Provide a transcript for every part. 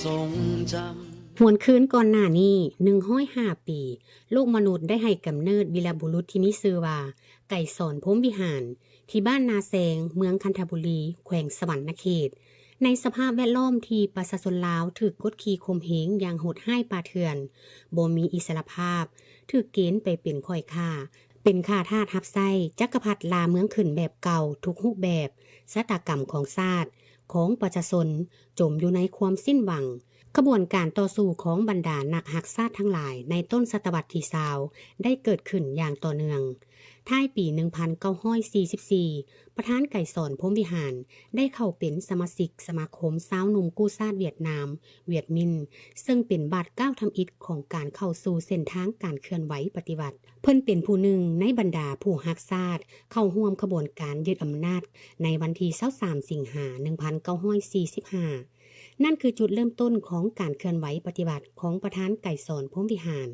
ຫວນຄືນກ່ອນໜ້ານີ້ ໜຶ່ງຮ້ອຍຫ້າປີ, ໂລກມະນຸດໄດ້ໃຫ້ກຳເນີດວີລະບຸລຸດທີ່ມີຊື່ວ່າ ໄກສອນ ພົມວິຫານ ທີ່ບ້ານນາແຊງ ເມືອງຄັນທະບູລີ ແຂວງສະຫວັນນະເຂດ, ໃນສະພາບແວດລ້ອມທີ່ປະຊາຊົນລາວຖືກກົດຂີ່ຂົ່ມເຫງຢ່າງໂຫດຮ້າຍປ່າເຖື່ອນ, ບໍ່ມີອິດສະຫຼະພາບ, ຖືກເກນໄປເປັນຂ້ອຍຂ້າ, ເປັນຂ້າທາດຮັບໃຊ້, ຈັກກະພັດລ່າເມືອງຂຶ້ນແບບເກົ່າທຸກຮູບແບບ, ຊະຕາກຳຂອງຊາດ, ຂອງປະຊາຊົນ ຈົມຢູ່ໃນຄວາມສິ້ນຫວັງ. ຂະບວນການຕໍ່ສູ້ຂອງບັນດານັກຮັກຊາດທັງຫຼາຍໃນຕົ້ນສະຕະວັດທີຊາວ ໄດ້ເກີດຂຶ້ນຢ່າງຕໍ່ເນື່ອງ. ທ້າຍປີໜຶ່ງພັນເກົ້າຮ້ອຍສີ່ສິບສີ່ ປະທານໄກສອນ ພົມວິຫານ ໄດ້ເຂົ້າເປັນສະມາຊິກສະມາຄົມຊາວໜຸ່ມກູ້ຊາດຫວຽດນາມ ຫວຽດມິນ, ເຊິ່ງເປັນບາດກ້າວທຳອິດຂອງການເຂົ້າສູ່ເສັ້ນທາງການເຄື່ອນໄຫວປະຕິວັດ. ເພິ່ນເປັນຜູ້ໜຶ່ງໃນບັນດາຜູ້ຮັກຊາດເຂົ້າຮ່ວມຂະບວນການຍຶດອຳນາດໃນວັນທີຊາວສາມ ສິງຫາ ໜຶ່ງພັນເກົ້າຮ້ອຍສີ່ສິບຫ້າ. ນັ້ນຄືຈຸດເລີ່ມຕົ້ນຂອງການເຄື່ອນໄຫວປະຕິວັດຂອງປະທານໄກສອນ ພົມວິຫານ.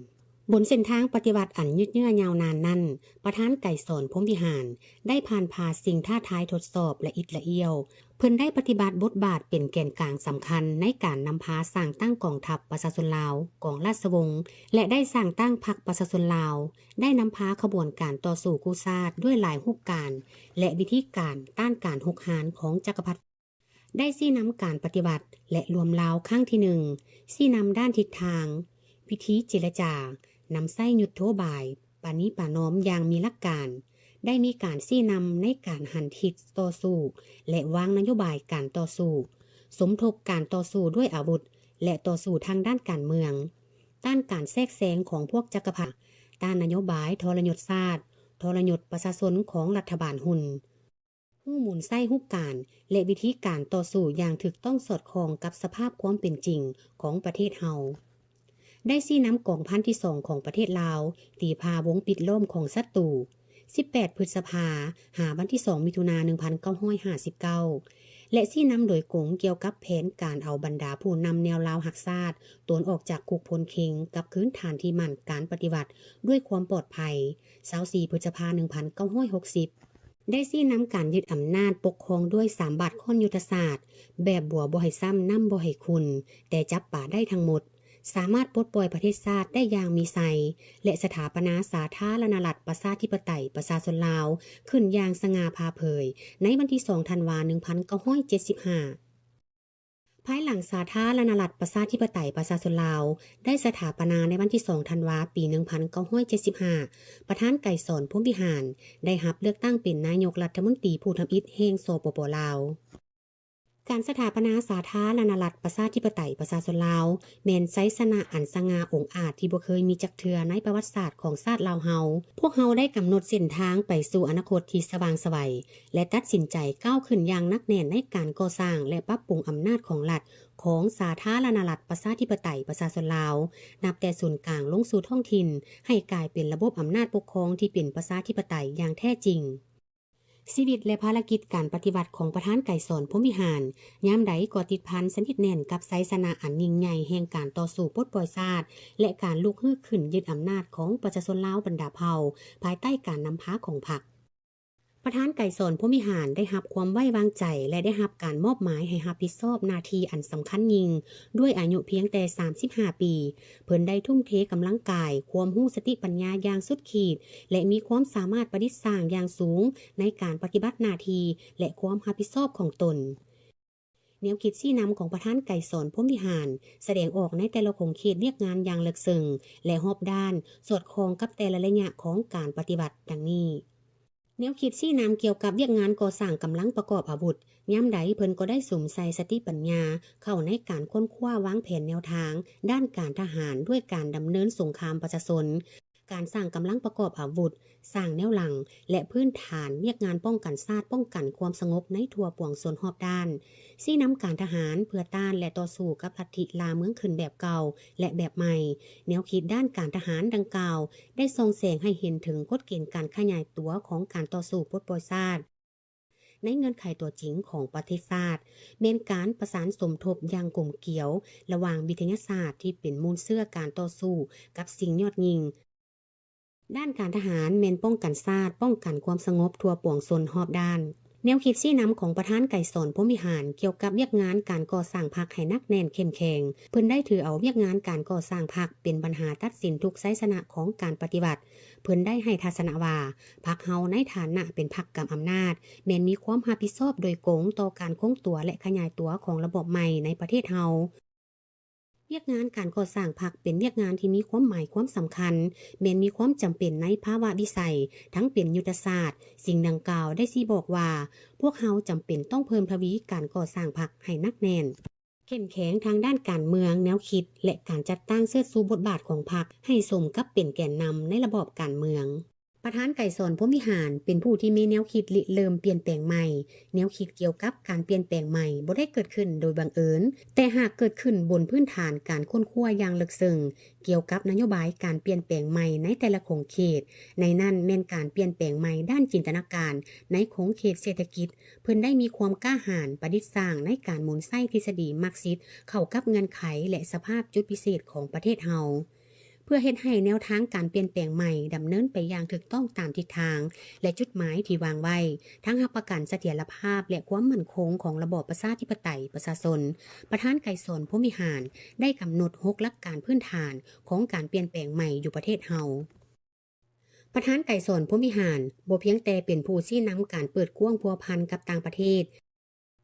ບົນເສັ້ນທາງປະຕິວັດອັນຍືດເຍື້ອຍາວນານນັ້ນ, ປະທານໄກສອນ ພົມວິຫານ ໄດ້ຜ່ານຜ່າສິ່ງທ້າທາຍທົດສອບລະອິດລະອ້ຽວ. ເພິ່ນໄດ້ປະຕິບັດບົດບາດເປັນແກນກາງສຳຄັນໃນການນຳພາສ້າງຕັ້ງກອງທັບປະຊາຊົນລາວ, ກອງລາຊະວົງ ແລະ ໄດ້ສ້າງຕັ້ງພັກປະຊາຊົນລາວ, ໄດ້ນຳພາຂະບວນການຕໍ່ສູ້ກູ້ຊາດດ້ວຍຫຼາຍຮູບການ ແລະ ວິທີການຕ້ານການຮຸກຮານຂອງຈັກກະພັດ. ໄດ້ຊີ້ນຳການປະຕິວັດ ແລະ ລວມລາວຄັ້ງທີໜຶ່ງ, ຊີ້ນຳດ້ານທິດທາງ, ວິທີເຈລະຈາ, ນຳໃຊ້ຍຸດໂທບາຍປະນີປະນອມຢ່າງມີຫຼັກການ, ໄດ້ມີການຊີ້ນຳໃນການຫັນທິດຕໍ່ສູ້ ແລະ ວາງນະໂຍບາຍການຕໍ່ສູ້, ສົມທົບການຕໍ່ສູ້ດ້ວຍອາວຸດ ແລະ ຕໍ່ສູ້ທາງດ້ານການເມືອງ, ຕ້ານການແຊກແຊງຂອງພວກຈັກກະພັດ, ຕ້ານນະໂຍບາຍທໍລະຍົດຊາດ, ທໍລະຍົດປະຊາຊົນຂອງລັດຖະບານຮຸ່ນ. ຮູ້ໝູນໃຊ້ຮູບການ ແລະ ວິທີການຕໍ່ສູ້ຢ່າງຖືກຕ້ອງສອດຄ່ອງກັບສະພາບຄວາມເປັນຈິງຂອງປະເທດເຮົາ. ໄດ້ຊີ້ນຳກອງພັນທີສອງຂອງປະເທດລາວ ຕີພາວົງປິດລ້ອມຂອງສັດຕູ ສິບແປດ ພຶດສະພາ ຫາວັນທີສອງ ມິຖຸນາ ໜຶ່ງພັນເກົ້າຮ້ອຍຫ້າສິບເກົ້າ ແລະ ຊີ້ນຳໂດຍກົງກ່ຽວກັບແຜນການເອົາບັນດາຜູ້ນຳແນວລາວຮັກຊາດ ຕົນອອກຈາກຄຸກພົນເຄັງກັບຄືນຖານທີ່ໝັ້ນການປະຕິວັດດ້ວຍຄວາມປອດໄພ ຊາວສີ່ ພຶດສະພາ ໜຶ່ງພັນເກົ້າຮ້ອຍຫົກສິບ ໄດ້ຊີ້ນຳການຍຶດອຳນາດປົກຄອງດ້ວຍສາມບາດຄ້ອນຍຸດທະສາດ ແບບບົວບໍ່ໃຫ້ຊ້ຳ ນ້ຳບໍ່ໃຫ້ຂຸ່ນ ແຕ່ຈັບປາໄດ້ທັງໝົດ, ສາມາດປົດປ່ອຍປະເທດຊາດໄດ້ຢ່າງມີໄຊ ແລະ ສະຖາປະນາສາທາລະນະລັດ ປະຊາທິປະໄຕ ປະຊາຊົນລາວ ຂຶ້ນຢ່າງສະຫງ່າຜ່າເຜີຍ ໃນວັນທີສອງ ທັນວາ ໜຶ່ງພັນເກົ້າຮ້ອຍເຈັດສິບຫ້າ. ພາຍຫຼັງສາທາລະນະລັດ ປະຊາທິປະໄຕ ປະຊາຊົນລາວ ໄດ້ສະຖາປະນາໃນວັນທີສອງ ທັນວາ ປີໜຶ່ງພັນເກົ້າຮ້ອຍເຈັດສິບຫ້າ ປະທານໄກສອນ ພົມວິຫານ ໄດ້ຮັບເລືອກຕັ້ງເປັນນາຍົກລັດຖະມົນຕີຜູ້ທຳອິດແຫ່ງ ສປປ ລາວ. ການສະຖາປະນາສາທາລະນະລັດ ປະຊາທິປະໄຕ ປະຊາຊົນລາວ ແມ່ນໄຊຊະນະອັນສະຫງ່າອົງອາດທີ່ບໍ່ເຄີຍມີຈັກເທື່ອໃນປະຫວັດສາດຂອງຊາດລາວເຮົາ. ພວກເຮົາໄດ້ກຳນົດເສັ້ນທາງໄປສູ່ອະນາຄົດທີ່ສະຫວ່າງໄສວ ແລະ ຕັດສິນໃຈກ້າວຂຶ້ນຢ່າງໜັກແໜ້ນໃນການກໍ່ສ້າງ ແລະ ປັບປຸງອຳນາດຂອງລັດ ຂອງສາທາລະນະລັດ ປະຊາທິປະໄຕ ປະຊາຊົນລາວ ນັບແຕ່ສູນກາງລົງສູ່ທ້ອງຖິ່ນ ໃຫ້ກາຍເປັນລະບົບອຳນາດປົກຄອງທີ່ເປັນປະຊາທິປະໄຕຢ່າງແທ້ຈິງ. ຊີວິດ ແລະ ພາລະກິດການປະຕິວັດຂອງປະທານໄກສອນ ພົມວິຫານ ຍາມໃດກໍຕິດພັນສະໜິດແໜ້ນກັບໄຊຊະນະອັນຍິ່ງໃຫຍ່ແຫ່ງການຕໍ່ສູ້ປົດປ່ອຍຊາດ ແລະ ການລຸກຮືຂຶ້ນຍຶດອຳນາດຂອງປະຊາຊົນລາວບັນດາເຜົ່າ ພາຍໃຕ້ການນຳພາຂອງພັກ. ປະທານໄກສອນ ພົມວິຫານ ໄດ້ຮັບຄວາມໄວ້ວາງໃຈ ແລະ ໄດ້ຮັບການມອບໝາຍໃຫ້ຮັບຜິດຊອບໜ້າທີ່ອັນສຳຄັນຍິ່ງ ດ້ວຍອາຍຸພຽງແຕ່ສາມສິບຫ້າປີ, ເພິ່ນໄດ້ທຸ່ມເທກຳລັງກາຍ, ຄວາມຮູ້ສະຕິປັນຍາຢ່າງສຸດຂີດ ແລະ ມີຄວາມສາມາດປະດິດສ້າງຢ່າງສູງໃນການປະຕິບັດໜ້າທີ່ ແລະ ຄວາມຮັບຜິດຊອບຂອງຕົນ. ແນວຄິດຊີ້ນຳຂອງປະທານໄກສອນ ພົມວິຫານ ສະແດງອອກໃນແຕ່ລະຂົງເຂດວຽກງານຢ່າງເລິກເຊິ່ງ ແລະ ຮອບດ້ານ, ສອດຄ່ອງກັບແຕ່ລະໄລຍະຂອງການປະຕິວັດ ດັ່ງນີ້. ແນວຄິດຊີ້ນຳກ່ຽວກັບວຽກງານກໍ່ສ້າງກຳລັງປະກອບອາວຸດ, ຍາມໃດເພິ່ນກໍໄດ້ສຸມໃສ່ສະຕິປັນຍາເຂົ້າໃນການຄົ້ນຄວ້າວາງແຜນແນວທາງດ້ານການທະຫານ ດ້ວຍການດຳເນີນສົງຄາມປະຊາຊົນ, ການສ້າງກຳລັງປະກອບອາວຸດ, ສ້າງແນວຫຼັງ ແລະ ພື້ນຖານວຽກງານປ້ອງກັນຊາດ, ປ້ອງກັນຄວາມສະຫງົບໃນທົ່ວປວງຊົນຮອບດ້ານ, ຊີ້ນຳການທະຫານເພື່ອຕ້ານ ແລະ ຕໍ່ສູ້ກັບລັດທິລ່າເມືອງຂຶ້ນແບບເກົ່າ ແລະ ແບບໃໝ່. ແນວຄິດດ້ານການທະຫານດັ່ງກ່າວ ໄດ້ສ່ອງແສງໃຫ້ເຫັນເຖິງກົດເກນການຂະຫຍາຍຕົວຂອງການຕໍ່ສູ້ປົດປ່ອຍຊາດ. ໃນເງື່ອນໄຂຕົວຈິງຂອງປະເທດຊາດ ແມ່ນການປະສານສົມທົບຢ່າງກົມກຽວ ລະຫວ່າງວິທະຍາສາດທີ່ເປັນມູນເຊື້ອການຕໍ່ສູ້ກັບສິ່ງຍອດຍິ່ງ. ດ້ານການທະຫານແມ່ນປ້ອງກັນຊາດ, ປ້ອງກັນຄວາມສະຫງົບທົ່ວປວງຊົນຮອບດ້ານ. ແນວຄິດຊີ້ນຳຂອງປະທານໄກສອນ ພົມວິຫານ ກ່ຽວກັບວຽກງານການກໍ່ສ້າງພັກໃຫ້ໜັກແໜ້ນເຂັ້ມແຂງ, ເພິ່ນໄດ້ຖືເອົາວຽກງານການກໍ່ສ້າງພັກເປັນບັນຫາຕັດສິນທຸກໄຊຊະນະຂອງການປະຕິວັດ. ເພິ່ນໄດ້ໃຫ້ທັດສະນະວ່າ ພັກເຮົາໃນຖານະເປັນພັກກຳອຳນາດ ແມ່ນມີຄວາມຮັບຜິດຊອບໂດຍກົງຕໍ່ການຄົງຕົວ ແລະ ຂະຫຍາຍຕົວຂອງລະບອບໃໝ່ໃນປະເທດເຮົາ. ວຽກງານການກໍ່ສ້າງພັກເປັນວຽກງານທີ່ມີຄວາມໝາຍຄວາມສຳຄັນ, ແມ່ນມີຄວາມຈຳເປັນໃນພາວະວິໄສ, ທັງເປັນຍຸດທະສາດ. ສິ່ງດັ່ງກ່າວໄດ້ຊີ້ບອກວ່າ ພວກເຮົາຈຳເປັນຕ້ອງເພີ່ມທະວີການກໍ່ສ້າງພັກໃຫ້ໜັກແໜ້ນ, ເຂັ້ມແຂງທາງດ້ານການເມືອງ, ແນວຄິດ ແລະ ການຈັດຕັ້ງເຊີດຊູບົດບາດຂອງພັກໃຫ້ສົມກັບເປັນແກນນຳໃນລະບອບການເມືອງ. ປະທານໄກສອນ ພົມວິຫານ ເປັນຜູ້ທີ່ມີແນວຄິດລິເລີ່ມປ່ຽນແປງໃໝ່. ແນວຄິດກ່ຽວກັບການປ່ຽນແປງໃໝ່ບໍ່ໄດ້ເກີດຂຶ້ນໂດຍບັງເອີນ, ແຕ່ຫາກເກີດຂຶ້ນບົນພື້ນຖານການຄົ້ນຄວ້າຢ່າງເລິກເຊິ່ງກ່ຽວກັບນະໂຍບາຍການປ່ຽນແປງໃໝ່ໃນແຕ່ລະຂົງເຂດ, ໃນນັ້ນແມ່ນການປ່ຽນແປງໃໝ່ດ້ານຈິນຕະນາການໃນຂົງເຂດເສດຖະກິດ. ເພິ່ນໄດ້ມີຄວາມກ້າຫານປະດິດສ້າງໃນການໝູນໃຊ້ທິດສະດີມາກຊິດເຂົ້າກັບເງື່ອນໄຂ ແລະ ສະພາບຈຸດພິເສດຂອງປະເທດເຮົາ. ເພື່ອເຮັດໃຫ້ແນວທາງການປ່ຽນແປງໃໝ່ດຳເນີນໄປຢ່າງຖືກຕ້ອງຕາມທິດທາງ ແລະ ຈຸດໝາຍທີ່ວາງໄວ້, ທັງຮັບປະກັນສະຖຽນລະພາບ ແລະ ຄວາມໝັ້ນຄົງຂອງລະບອບປະຊາທິປະໄຕປະຊາຊົນ, ປະທານໄກສອນ ພົມວິຫານ ໄດ້ກຳນົດຫົກຫຼັກການພື້ນຖານຂອງການປ່ຽນແປງໃໝ່ຢູ່ປະເທດເຮົາ. ປະທານໄກສອນ ພົມວິຫານ ບໍ່ພຽງແຕ່ເປັນຜູ້ຊີ້ນຳການເປີດກວ້າງພົວພັນກັບຕ່າງປະເທດ,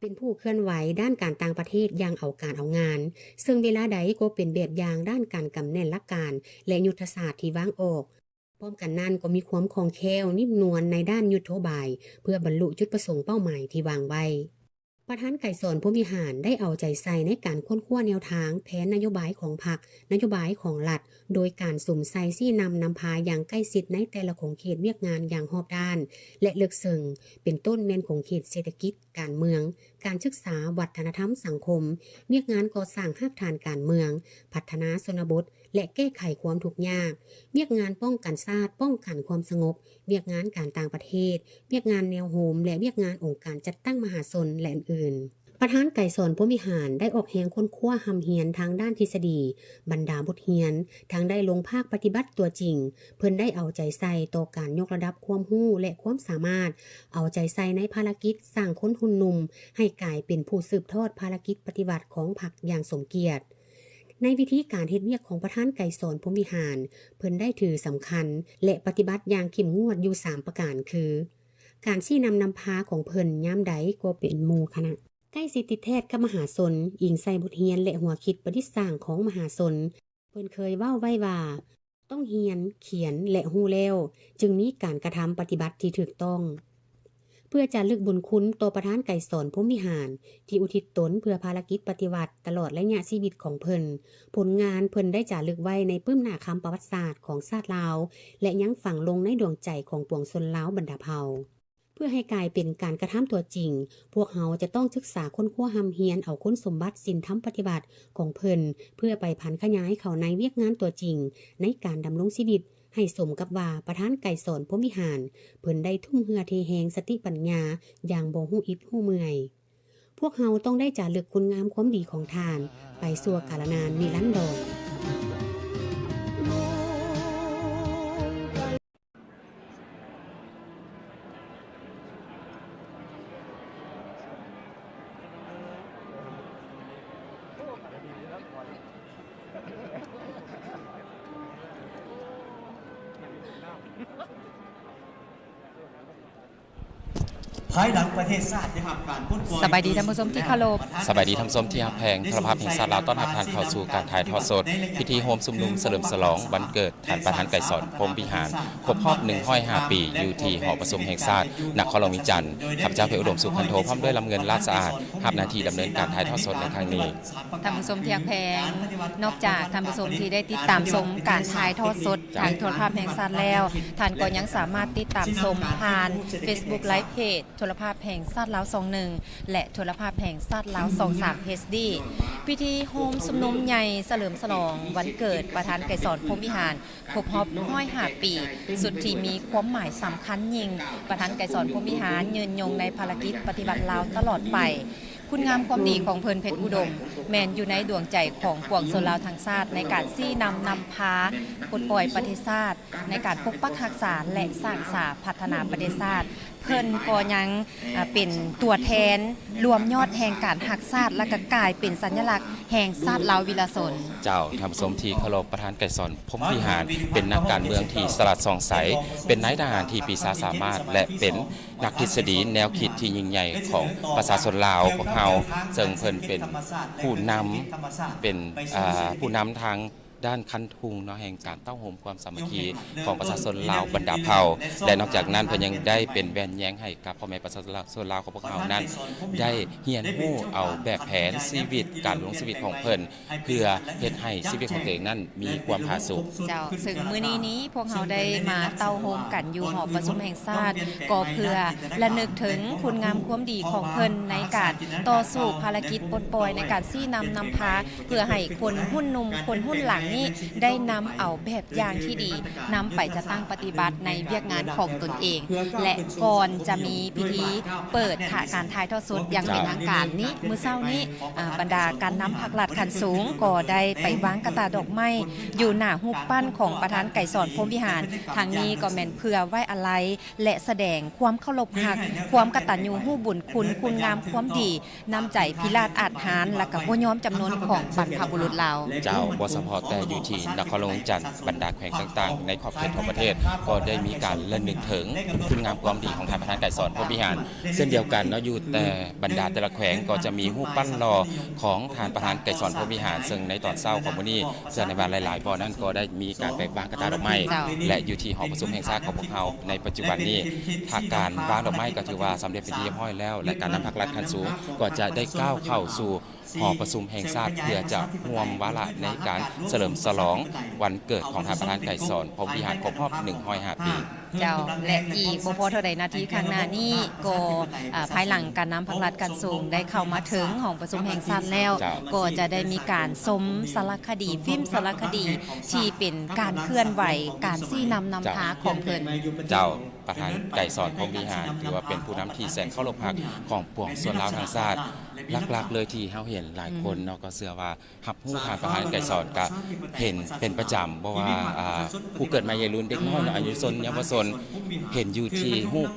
ເປັນຜູ້ເຄື່ອນໄຫວດ້ານການຕ່າງປະເທດຢ່າງເອົາການເອົາງານ, ເຊິ່ງເວລາໃດກໍເປັນແບບຢ່າງດ້ານການກຳແໜ້ນຫຼັກການ ແລະ ຍຸດທະສາດທີ່ວາງອອກ. ພ້ອມກັນນັ້ນກໍມີຄວາມຄ່ອງແຄ້ວ, ນິ້ມນວນໃນດ້ານຍຸດໂທບາຍ ເພື່ອບັນລຸຈຸດປະສົງເປົ້າໝາຍທີ່ວາງໄວ້. ປະທານໄກສອນ ພົມວິຫານ ໄດ້ເອົາໃຈໃສ່ໃນການຄົ້ນຄວ້າແນວທາງ, ແຜນນະໂຍບາຍຂອງພັກ, ນະໂຍບາຍຂອງລັດ, ໂດຍການສຸມໃສ່ຊີ້ນຳນຳພາຢ່າງໃກ້ຊິດໃນແຕ່ລະຂົງເຂດວຽກງານຢ່າງຮອບດ້ານ ແລະ ເລິກເຊິ່ງ, ເປັນຕົ້ນແມ່ນຂົງເຂດເສດຖະກິດ, ການເມືອງ, ການສຶກສາ, ວັດທະນະທຳ, ສັງຄົມ, ວຽກງານກໍ່ສ້າງຮາກຖານການເມືອງ, ພັດທະນາຊົນນະບົດ ແລະ ແກ້ໄຂຄວາມທຸກຍາກ, ວຽກງານປ້ອງກັນຊາດ, ປ້ອງກັນຄວາມສະຫງົບ, ວຽກງານການຕ່າງປະເທດ, ວຽກງານແນວໂຮມ ແລະ ວຽກງານອົງການຈັດຕັ້ງມະຫາຊົນ ແລະ ອື່ນໆ. ປະທານໄກສອນ ພົມວິຫານ ໄດ້ອອກແຮງຄົ້ນຄວ້າຮ່ຳຮຽນທາງດ້ານທິດສະດີ, ບັນດາບົດຮຽນ, ທັງໄດ້ລົງພາກປະຕິບັດຕົວຈິງ. ເພິ່ນໄດ້ເອົາໃຈໃສ່ຕໍ່ການຍົກລະດັບຄວາມຮູ້ ແລະ ຄວາມສາມາດ, ເອົາໃຈໃສ່ໃນພາລະກິດສ້າງຄົນຮຸ່ນໜຸ່ມໃຫ້ກາຍເປັນຜູ້ສືບທອດພາລະກິດປະຕິວັດຂອງພັກຢ່າງສົມກຽດ. ໃນວິທີການເຮັດວຽກຂອງປະທານໄກສອນ ພົມວິຫານ, ເພິ່ນໄດ້ຖືສຳຄັນ ແລະ ປະຕິບັດຢ່າງເຂັ້ມງວດຢູ່ສາມປະການ ຄື ການຊີ້ນຳນຳພາຂອງເພິ່ນຍາມໃດກໍເປັນໝູ່ຄະນະ, ໃກ້ຊິດຕິດແທດກັບມະຫາຊົນ, ອີງໃສ່ບົດຮຽນ ແລະ ຫົວຄິດປະດິດສ້າງຂອງມະຫາຊົນ. ເພິ່ນເຄີຍເວົ້າໄວ້ວ່າ ຕ້ອງຮຽນ, ຂຽນ ແລະ ຮູ້ແລ້ວ ຈຶ່ງມີການກະທຳປະຕິບັດທີ່ຖືກຕ້ອງ. ເພື່ອຈາລຶກບຸນຄຸນຕໍ່ປະທານໄກສອນ ພົມວິຫານ ທີ່ອຸທິດຕົນເພື່ອພາລະກິດປະຕິວັດຕະຫຼອດໄລຍະຊີວິດຂອງເພິ່ນ, ຜົນງານເພິ່ນໄດ້ຈາລຶກໄວ້ໃນປຶ້ມໜ້າຄຳປະຫວັດສາດຂອງຊາດລາວ ແລະ ຍັງຝັງລົງໃນດວງໃຈຂອງປວງຊົນລາວບັນດາເຜົ່າ. ເພື່ອໃຫ້ກາຍເປັນການກະທຳຕົວຈິງ, ພວກເຮົາຈະຕ້ອງສຶກສາຄົ້ນຄວ້າຮ່ຳຮຽນເອົາຄຸນສົມບັດສິນທຳປະຕິວັດຂອງເພິ່ນ ເພື່ອໄປຜັນຂະຫຍາຍເຂົ້າໃນວຽກງານຕົວຈິງໃນການດຳລົງຊີວິດ ໃຫ້ສົມກັບວ່າປະທານໄກສອນ ພົມວິຫານ ເພິ່ນໄດ້ທຸ່ມເຫື່ອເທແຮງສະຕິປັນຍາຢ່າງບໍ່ຮູ້ອິດຮູ້ເມື່ອຍ. ພວກເຮົາຕ້ອງໄດ້ຈາລຶກຄຸນງາມຄວາມດີຂອງທ່ານໄປຊົ່ວກາລະນານນິລັນດອນ. ພາຍຫຼັງປະເທດຊາດໄດ້ຮັບການປົດປ່ອຍ ສະບາຍດີທ່ານຜູ້ຊົມທີ່ເຄົາລົບ. ສະບາຍດີທ່ານຜູ້ຊົມທີ່ຮັກແພງ. ໂທລະພາບແຫ່ງຊາດລາວຕ້ອນຮັບທ່ານເຂົ້າສູ່ການຖ່າຍທອດສົດພິທີໂຮມຊຸມນຸມສະເຫຼີມສະຫຼອງວັນເກີດ ທ່ານປະທານໄກສອນ ພົມວິຫານ ຄົບຮອບໜຶ່ງຮ້ອຍຫ້າປີ ຢູ່ທີ່ຫໍປະຊຸມແຫ່ງຊາດ ນະຄອນຫຼວງວຽງຈັນ. ຂ້າພະເຈົ້າ ເພັດອຸດົມ ສຸຂັນໂທ ພ້ອມດ້ວຍລຳເງິນ ລາດສະອາດ ຮັບໜ້າທີ່ດຳເນີນການຖ່າຍທອດສົດໃນຄັ້ງນີ້. ທ່ານຜູ້ຊົມທີ່ຮັກແພງ, ນອກຈາກທ່ານຜູ້ຊົມທີ່ໄດ້ຕິດຕາມຊົມການຖ່າຍທອດສົດທາງໂທລະພາບແຫ່ງຊາດແລ້ວ, ທ່ານກໍຍັງສາມາດຕິດຕາມຊົມຜ່ານ Facebook Live Page ໂທລະພາບແຫ່ງຊາດລາວຊ່ອງໜຶ່ງ ແລະ ໂທລະພາບແຫ່ງຊາດລາວຊ່ອງສາມ ເອດດີ. ພິທີໂຮມຊຸມນຸມໃຫຍ່ສະເຫຼີມສະຫຼອງວັນເກີດປະທານໄກສອນ ພົມວິຫານ ຄົບຮອບຮ້ອຍຫ້າປີ ສຸດທີ່ມີຄວາມໝາຍສຳຄັນຍິ່ງ. ປະທານໄກສອນ ພົມວິຫານ ຍືນຍົງໃນພາລະກິດປະຕິວັດລາວຕະຫຼອດໄປ. ຄຸນງາມຄວາມດີຂອງເພິ່ນ ເພັດອຸດົມ ແມ່ນຢູ່ໃນດວງໃຈຂອງປວງຊົນລາວທັງຊາດ ໃນການຊີ້ນຳນຳພາ ປົດປ່ອຍປະເທດຊາດ, ໃນການປົກປັກຮັກສາ ແລະ ສ້າງສາພັດທະນາປະເທດຊາດ ເພິ່ນກໍຍັງ ອ່າ ເປັນຕົວແທນລວມຍອດແຫ່ງການຮັກຊາດ ແລະ ກໍກາຍເປັນສັນຍະລັກແຫ່ງຊາດລາວວິລະຊົນ. ເຈົ້າ, ທ່ານຜູ້ຊົມທີ່ເຄົາລົບ, ປະທານໄກສອນ ພົມວິຫານ ເປັນນັກການເມືອງທີ່ສະຫຼາດສ່ອງໃສ, ເປັນນາຍທະຫານທີ່ປີຊາສາມາດ ແລະ ເປັນນັກທິດສະດີແນວຄິດທີ່ຍິ່ງໃຫຍ່ຂອງປະຊາຊົນລາວພວກເຮົາ, ເຊິ່ງເພິ่ນເປັນຜູ້ນຳ, ເປັນ ອ່າ ຜູ້ນຳທາງ ດ້ານຄັນທຸງເນາະ ແຫ່ງການເຕົ້າໂຮມຄວາມສາມັກຄີຂອງປະຊາຊົນລາວບັນດາເຜົ່າ ແລະ ນອກຈາກນັ້ນເພິ່ນຍັງໄດ້ເປັນແວ່ນແຍງໃຫ້ກັບພໍ່ແມ່ປະຊາຊົນລາວຂອງພວກເຮົານັ້ນ ໄດ້ຮຽນຮູ້ເອົາແບບແຜນຊີວິດ, ການດຳລົງຊີວິດຂອງເພິ່ນ ເພື່ອເຮັດໃຫ້ຊີວິດຂອງຕົວເອງນັ້ນມີຄວາມຜາສຸກ. ເຈົ້າ, ເຊິ່ງມື້ນີ້ນີ້ພວກເຮົາໄດ້ມາເຕົ້າໂຮມກັນຢູ່ຫໍປະຊຸມແຫ່ງຊາດ ກໍເພື່ອລະນຶກເຖິງຄຸນງາມຄວາມດີຂອງເພິ່ນໃນການຕໍ່ສູ້ພາລະກິດປົດປ່ອຍ, ໃນການຊີ້ນຳນຳພາ ເພື່ອໃຫ້ຄົນຮຸ່ນໜຸ່ມ, ຄົນຮຸ່ນຫຼັງນີ້ໄດ້ນຳເອົາແບບຢ່າງທີ່ດີ ນຳໄປຈັດຕັ້ງປະຕິບັດໃນວຽກງານຂອງຕົນເອງ ແລະ ກ່ອນຈະມີພິທີເປີດຖະ ການຖ່າຍທອດສົດຢ່າງເປັນທາງການນີ້, ເຈົ້າ, ມື້ເຊົ້ານີ້ ອາ ບັນດາການນຳພັກລັດຂັ້ນສູງກໍໄດ້ໄປວາງກະຕ່າດອກໄມ້ຢູ່ໜ້າຮູບປັ້ນຂອງປະທານໄກສອນ ພົມວິຫານ. ທັງນີ້ກໍແມ່ນເພື່ອໄວ້ອາໄລ ແລະ ສະແດງຄວາມເຄົາລົບຮັກ, ຄວາມກະຕັນຍູຮູ້ບຸນຄຸນ, ຄຸນງາມຄວາມດີ, ນ້ຳໃຈພິລາດອາດຫານ ແລະ ກໍບໍ່ຍອມຈຳນົນຂອງບັນພະບຸລຸດລາວ. ເຈົ້າ, ບໍ່ສະເພາະແຕ່ຢູ່ທີ່ນະຄອນຫຼວງວຽງຈັນ, ບັນດາແຂວງຕ່າງໆໃນຂອບເຂດທົ່ວປະເທດ ກໍໄດ້ມີການລະນຶກເຖິງຄຸນງາມຄວາມດີຂອງທ່ານປະທານໄກສອນ ພົມວິຫານ ເຊັ່ນດຽວກັນເນາະ. ຢູ່ແຕ່ບັນດາແຕ່ລະແຂວງກໍຈະມີຮູບປັ້ນຫຼໍ່ຂອງທ່ານປະທານໄກສອນ ພົມວິຫານ, ເຊິ່ງໃນຕອນເຊົ້າຂອງມື້ນີ້ ເຊື່ອແນ່ວ່າຫຼາຍໆບ່ອນນັ້ນກໍໄດ້ມີການໄປວາງກະຕ່າດອກໄມ້ ເຈົ້າ ແລະ ຢູ່ທີ່ຫໍປະຊຸມແຫ່ງຊາດຂອງພວກເຮົາໃນປັດຈຸບັນນີ້ ຖ້າການວາງດອກໄມ້ກໍຖືວ່າສຳເລັດເປັນທີ່ຮຽບຮ້ອຍແລ້ວ ແລະ ການນຳພັກລັດຂັ້ນສູງກໍຈະໄດ້ກ້າວເຂົ້າສູ່ຫໍປະຊຸມແຫ່ງຊາດ ເພື່ອຈະຮ່ວມວາລະໃນການສະເຫຼີມສະຫຼອງວັນເກີດຂອງທ່ານປະທານໄກສອນ ພົມວິຫານ ຄົບຮອບໜຶ່ງຮ້ອຍຫ້າປີ. ເຈົ້າ ແລະ ອີກບໍ່ພໍເທົ່າໃດນາທີຂ້າງໜ້ານີ້ກໍ ອາ ພາຍຫຼັງການນຳພັກລັດຂັ້ນສູງໄດ້ເຂົ້າມາເຖິງຫ້ອງປະຊຸມແຫ່ງຊາດແລ້ວ ເຈົ້າ ກໍຈະໄດ້ມີການຊົມສາລະຄະດີ, ຟິມສາລະຄະດີທີ່ເປັນການເຄື່ອນໄຫວ, ການຊີ້ນຳນຳພາຂອງເພິ່ນ. ເຈົ້າ, ປະທານໄກສອນ ພົມວິຫານ ຖືວ່າເປັນຜູ້ນຳທີ່ແສນເຄົາລົບຮັກຂອງປວງຊົນລາວທັງຊາດ. ຫຼັກໆເລີຍທີ່ເຮົາເຫັນຫຼາຍຄົນເນາະ ກໍເຊື່ອວ່າ ຮັບຮູ້ທ່ານປະທານໄກສອນກະເຫັນເປັນປະຈຳ, ບໍ່ວ່າ ອ່າ ຜູ້ເກີດໃໝ່ໃຫຍ່ລຸນ, ເດັກນ້ອຍເນາະ, ອາຍຸຊົນເຍົາວະຊົນ ເຫັນຢູ່ທີ່ຮູບ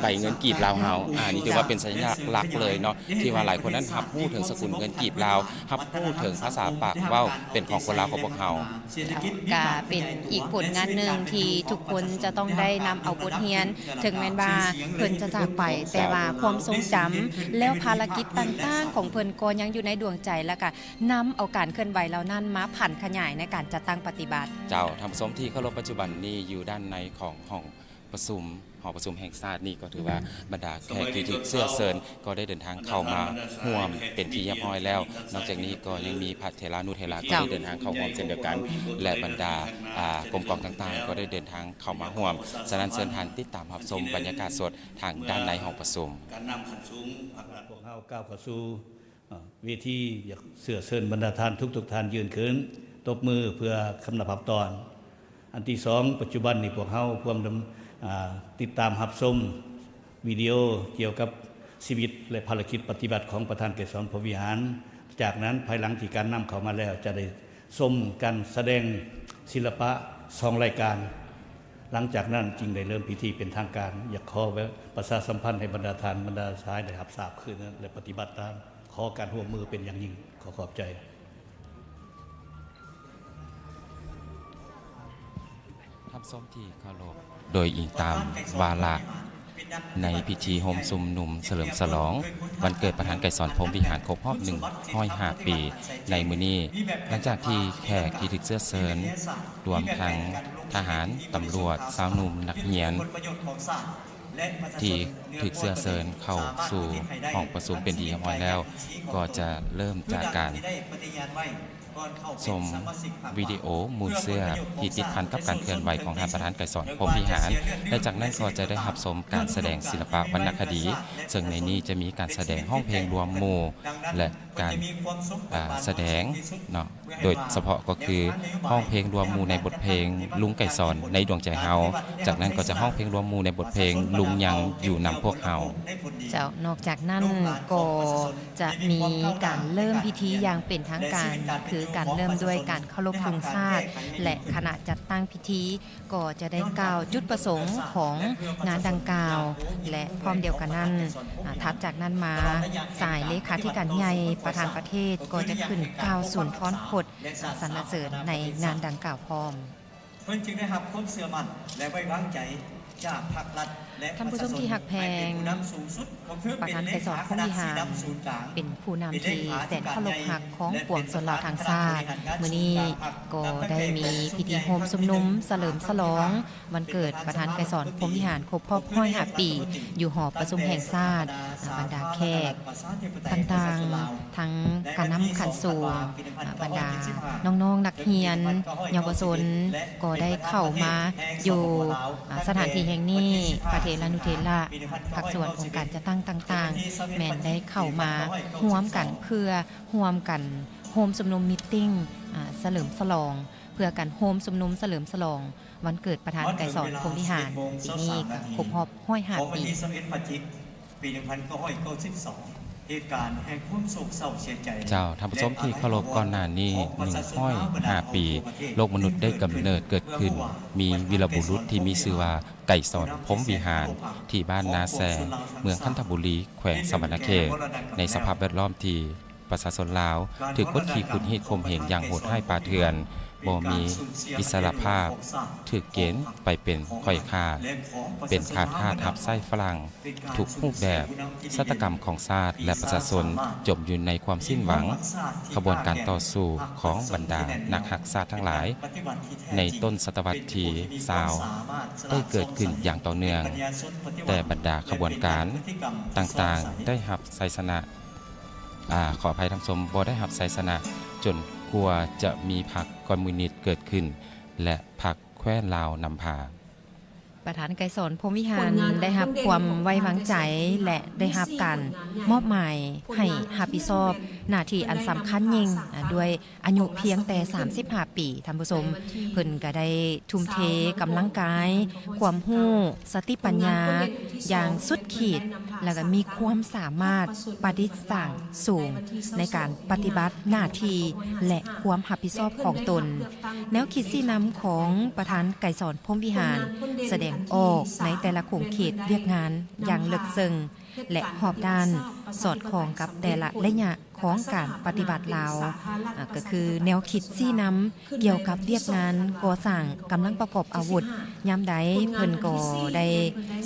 ໃບເງິນກີບລາວເຮົາ. ອາ ນີ້ຖືວ່າເປັນສັນຍາລັກເລີຍເນາະ ທີ່ວ່າຫຼາຍຄົນນັ້ນຮັບຮູ້ເຖິງສະກຸນເງິນກີບລາວ, ຮັບຮູ້ເຖິງພາສາປາກເວົ້າເປັນຂອງຄົນລາວຂອງພວກເຮົາ. ເຈົ້າ, ກະເປັນອີກຜົນງານໜຶ່ງທີ່ທຸກຄົນຈະຕ້ອງໄດ້ນຳເອົາບົດຮຽນ, ເຖິງແມ່ນວ່າເພິ່ນຈະຈາກໄປ, ແຕ່ວ່າຄວາມຊົງຈຳ ແລ້ວພາລະກິດຕ່າງໆຂອງເພິ່ນກໍຍັງຢູ່ໃນດວງໃຈ ແລ້ວກະ ນຳເອົາການເຄື່ອນໄຫວເຫຼົ່ານັ້ນມາຜັນຂະຫຍາຍໃນການຈັດຕັ້ງປະຕິບັດ. ເຈົ້າ, ທ່ານຜູ້ຊົມທີ່ເຄົາລົບ, ປັດຈຸບັນນີ້ຢູ່ດ້ານໃນຂອງຫ້ອງປະຊຸມ, ຫໍປະຊຸມແຫ່ງຊາດນີ້ ກໍຖືວ່າບັນດາແຂກທີ່ຖືກເຊື້ອເຊີນກໍໄດ້ເດີນທາງເຂົ້າມາຮ່ວມເປັນທີ່ຮຽບຮ້ອຍແລ້ວ. ນອກຈາກນີ້ກໍຍັງມີພະເຖລານຸເຖລະ ເຈົ້າ ກໍໄດ້ເດີນທາງເຂົ້າຮ່ວມເຊັ່ນດຽວກັນ ແລະ ບັນດາ ອ່າ ກົມກອງຕ່າງໆກໍໄດ້ເດີນທາງເຂົ້າມາຮ່ວມ. ສະນັ້ນເຊີນທ່ານຕິດຕາມຮັບຊົມບັນຍາກາດສົດທາງດ້ານໃນຫ້ອງປະຊຸມ. ການນຳຂັ້ນສູງພັກລັດ ພວກເຮົາກ້າວເຂົ້າສູ່ ເອີ ເວທີ ຢາກເຊື້ອເຊີນບັນດາທ່ານທຸກໆທ່ານຢືນຂຶ້ນ ຕົບມືເພື່ອຄຳນັບຮັບຕ້ອນ. ອັນທີສອງ, ປັດຈຸບັນນີ້ພວກເຮົາພວມດຳ ອ່າ ຕິດຕາມຮັບຊົມວິດີໂອກ່ຽວກັບຊີວິດ ແລະ ພາລະກິດປະຕິບັດຂອງປະທານໄກສອນ ພົມວິຫານ. ຈາກນັ້ນ, ພາຍຫຼັງທີ່ການນຳເຂົ້າມາແລ້ວ ຈະໄດ້ຊົມການສະແດງສິລະປະສອງລາຍການ. ຫຼັງຈາກນັ້ນຈຶ່ງໄດ້ເລີ່ມພິທີເປັນທາງການ. ຢາກຂໍປະຊາສຳພັນໃຫ້ບັນດາທ່ານ, ບັນດາສະຫາຍໄດ້ຮັບຊາບຄືນ ແລະ ປະຕິບັດຕາມ. ຂໍການຮ່ວມມືເປັນຢ່າງຍິ່ງ. ຂໍຂອບໃຈ. ທ່ານຜູ້ຊົມທີ່ເຄົາລົບ, ໂດຍອີງຕາມວາລະໃນພິທີໂຮມຊຸມນຸມສະເຫຼີມສະຫຼອງວັນເກີດປະທານໄກສອນ ພົມວິຫານ ຄົບຮອບໜຶ່ງຮ້ອຍຫ້າປີໃນມື້ນີ້, ຫຼັງຈາກທີ່ແຂກທີ່ຖືກເຊື້ອເຊີນ ລວມທັງທະຫານ, ຕຳຫຼວດ, ຊາວໜຸ່ມ, ນັກຮຽນ ທີ່ຖືກເຊື້ອເຊີນເຂົ້າສູ່ຫ້ອງປະຊຸມເປັນທີ່ຮຽບຮ້ອຍແລ້ວ, ກໍຈະເລີ່ມຈາກການຊົມວິດີໂອມູນເຊື້ອທີ່ຕິດພັນກັບການເຄື່ອນໄຫວຂອງທ່ານປະທານໄກສອນ ພົມວິຫານ ແລະ ຈາກນັ້ນກໍຈະໄດ້ຮັບຊົມການສະແດງສິລະປະວັນນະຄະດີ, ເຊິ່ງໃນນີ້ຈະມີການສະແດງຮ້ອງເພງລວມໝູ່ ແລະ ການ ອ່າ ສະແດງເນາະ ໂດຍສະເພາະກໍຄືຮ້ອງເພງລວມໝູ່ໃນບົດເພງລຸງໄກສອນໃນດວງໃຈເຮົາ, ຈາກນັ້ນກໍຈະຮ້ອງເພງລວມໝູ່ໃນບົດເພງລຸງຍັງຢູ່ນຳພວກເຮົາ. ເຈົ້າ, ນອກຈາກນັ້ນກໍຈະມີການເລີ່ມພິທີຢ່າງເປັນທາງການ ຄື ການເລີ່ມດ້ວຍການເຄົາລົບທຸງຊາດ ແລະ ຄະນະຈັດຕັ້ງພິທີກໍຈະໄດ້ກ່າວຈຸດປະສົງຂອງງານດັ່ງກ່າວ ແລະ ພ້ອມດຽວກັນນັ້ນ ອາ ຖັດຈາກນັ້ນມາ ສາຍເລຂາທິການໃຫຍ່ ປະທານປະເທດ ກໍຈະຂຶ້ນກ່າວສຸນທອນພົດສັນລະເສີນໃນງານດັ່ງກ່າວພ້ອມ. ເພິ່ນຈຶ່ງໄດ້ຮັບຄວາມເຊື່ອໝັ້ນ ແລະ ໄວ້ວາງໃຈຈາກພັກລັດ ແລະ ທ່ານຜູ້ຊົມທີ່ຮັກແພງ, ປະທານໄກສອນ ພົມວິຫານ ເປັນຜູ້ນຳທີ່ແສນເຄົາລົບຮັກຂອງປວງຊົນລາວທັງຊາດ. ມື້ນີ້ກໍໄດ້ມີພິທີໂຮມຊຸມນຸມສະເຫຼີມສະຫຼອງວັນເກີດປະທານໄກສອນ ພົມວິຫານ ຄົບຮອບຮ້ອຍຫ້າປີ ຢູ່ຫໍປະຊຸມແຫ່ງຊາດ. ບັນດາແຂກຕ່າງໆ ທັງການນຳຂັ້ນສູງ, ບັນດານ້ອງໆ ນັກຮຽນ, ເຍົາວະຊົນ ກໍໄດ້ເຂົ້າມາຢູ່ ອາ ສະຖານທີ່ແຫ່ງນີ້. ພະເຖລານຸເຖລະ, ພາກສ່ວນ ອົງການຈັດຕັ້ງຕ່າງໆ ແມ່ນໄດ້ເຂົ້າມາຮ່ວມກັນ ເພື່ອຮ່ວມກັນໂຮມຊຸມນຸມມີດຕິງ ອາ ສະເຫຼີມສະຫຼອງ, ເພື່ອກັນໂຮມຊຸມນຸມສະເຫຼີມສະຫຼອງວັນເກີດປະທານໄກສອນ ພົມວິຫານ ປີນີ້ກໍຄົບຮອບຮ້ອຍຫ້າປີ. ປີໜຶ່ງພັນເກົ້າຮ້ອຍເກົ້າສິບສອງ ເຫດການແຫ່ງຄວາມໂສກເສົ້າເສຍໃຈ. ເຈົ້າ, ທ່ານຜູ້ຊົມທີ່ເຄົາລົບ, ກ່ອນໜ້ານີ້ ໜຶ່ງຮ້ອຍຫ້າປີ ໂລກມະນຸດໄດ້ກຳເນີດເກີດຂຶ້ນ, ມີວີລະບຸລຸດທີ່ມີຊື່ວ່າ ໄກສອນ ພົມວິຫານ ທີ່ບ້ານນາແຊ, ເມືອງຄັນທະບູລີ, ແຂວງສະຫວັນນະເຂດ, ໃນສະພາບແວດລ້ອມທີ່ ປະຊາຊົນລາວຖືກກົດຂີ່ຂູດຮີດຂົ່ມເຫງຢ່າງໂຫດຮ້າຍປ່າເຖື່ອນ, ບໍ່ມີອິດສະຫຼະພາບ, ຖືກເກນໄປເປັນຂ້ອຍຂ້າ, ເປັນຂ້າທາດຮັບໃຊ້ຝຣັ່ງທຸກຮູບແບບ, ຊາດຕະກຳຂອງຊາດ ແລະ ປະຊາຊົນຈົມຢູ່ໃນຄວາມສິ້ນຫວັງ. ຂະບວນການຕໍ່ສູ້ຂອງບັນດານັກຮັກຊາດທັງຫຼາຍໃນຕົ້ນສະຕະວັດທີຊາວ ໄດ້ເກີດຂຶ້ນຢ່າງຕໍ່ເນື່ອງ, ແຕ່ບັນດາຂະບວນການຕ່າງໆໄດ້ຮັບໄຊຊະນະ ອາ ຂໍອະໄພທ່ານຜູ້ຊົມ, ບໍ່ໄດ້ຮັບໄຊຊະນະ ຈົນກວ່າຈະມີພັກຄອມມູນິດເກີດຂຶ້ນ ແລະ ພັກແຄວ້ນລາວນຳພາ. ປະທານໄກສອນ ພົມວິຫານ ໄດ້ຮັບຄວາມໄວ້ວາງໃຈ ແລະ ໄດ້ຮັບການມອບໝາຍໃຫ້ຮັບຜິດຊອບໜ້າທີ່ອັນສຳຄັນຍິ່ງ ອາ ດ້ວຍ ອາຍຸພຽງແຕ່ສາມສິບຫ້າປີ, ທ່ານຜູ້ຊົມ, ເພິ່ນກໍໄດ້ທຸ່ມເທກຳລັງກາຍ, ຄວາມຮູ້, ສະຕິປັນຍາຢ່າງສຸດຂີດ, ແລ້ວກໍມີຄວາມສາມາດປະດິດສ້າງສູງໃນການປະຕິບັດໜ້າທີ່ ແລະ ຄວາມຮັບຜິດຊອບຂອງຕົນ. ແນວຄິດຊີ້ນຳຂອງປະທານໄກສອນ ພົມວິຫານ ສະແດງອອກໃນແຕ່ລະຂົງເຂດວຽກງານຢ່າງເລິກເຊິ່ງ ແລະ ຮອບດ້ານ, ສອດຄ່ອງກັບແຕ່ລະໄລຍະ ຂອງການປະຕິວັດລາວ ອາ ກໍຄືແນວຄິດຊີ້ນຳກ່ຽວກັບວຽກງານກໍ່ສ້າງກຳລັງປະກອບອາວຸດ. ຍາມໃດເພິ່ນກໍໄດ້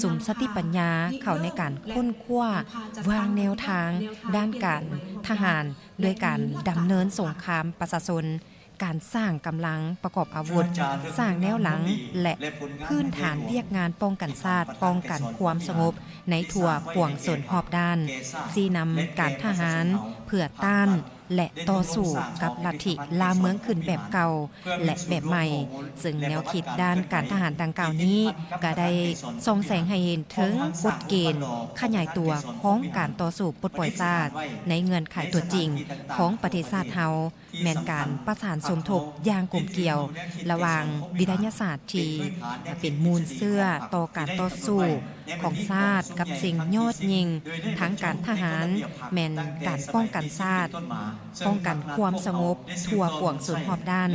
ສຸມສະຕິປັນຍາເຂົ້າໃນການຄົ້ນຄວ້າວາງແນວທາງດ້ານການທະຫານ ດ້ວຍການດຳເນີນສົງຄາມປະຊາຊົນ, ການສ້າງກຳລັງປະກອບອາວຸດ, ສ້າງແນວຫຼັງ ແລະ ພື້ນຖານວຽກງານປ້ອງກັນຊາດ, ປ້ອງກັນຄວາມສະຫງົບໃນທົ່ວປວງຊົນຮອບດ້ານ, ຊີ້ນຳການທະຫານເພື່ອຕ້ານ ແລະ ຕໍ່ສູ້ກັບລັດທິລ່າເມືອງຂຶ້ນແບບເກົ່າ ແລະ ແບບໃໝ່, ເຊິ່ງແນວຄິດດ້ານການທະຫານດັ່ງກ່າວນີ້ ກໍໄດ້ສ່ອງແສງໃຫ້ເຫັນເຖິງກົດເກນຂະຫຍາຍຕົວຂອງການຕໍ່ສູ້ປົດປ່ອຍຊາດໃນເງື່ອນໄຂຕົວຈິງຂອງປະເທດຊາດເຮົາ. ແມ່ນການປະສານສົມທົບຢ່າງກົມກຽວລະຫວ່າງວິທະຍາສາດທີ່ເປັນມູນເຊື້ອຕໍ່ການຕໍ່ສູ້ຂອງຊາດ ກັບສິ່ງຍອດຍິ່ງທາງການທະຫານ ແມ່ນການປ້ອງກັນຊາດ, ປ້ອງກັນຄວາມສະຫງົບທົ່ວປວງຊົນຮອບດ້ານ.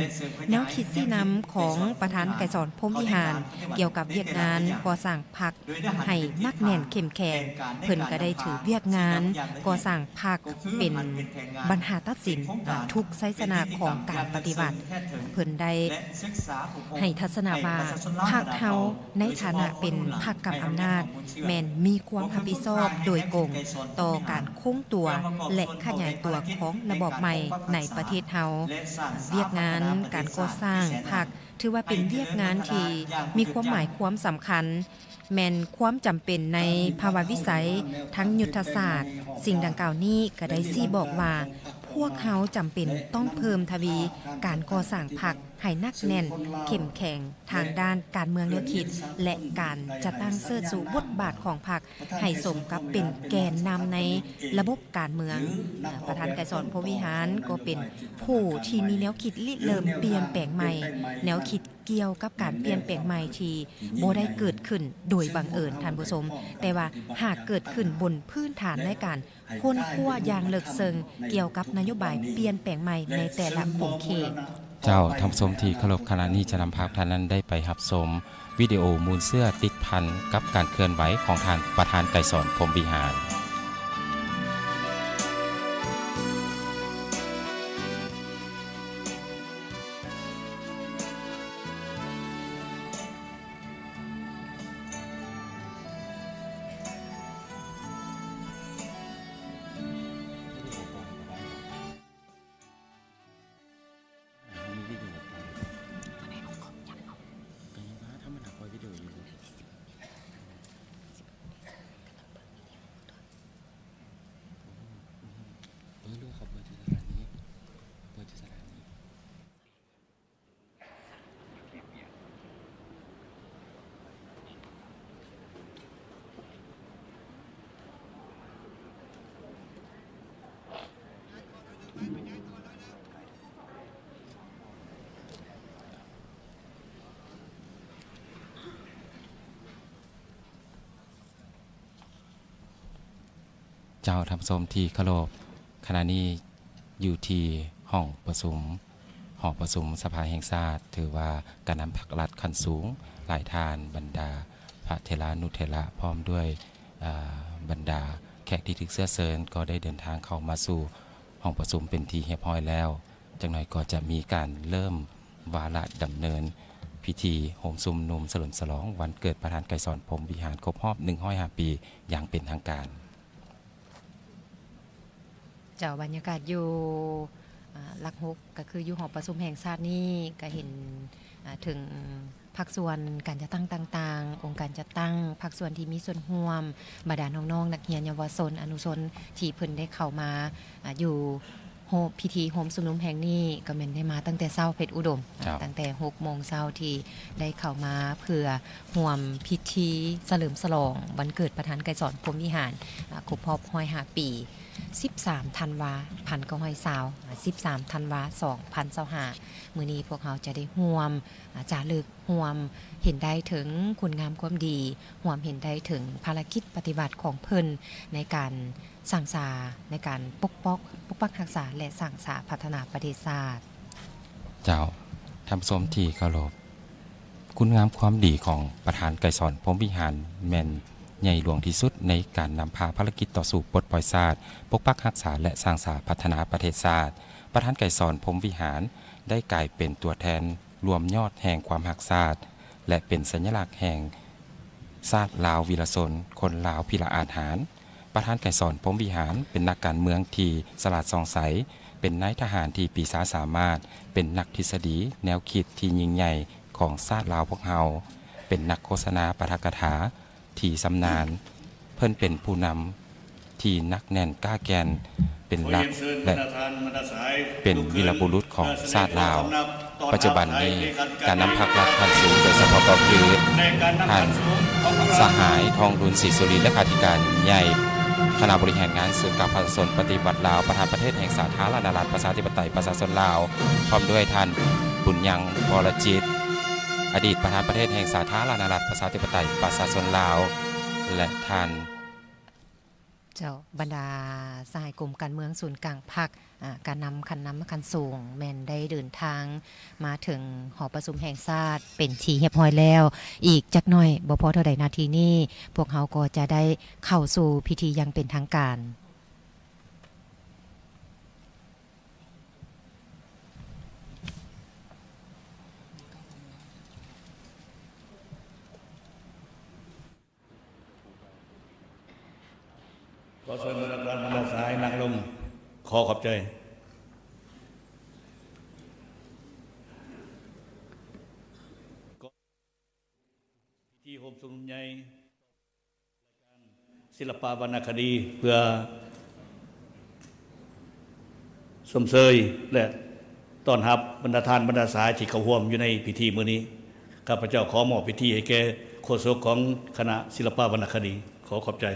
ແນວຄິດຊີ້ນຳຂອງປະທານໄກສອນ ພົມວິຫານ ກ່ຽວກັບວຽກງານກໍ່ສ້າງພັກ ໃຫ້ໜັກແໜ້ນເຂັ້ມແຂງ, ເພິ່ນກໍໄດ້ຖືວຽກງານກໍ່ສ້າງພັກເປັນບັນຫາຕັດສິນທຸກໄຊຊະນະຂອງການປະຕິວັດ. ເພິ່ນໄດ້ໃຫ້ທັດສະນະວ່າ ພັກເຮົາໃນຖານະເປັນພັກກຳອຳນາດ ແມ່ນມີຄວາມຮັບຜິດຊອບໂດຍກົງຕໍ່ການຄົງຕົວ ແລະ ຂະຫຍາຍຕົວຂອງລະບອບໃໝ່ໃນປະເທດເຮົາ. ວຽກງານການກໍ່ສ້າງພັກ ຖືວ່າເປັນວຽກງານທີ່ມີຄວາມໝາຍຄວາມສຳຄັນ, ແມ່ນຄວາມຈຳເປັນໃນພາວະວິໄສທາງຍຸດທະສາດ. ສິ່ງດັ່ງກ່າວນີ້ກໍໄດ້ຊີ້ບອກວ່າ ພວກເຮົາຈຳເປັນຕ້ອງເພີ່ມທະວີການກໍ່ສ້າງພັກໃຫ້ໜັກແໜ້ນເຂັ້ມແຂງທາງດ້ານການເມືອງແນວຄິດ ແລະ ການຈັດຕັ້ງເຊີດຊູບົດບາດຂອງພັກ ໃຫ້ສົມກັບເປັນແກນນຳໃນລະບົບການເມືອງ. ປະທານໄກສອນ ພົມວິຫານ ກໍເປັນຜູ້ທີ່ມີແນວຄິດລິເລີ່ມປ່ຽນແປງໃໝ່, ແນວຄິດ ກ່ຽວກັບການປ່ຽນແປງໃໝ່ທີ່ບໍ່ໄດ້ເກີດຂຶ້ນໂດຍບັງເອີນ, ທ່ານຜູ້ຊົມ, ແຕ່ວ່າຫາກເກີດຂຶ້ນບົນພື້ນຖານໃນການຄົ້ນຄວ້າຢ່າງເລິກເຊິ່ງກ່ຽວກັບນະໂຍບາຍປ່ຽນແປງໃໝ່ໃນແຕ່ລະຂົງເຂດ. ເຈົ້າ, ທ່ານຜູ້ຊົມທີ່ເຄົາລົບ, ຂະນະນີ້ຈະນຳພາທ່ານນັ້ນໄດ້ໄປຮັບຊົມວິດີໂອມູນເຊື້ອຕິດພັນກັບການເຄື່ອນໄຫວຂອງທ່ານປະທານໄກສອນ ພົມວິຫານ. ເຈົ້າ, ທ່ານຜູ້ຊົມທີ່ເຄົາລົບ, ຂະນະນີ້ຢູ່ທີ່ຫ້ອງປະຊຸມ ຫໍປະຊຸມສະພາແຫ່ງຊາດ, ຖືວ່າການນຳພັກລັດຂັ້ນສູງຫຼາຍທ່ານ, ບັນດາພະເຖລານຸເຖລະ ພ້ອມດ້ວຍ ອາ ບັນດາແຂກທີ່ຖືກເຊື້ອເຊີນ ກໍໄດ້ເດີນທາງເຂົ້າມາສູ່ຫ້ອງປະຊຸມເປັນທີ່ຮຽບຮ້ອຍແລ້ວ. ຈັກໜ່ອຍກໍຈະມີການເລີ່ມວາລະດຳເນີນພິທີໂຮມຊຸມນຸມສະເຫຼີມສະຫຼອງວັນເກີດປະທານໄກສອນ ພົມວິຫານ ຄົບຮອບໜຶ່ງຮ້ອຍຫ້າປີຢ່າງເປັນທາງການ. ເຈົ້າ, ບັນຍາກາດຢູ່ ອາ ຫຼັກຫົກ ກໍຄືຢູ່ຫໍປະຊຸມແຫ່ງຊາດນີ້ ກໍເຫັນ ອາ ເຖິງພາກສ່ວນການຈັດຕັ້ງຕ່າງໆ, ອົງການຈັດຕັ້ງ, ພາກສ່ວນທີ່ມີສ່ວນຮ່ວມ, ບັນດານ້ອງໆ ນັກຮຽນ, ເຍົາວະຊົນ, ອະນຸຊົນ ທີ່ເພິ່ນໄດ້ເຂົ້າມາ ອາ ຢູ່ ໂຮມ ພິທີໂຮມຊຸມນຸມແຫ່ງນີ້ກໍແມ່ນໄດ້ມາຕັ້ງແຕ່ເຊົ້າ ເພັດອຸດົມ, ເຈົ້າ ຕັ້ງແຕ່ຫົກໂມງເຊົ້າທີ່ໄດ້ເຂົ້າມາເພື່ອຮ່ວມພິທີສະເຫຼີມສະຫຼອງວັນເກີດປະທານໄກສອນ ພົມວິຫານ ອາ ຄົບຮອບຮ້ອຍຫ້າປີ, ສິບສາມທັນວາ ພັນເກົ້າຮ້ອຍຊາວ ອາ ສິບສາມທັນວາ ສອງພັນຊາວຫ້າ. ມື້ນີ້ພວກເຮົາຈະໄດ້ຮ່ວມ ອາ ຈາລຶກ ຮ່ວມເຫັນໄດ້ເຖິງຄຸນງາມຄວາມດີ, ຮ່ວມເຫັນໄດ້ເຖິງພາລະກິດປະຕິວັດຂອງເພິ່ນໃນການສ້າງສາ, ໃນການປົກປ້ອງ, ປົກປັກຮັກສາ ແລະ ສ້າງສາພັດທະນາປະເທດຊາດ. ເຈົ້າ, ທ່ານຜູ້ຊົມທີ່ເຄົາລົບ, ຄຸນງາມຄວາມດີຂອງປະທານໄກສອນ ພົມວິຫານ ແມ່ນໃຫຍ່ຫຼວງທີ່ສຸດໃນການນຳພາພາລະກິດຕໍ່ສູ້ປົດປ່ອຍຊາດ, ປົກປັກຮັກສາ ແລະ ສ້າງສາພັດທະນາປະເທດຊາດ. ປະທານໄກສອນ ພົມວິຫານ ໄດ້ກາຍເປັນຕົວແທນ ລວມຍອດແຫ່ງຄວາມຮັກຊາດ ແລະ ເປັນສັນຍະລັກແຫ່ງຊາດລາວວີລະຊົນ, ຄົນລາວພິລະອາດຫານ. ປະທານໄກສອນ ພົມວິຫານ ເປັນນັກການເມືອງທີ່ສະຫຼາດສ່ອງໃສ, ເປັນນາຍທະຫານທີ່ປີຊາສາມາດ, ເປັນນັກທິດສະດີແນວຄິດທີ່ຍິ່ງໃຫຍ່ຂອງຊາດລາວພວກເຮົາ, ເປັນນັກໂຄສະນາປາຖະກະຖາ ທີ່ຊຳນານ, ເພິ່ນເປັນຜູ້ນຳທີ່ໜັກແໜ້ນກ້າແກ່ນ, ເປັນຫຼັກ ແລະ ເປັນວີລະບຸລຸດຂອງຊາດລາວ. ປັດຈຸບັນນີ້ ການນຳພັກລັດຂັ້ນສູງ, ໂດຍສະເພາະກໍຄືທ່ານສະຫາຍ ທອງລຸນ ສີສຸລິນ, ເລຂາທິການໃຫຍ່ຄະນະບໍລິຫານງານສູນກາງປະຊາຊົນປະຕິວັດລາວ, ປະທານປະເທດແຫ່ງສາທາລະນະລັດປະຊາທິປະໄຕປະຊາຊົນລາວ, ພ້ອມດ້ວຍທ່ານ ບຸນຍັງ ວໍລະຈິດ, ອະດີດປະທານປະເທດແຫ່ງສາທາລະນະລັດປະຊາທິປະໄຕປະຊາຊົນລາວ ແລະ ທ່ານ ເຈົ້າ, ບັນດາສະຫາຍກົມການເມືອງສູນກາງພັກ, ອາ, ການນຳຂັ້ນນຳຂັ້ນສູງ ແມ່ນໄດ້ເດີນທາງມາເຖິງຫໍປະຊຸມແຫ່ງຊາດເປັນທີ່ຮຽບຮ້ອຍແລ້ວ. ອີກຈັກໜ້ອຍ, ບໍ່ພໍເທົ່າໃດນາທີນີ້, ພວກເຮົາກໍຈະໄດ້ເຂົ້າສູ່ພິທີຢ່າງເປັນທາງການ. ຂໍເຊີນປະທານບັນດາສະຫາຍນັ່ງລົງ. ຂໍຂອບໃຈ. ພິທີໂຮມຊຸມນຸມໃຫຍ່ ລາຍການສິລະປະວັນນະຄະດີ ເພື່ອ ຊົມເຊີຍ ແລະ ຕ້ອນຮັບບັນດາທ່ານບັນດາສະຫາຍທີ່ເຂົ້າຮ່ວມຢູ່ໃນພິທີມື້ນີ້. ຂ້າພະເຈົ້າຂໍມອບພິທີໃຫ້ແກ່ໂຄສົກຂອງຄະນະສິລະປະວັນນະຄະດີ. ຂໍຂອບໃຈ.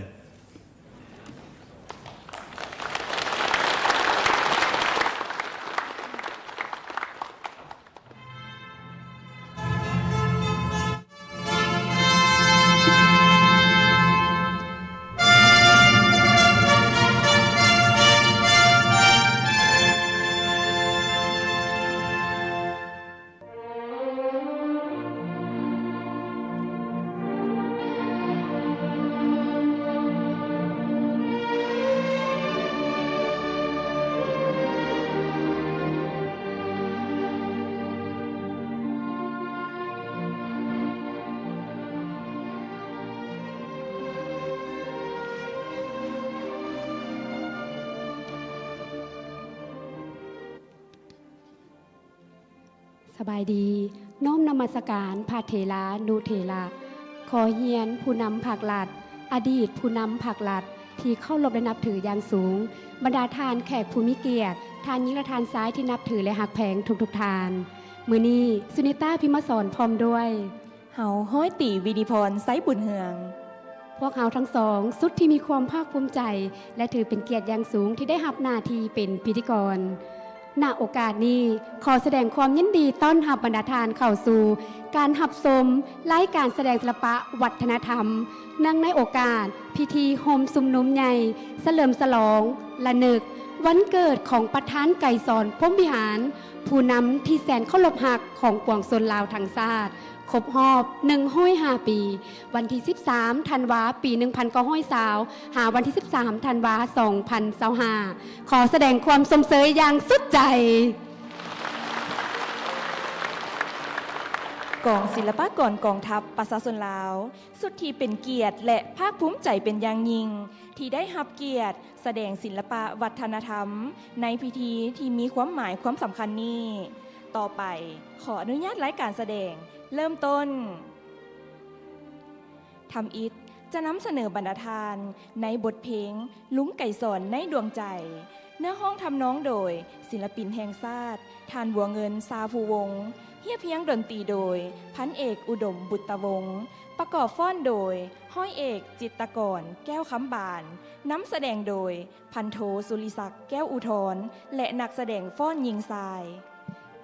ສະບາຍດີ, ນ້ອມນະມັດສະການພະເຖລານຸເຖລະ, ຂໍຮຽນຜູ້ນຳພັກລັດ, ອະດີດຜູ້ນຳພັກລັດທີ່ເຄົາລົບ ແລະ ນັບຖືຢ່າງສູງ, ບັນດາທ່ານແຂກຜູ້ມີກຽດ, ທ່ານຍິງ ແລະ ທ່ານຊາຍທີ່ນັບຖື ແລະ ຮັກແພງທຸກໆທ່ານ. ມື້ນີ້ ສຸນິຕາ ພິມມະສອນ ພ້ອມດ້ວຍ ເຮົາ ຮ້ອຍຕີ ວິນິພອນ ໄຊບຸນເຮືອງ. ພວກເຮົາທັງສອງສຸດທີ່ມີຄວາມພາກພູມໃຈ ແລະ ຖືເປັນກຽດຢ່າງສູງທີ່ໄດ້ຮັບໜ້າທີ່ເປັນພິທີກອນ. ນະໂອກາດນີ້ ຂໍສະແດງຄວາມຍິນດີຕ້ອນຮັບບັນດາທ່ານເຂົ້າສູ່ການຮັບຊົມລາຍການສະແດງສິລະປະວັດທະນະທຳ ເນື່ອງໃນໂອກາດພິທີໂຮມຊຸມນຸມໃຫຍ່ສະເຫຼີມສະຫຼອງລະນຶກວັນເກີດຂອງປະທານໄກສອນ ພົມວິຫານ ຜູ້ນຳທີ່ແສນເຄົາລົບຮັກຂອງປວງຊົນລາວທັງຊາດ ຄົບຮອບໜຶ່ງຮ້ອຍຫ້າປີ, ວັນທີສິບສາມ ທັນວາ ປີໜຶ່ງພັນເກົ້າຮ້ອຍຊາວ ຫາວັນທີສິບສາມ ທັນວາ ສອງພັນຊາວຫ້າ. ຂໍສະແດງຄວາມຊົມເຊີຍຢ່າງສຸດໃຈ. ກອງສິລະປາກອນກອງທັບປະຊາຊົນລາວ ສຸດທີ່ເປັນກຽດ ແລະ ພາກພູມໃຈເປັນຢ່າງຍິ່ງ ທີ່ໄດ້ຮັບກຽດ ສະແດງສິລະປະວັດທະນະທຳໃນພິທີທີ່ມີຄວາມໝາຍຄວາມສຳຄັນນີ້. ຕໍ່ໄປ, ຂໍອະນຸຍາດລາຍການສະແດງເລີ່ມຕົ້ນ. ທຳອິດຈະນຳສະເໜີບັນດາທ່ານໃນບົດເພງ ລຸງໄກສອນໃນດວງໃຈ, ເນື້ອຮ້ອງທຳນອງໂດຍສິລະປິນແຫ່ງຊາດ ທ່ານ ບົວເງິນ ຊາພູວົງ, ຮຽບຮຽງດົນຕີໂດຍ ພັນເອກ ອຸດົມ ບຸດຕະວົງ, ປະກອບຟ້ອນໂດຍ ຮ້ອຍເອກ ຈິດຕະກອນ ແກ້ວຄຳບານ, ນຳສະແດງໂດຍ ພັນໂທ ສຸລິສັກ ແກ້ວອຸທອນ ແລະ ນັກສະແດງຟ້ອນຍິງຊາຍ.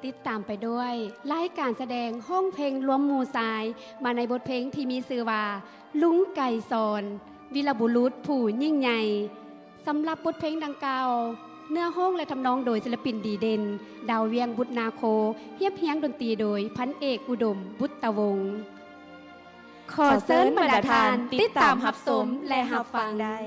ຕິດຕາມໄປດ້ວຍລາຍການສະແດງຮ້ອງເພງລວມໝູ່ຊາຍ ມາໃນບົດເພງທີ່ມີຊື່ວ່າ ລຸງໄກສອນ ວີລະບຸລຸດຜູ້ຍິ່ງໃຫຍ່. ສຳລັບບົດເພງດັ່ງກ່າວ, ເນື້ອຮ້ອງ ແລະ ທຳນອງໂດຍສິລະປິນດີເດັ່ນ ດາວວຽງ ບຸດນາໂຄ, ຮຽບຮຽງດົນຕີໂດຍ ພັນເອກ ອຸດົມ ບຸດຕະວົງ. ຂໍເຊີນບັນດາທ່ານຕິດຕາມຮັບຊົມ ແລະ ຮັບຟັງໄດ້.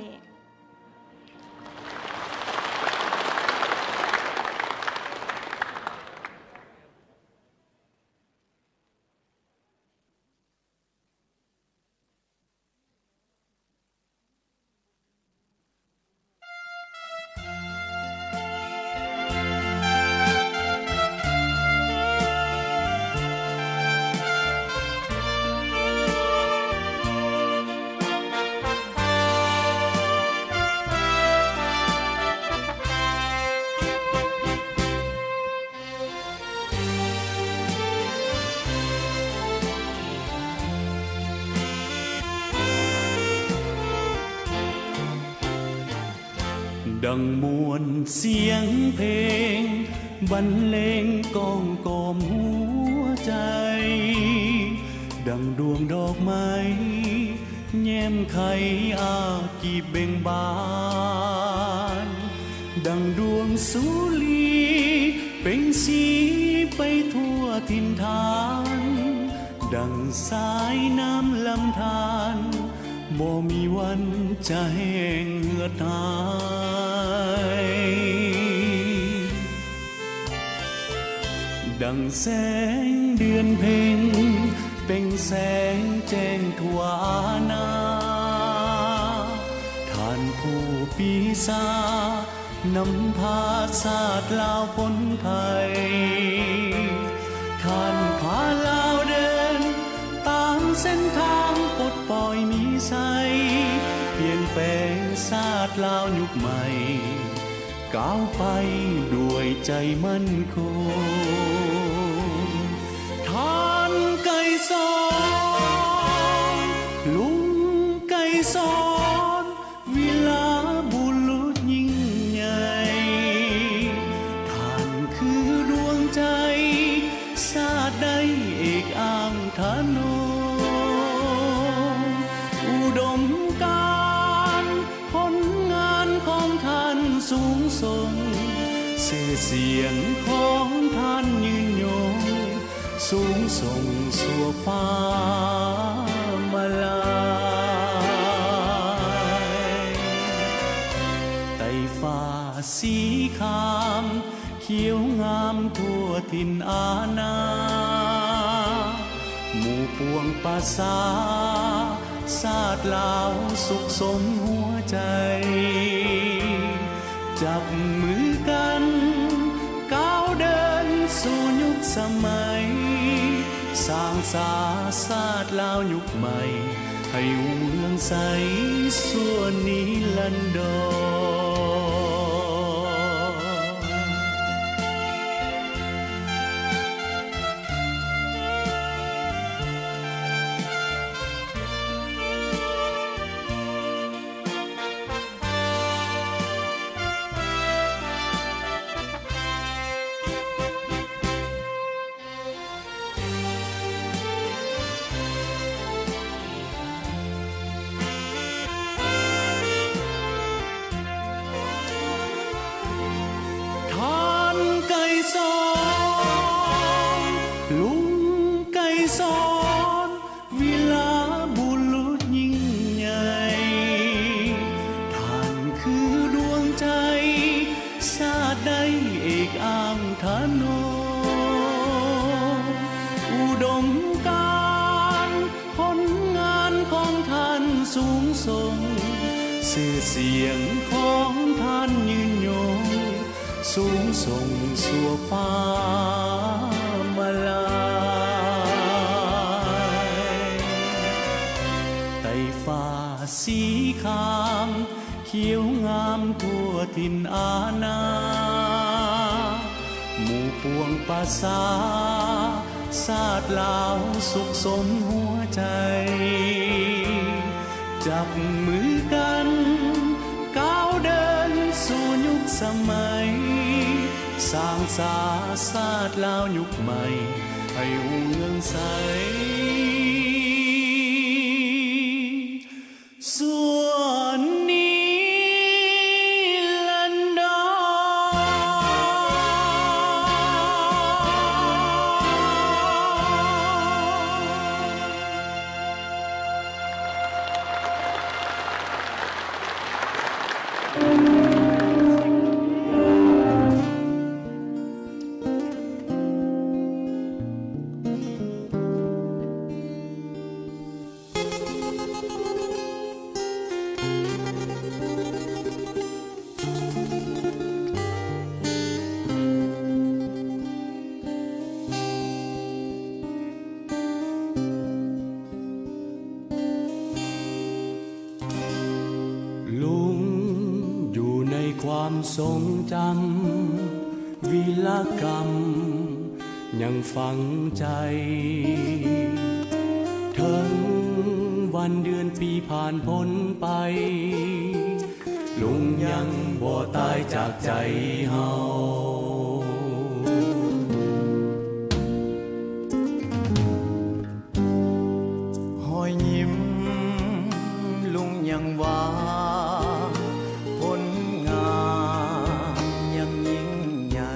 ດັ່ງມວນສຽງເພງບັນເລງກ້ອມກອມຫົວໃຈ, ດັ່ງດວງດອກໄມ້ແຍ້ມໄຂອາກີບເບັ່ງບານ, ດັ່ງດວງສຸລີເປັ່ງສີໄປທົ່ວຖິ່ນຖານ, ດັ່ງສາຍນ້ຳລຳທານ ບໍ່ມີວັນຈະແຫ້ງເຫືອດຫາຍ. ດັ່ງແສງເດືອນເພັງເປັ່ງແສງແຈ້ງທົ່ວອານາ, ທ່ານຜູ້ປີຊາ ນຳພາຊາດລາວພົ້ນໄພ, ທ່ານພາລາວເດີນຕາມເສັ້ນທາງປົດປ່ອຍມີໄຊ, ປ່ຽນແປງຊາດລາວຍຸກໃໝ່ ກ້າວໄປດ້ວຍໃຈໝັ້ນຄົງ. ທ່ານໄກສອນ ລຸງໄກສອນ ວິລະບຸລຸດຍິ່ງໃຫຍ່, ທ່ານຄືດວງໃຈຊາດໃດເອກອ້າງທະນົງ, ອຸດົມການຜົນງານຂອງທ່ານສູງສົ່ງ, ຊື່ສຽງຂອງທ່ານຍືນຍົງ ສູງສົ່ງຊົ່ວຟ້າມາລາຍ. ໄຕ່ຟ້າສີຄາມຂຽວງາມທົ່ວຖິ່ນອານາ, ໝູ່ປວງປະຊາຊາດລາວສຸກສົມຫົວໃຈ, ຈັບມືກັນກ້າວເດີນສູ່ຍຸກສະໄໝ, ສາຊາດລາວຍຸກໃໝ່ ໃຫ້ຮຸ່ງເຮືອງໃສຊົ່ວນິລັນດອນ. ທ່ານໄກສອນ ລຸງໄກສອນ ວິລະບຸລຸດຍິ່ງໃຫຍ່ ທ່ານຄືດວງໃຈ ຊາດໃດເອກອ້າງທະນົ ອຸດົມການ ຜົນງານຂອງທ່ານສູງສົ່ງ ຊື່ສຽງຂອງທ່ານຍືນຍົງ ສູງສົ່ງຊົ່ວຟ້າມາລາຍ. ໄຕ່ຟ້າສີຄາມ ຂຽວງາມທົ່ວຖິ່ນອານາ ໝູ່ປວງປະຊາ ຊາດລາວສຸກສົມຫົວໃຈ ຈັບມືກັນ ກ້າວເດີນສູ່ຍຸກສະໄໝ ສ້າງສາຊາດລາວຍຸກໃໝ່ ໃຫ້ຮຸ່ງເຮືອງໃສ ຊົ່ວນິລັນດອນ. ລຸງຢູ່ໃນຄວາມຊົງຈຳ ວິລະກຳຍັງຝັງໃຈ ເຖິງວັນເດືອນປີຜ່ານພົ້ນໄປ ລຸງຍັງບໍ່ຕາຍຈາກໃຈເຮົາ. ຮອຍຍິ້ມລຸງຍັງວ່າ ຜົນງານຍັງຍິ່ງໃຫຍ່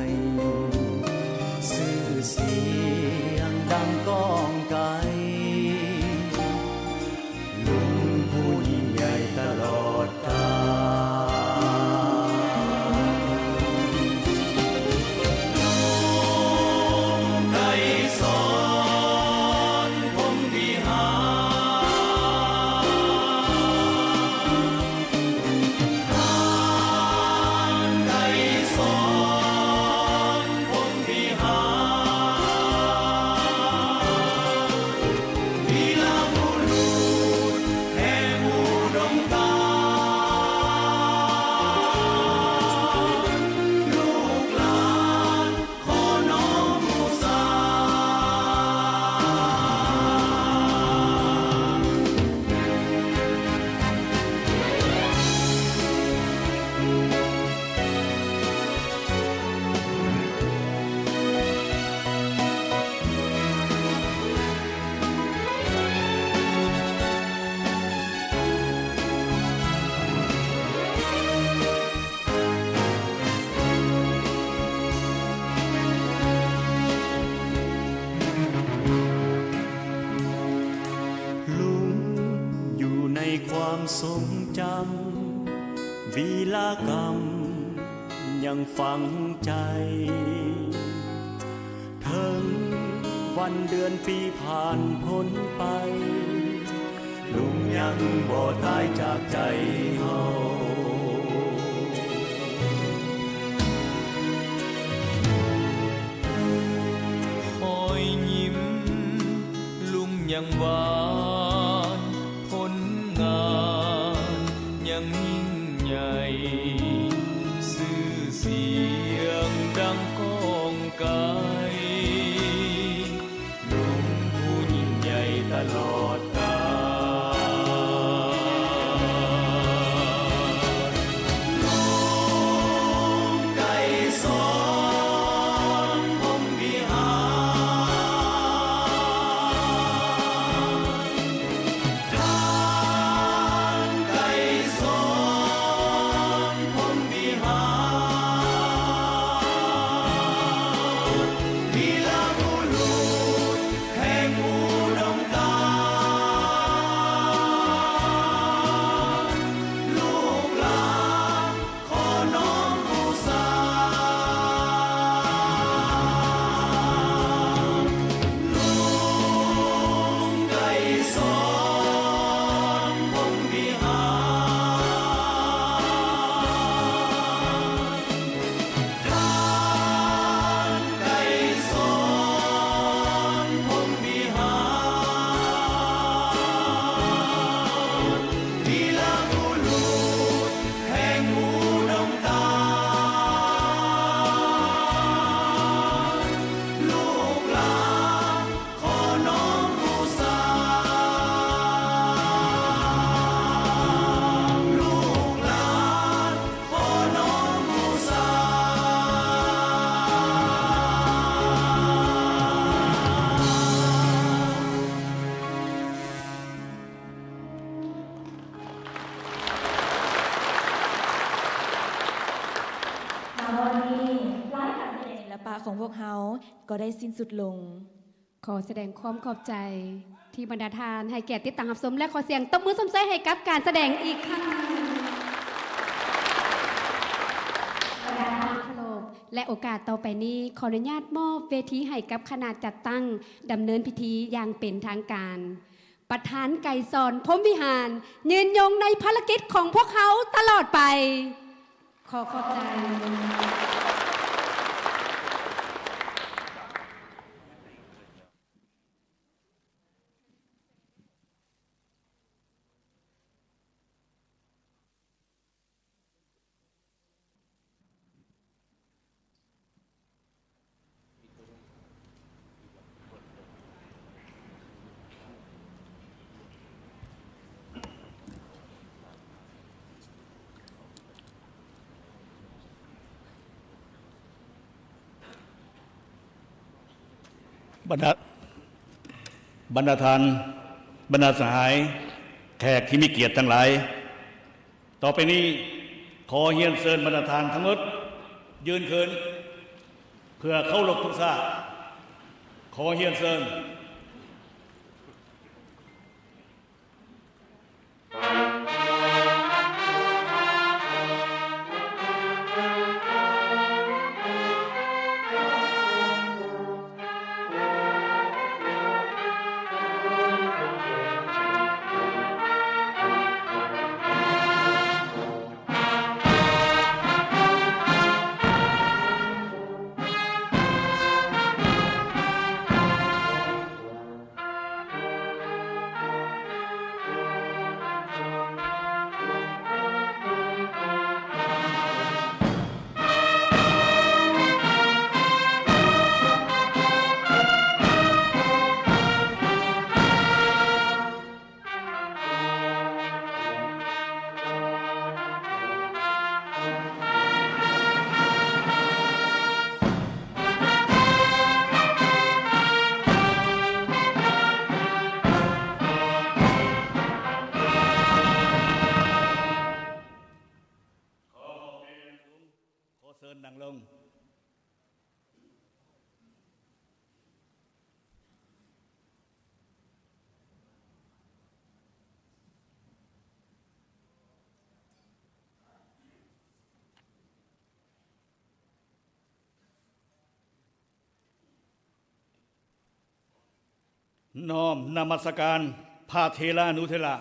ຊື່ສຽງດັ່ງກ້ອງໄກ ລຸງຜູ້ຍິ່ງໃຫຍ່ຕະຫຼອດການ. ລຸງຢູ່ໃນຄວາມຊົງຈຳ ວິລະກຳຍັງຝັງໃຈ ເຖິງວັນເດືອນປີຜ່ານພົ້ນໄປ ລຸງຍັງບໍ່ຕາຍຈາກໃຈເຮົາ. ຮອຍຍິ້ມ ຫວານ ຜົນງານຍັງຍິ່ງໃຫຍ່ ຊື່ສຽງດັງກ້ອງໄກ ລຸງຜູ້ຍິ່ງໃຫຍ່ຕະຫຼອດການ ລຸງໄກສອນ ພົມວິຫານ ທ່ານໄກສອນ ພົມວິຫານ ວີລະບຸລຸດ ແຫ່ງອຸດົມການ ລູກຫຼານຂໍນ້ອມບູຊາ ລຸງໄກສອນ ພົມວິຫານ ທ່ານໄກສອນ ພົມວິຫານ ວີລະບຸລຸດ ແຫ່ງອຸດົມການ ລູກຫຼານ ຂໍນ້ອມບູຊາ ລູກຫຼານ ຂໍນ້ອມບູຊາ. ແລະ ວັນນີ້ ລາຍການສະແດງສິລະປະຂອງພວກເຮົາກໍໄດ້ສິ້ນສຸດລົງ. ຂໍສະແດງຄວາມຂອບໃຈທີ່ບັນດາທ່ານໃຫ້ກຽດຕິດຕາມຮັບຊົມ ແລະ ຂໍສຽງຕົບມືຊົມເຊີຍໃຫ້ກັບການສະແດງອີກຄັ້ງໜຶ່ງ. ບັນດາທ່ານທີ່ເຄົາລົບ ແລະ ໂອກາດຕໍ່ໄປນີ້ ຂໍອະນຸຍາດມອບເວທີໃຫ້ກັບຄະນະຈັດຕັ້ງດຳເນີນພິທີຢ່າງເປັນທາງການ. ປະທານໄກສອນ ພົມວິຫານ ຍືນຍົງໃນພາລະກິດຂອງພວກເຮົາຕະຫຼອດໄປ. ຂໍຂອບໃຈ. ບັນດາ ບັນດາທ່ານ ບັນດາສະຫາຍ ແຂກທີ່ມີກຽດທັງຫຼາຍ, ຕໍ່ໄປນີ້ ຂໍຮຽນເຊີນບັນດາທ່ານທັງໝົດຢືນຂຶ້ນ ເພື່ອເຄົາລົບທຸກຊາດ. ຂໍຮຽນເຊີນ. ຂໍຂອບໃຈຢ່າງສູງ. ຂໍເຊີນນັ່ງລົງ. ນ້ອມນະມັດສະການພະເຖລານຸເຖລະ.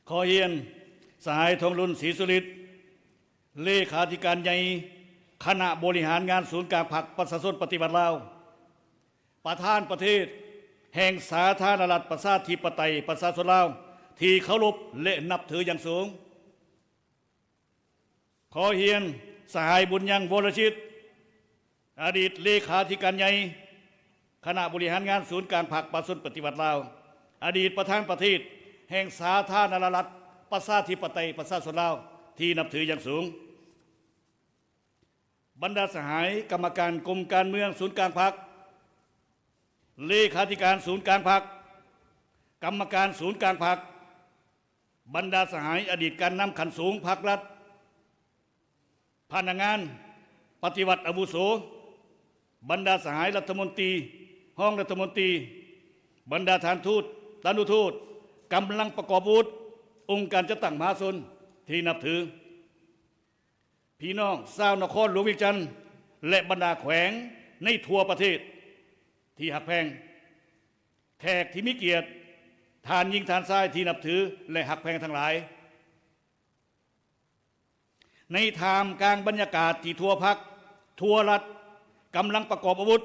ຂໍຮຽນສະຫາຍ ທອງລຸນ ສີສຸລິດ ເລຂາທິການໃຫຍ່ຄະນະບໍລິຫານງານສູນກາງພັກປະຊາຊົນປະຕິວັດລາວ, ປະທານປະເທດ ແຫ່ງສາທາລະນະລັດ ປະຊາທິປະໄຕ ປະຊາຊົນລາວ ທີ່ເຄົາລົບ ແລະ ນັບຖືຢ່າງສູງ. ຂໍຮຽນສະຫາຍ ບຸນຍັງ ວໍລະຈິດ, ອະດີດເລຂາທິການໃຫຍ່ຄະນະບໍລິຫານງານສູນກາງພັກປະຊາຊົນປະຕິວັດລາວ, ອະດີດປະທານປະເທດແຫ່ງສາທາລະນະລັດ ປະຊາທິປະໄຕ ປະຊາຊົນລາວ ທີ່ນັບຖືຢ່າງສູງ. ບັນດາສະຫາຍກຳມະການກົມການເມືອງສູນກາງພັກ, ເລຂາທິການສູນກາງພັກ, ກຳມະການສູນກາງພັກ, ບັນດາສະຫາຍອະດີດການນຳຂັ້ນສູງພັກລັດ, ພະນັກງານປະຕິວັດອາວຸໂສ, ບັນດາສະຫາຍລັດຖະມົນຕີ, ຮອງລັດຖະມົນຕີ, ບັນດາທ່ານທູດ, ຕານຸທູດ, ກຳລັງປະກອບອາວຸດ, ອົງການຈັດຕັ້ງມະຫາຊົນທີ່ນັບຖື. ພີ່ນ້ອງຊາວນະຄອນຫຼວງວຽງຈັນ ແລະ ບັນດາແຂວງໃນທົ່ວປະເທດທີ່ຮັກແພງ, ແຂກທີ່ມີກຽດ, ທ່ານຍິງທ່ານຊາຍທີ່ນັບຖື ແລະ ຮັກແພງທັງຫຼາຍ, ໃນທ່າມກາງບັນຍາກາດທີ່ທົ່ວພັກ, ທົ່ວລັດ, ກຳລັງປະກອບອາວຸດ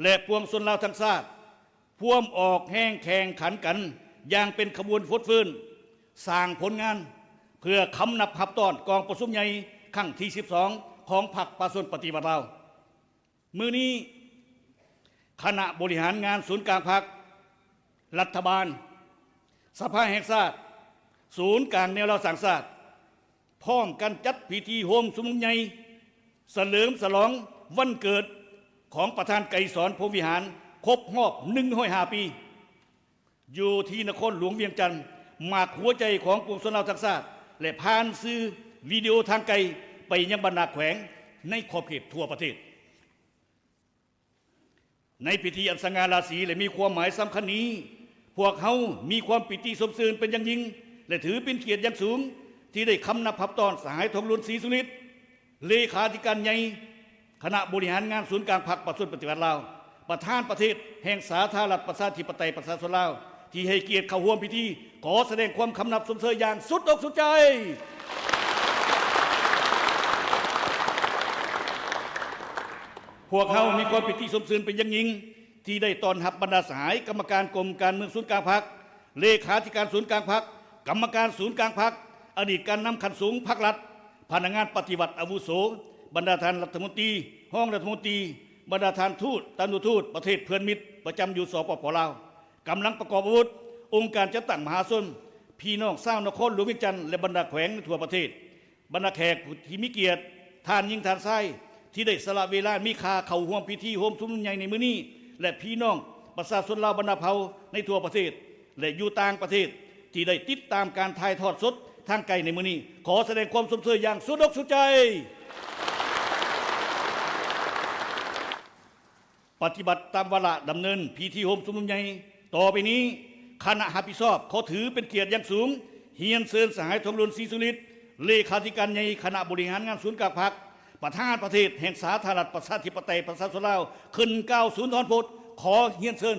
ແລະ ປວງຊົນລາວທັງຊາດ ພວມອອກແຮງແຂ່ງຂັນກັນຢ່າງເປັນຂະບວນຟົດຟື້ນ, ສ້າງຜົນງານເພື່ອຄຳນັບຮັບຕ້ອນກອງປະຊຸມໃຫຍ່ຄັ້ງທີສິບສອງ ຂອງພັກປະຊາຊົນປະຕິວັດລາວ. ມື້ນີ້ ຄະນະບໍລິຫານງານສູນກາງພັກ, ລັດຖະບານ, ສະພາແຫ່ງຊາດ, ສູນກາງແນວລາວສ້າງຊາດ ພ້ອມກັນຈັດພິທີໂຮມຊຸມນຸມໃຫຍ່ສະເຫຼີມສະຫຼອງວັນເກີດຂອງປະທານໄກສອນ ພົມວິຫານ ຄົບຮອບໜຶ່ງຮ້ອຍຫ້າປີ ຢູ່ທີ່ນະຄອນຫຼວງວຽງຈັນ, ໝາກຫົວໃຈຂອງປວງຊົນລາວທັງຊາດ ແລະ ຜ່ານສື່ວິດີໂອທາງໄກໄປຍັງບັນດາແຂວງໃນຂອບເຂດທົ່ວປະເທດ. ໃນພິທີອັນສະຫງ່າລາສີ ແລະ ມີຄວາມໝາຍສຳຄັນນີ້, ພວກເຮົາມີຄວາມປີຕິຊົມຊື່ນເປັນຢ່າງຍິ່ງ ແລະ ຖືເປັນກຽດຢ່າງສູງ ທີ່ໄດ້ຄຳນັບຮັບຕ້ອນສະຫາຍ ທອງລຸນ ສີສຸລິດ, ເລຂາທິການໃຫຍ່ຄະນະບໍລິຫານງານສູນກາງພັກປະຊາຊົນປະຕິວັດລາວ, ປະທານປະເທດແຫ່ງສາທາລະນະລັດ ປະຊາທິປະໄຕ ປະຊາຊົນລາວ ທີ່ໃຫ້ກຽດເຂົ້າຮ່ວມພິທີ. ຂໍສະແດງຄວາມຄຳນັບຊົມເຊີຍຢ່າງສຸດອົກສຸດໃຈ. ພວກເຮົາມີຄວາມປີຕິຊົມຊື່ນເປັນຢ່າງຍິ່ງ ທີ່ໄດ້ຕ້ອນຮັບບັນດາສະຫາຍກຳມະການກົມການເມືອງສູນກາງພັກ, ເລຂາທິການສູນກາງພັກ, ກຳມະການສູນກາງພັກ, ອະດີດການນຳຂັ້ນສູງພັກລັດ, ພະນັກງານປະຕິວັດອາວຸໂສ, ບັນດາທ່ານລັດຖະມົນຕີ, ຮອງລັດຖະມົນຕີ, ບັນດາທ່ານທູດ, ຕານຸທູດປະເທດເພື່ອນມິດປະຈຳຢູ່ ສປປ ລາວ, ກຳລັງປະກອບອາວຸດ, ອົງການຈັດຕັ້ງມະຫາຊົນ, ພີ່ນ້ອງຊາວນະຄອນຫຼວງວຽງຈັນ ແລະ ບັນດາແຂວງໃນທົ່ວປະເທດ, ບັນດາແຂກຜູ້ທີ່ມີກຽດ, ທ່ານຍິງທ່ານຊາຍ ທີ່ໄດ້ສະຫຼະເວລາມີຄ່າເຂົ້າຮ່ວມພິທີໂຮມຊຸມນຸມໃຫຍ່ໃນມື້ນີ້ ແລະ ພີ່ນ້ອງປະຊາຊົນລາວບັນດາເຜົ່າໃນທົ່ວປະເທດ ແລະ ຢູ່ຕ່າງປະເທດ ທີ່ໄດ້ຕິດຕາມການຖ່າຍທອດສົດທາງໄກໃນມື້ນີ້. ຂໍສະແດງຄວາມຊົມເຊີຍຢ່າງສຸດອົກສຸດໃຈ. ປະຕິບັດຕາມວາລະດຳເນີນພິທີໂຮມຊຸມນຸມໃຫຍ່. ຕໍ່ໄປນີ້, ຄະນະຮັບຜິດຊອບຂໍຖືເປັນກຽດຢ່າງສູງ ຮຽນເຊີນສະຫາຍ ທອງລຸນ ສີສຸລິດ, ເລຂາທິການໃຫຍ່ຄະນະບໍລິຫານງານສູນກາງພັກ, ປະທານປະເທດແຫ່ງສາທາລະນະລັດ ປະຊາທິປະໄຕ ປະຊາຊົນລາວ ຂຶ້ນກ່າວສຸນທອນພົດ. ຂໍຮຽນເຊີນ.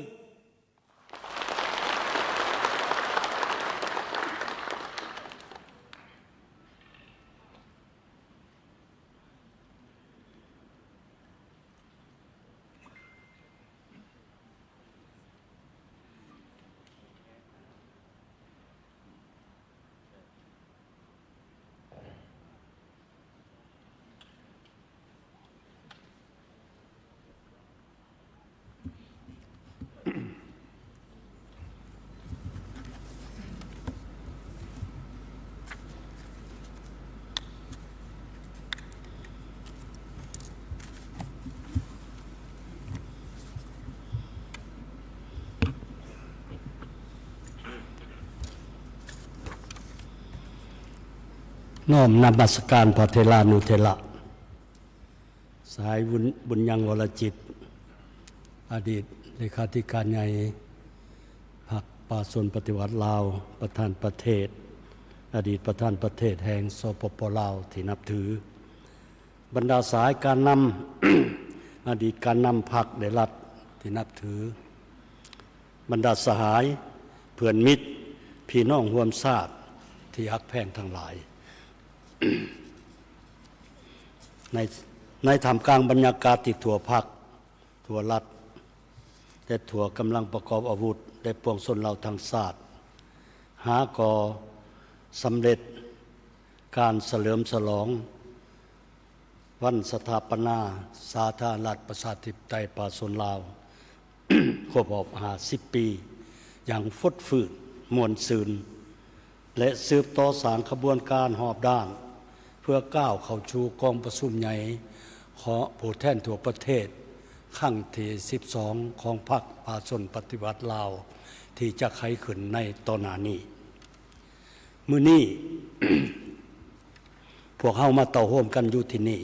ນ້ອມນະມັດສະການພະເຖລານຸເຖລະ. ສະຫາຍ ບຸນ ບຸນຍັງ ວໍລະຈິດ, ອະດີດເລຂາທິການໃຫຍ່ພັກປະຊາຊົນປະຕິວັດລາວ, ປະທານປະເທດ, ອະດີດປະທານປະເທດແຫ່ງ ສປປ ລາວ ທີ່ນັບຖື, ບັນດາສາຍການນຳ, ອະດີດການນຳພັກ ແລະ ລັດທີ່ນັບຖື, ບັນດາສະຫາຍ, ເພື່ອນມິດ, ພີ່ນ້ອງຮ່ວມຊາດທີ່ຮັກແພງທັງຫຼາຍ. ໃນ ໃນທ່າມກາງບັນຍາກາດທີ່ທົ່ວພັກ, ທົ່ວລັດ, ແຕ່ທົ່ວກຳລັງປະກອບອາວຸດ ແລະປວງຊົນລາວທັງຊາດ ຫາກໍ່ສຳເລັດການສະເຫຼີມສະຫຼອງວັນສະຖາປະນາສາທາລະນະລັດປະຊາທິປະໄຕປະຊາຊົນລາວ ຄົບຮອບຫ້າສິບປີ ຢ່າງຟົດຟື້ນມ່ວນຊື່ນ ແລະ ສືບຕໍ່ສ້າງຂະບວນການຮອບດ້ານ ເພື່ອກ້າວເຂົ້າສູ່ກອງປະຊຸມໃຫຍ່ຂອງຜູ້ແທນທົ່ວປະເທດ ຄັ້ງທີສິບສອງ ຂອງພັກປະຊາຊົນປະຕິວັດລາວ ທີ່ຈະໄຂຂຶ້ນໃນຕໍ່ໜ້ານີ້. ມື້ນີ້ ພວກເຮົາມາເຕົ້າໂຮມກັນຢູ່ທີ່ນີ້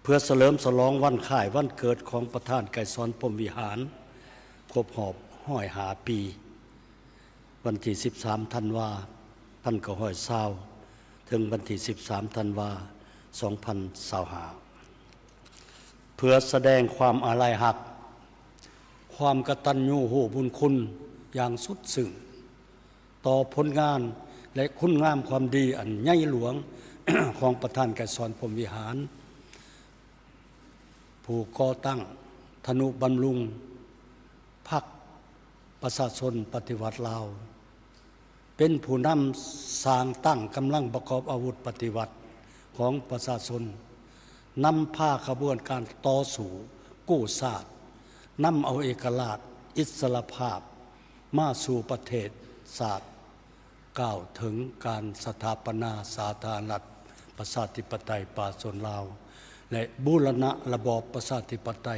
ເພື່ອສະເຫຼີມສະຫຼອງວັນຄ້າຍວັນເກີດຂອງປະທານໄກສອນ ພົມວິຫານ ຄົບຮອບຮ້ອຍຫ້າປີ ວັນທີສິບສາມ ທັນວາ ພັນເກົ້າຮ້ອຍຊາວ ເຖິງວັນທີສິບສາມ ທັນວາ ສອງພັນຊາວຫ້າ ເພື່ອສະແດງຄວາມອາລັຍຮັກ ຄວາມກະຕັນຍູຮູ້ບຸນຄຸນຢ່າງສຸດຊຶ້ງ ຕໍ່ຜົນງານ ແລະ ຄຸນງາມຄວາມດີອັນໃຫຍ່ຫຼວງ ຂອງປະທານໄກສອນ ພົມວິຫານ ຜູ້ກໍ່ຕັ້ງທະນຸບຳລຸງພັກປະຊາຊົນປະຕິວັດລາວ, ເປັນຜູ້ນຳສ້າງຕັ້ງກຳລັງປະກອບອາວຸດປະຕິວັດຂອງປະຊາຊົນ, ນຳພາຂະບວນການຕໍ່ສູ້ກູ້ຊາດ, ນຳເອົາເອກະລາດ, ອິດສະຫຼະພາບມາສູ່ປະເທດຊາດ, ກ່າວເຖິງການສະຖາປະນາສາທາລະນະລັດປະຊາທິປະໄຕປະຊາຊົນລາວ ແລະ ບູລະນະລະບອບປະຊາທິປະໄຕ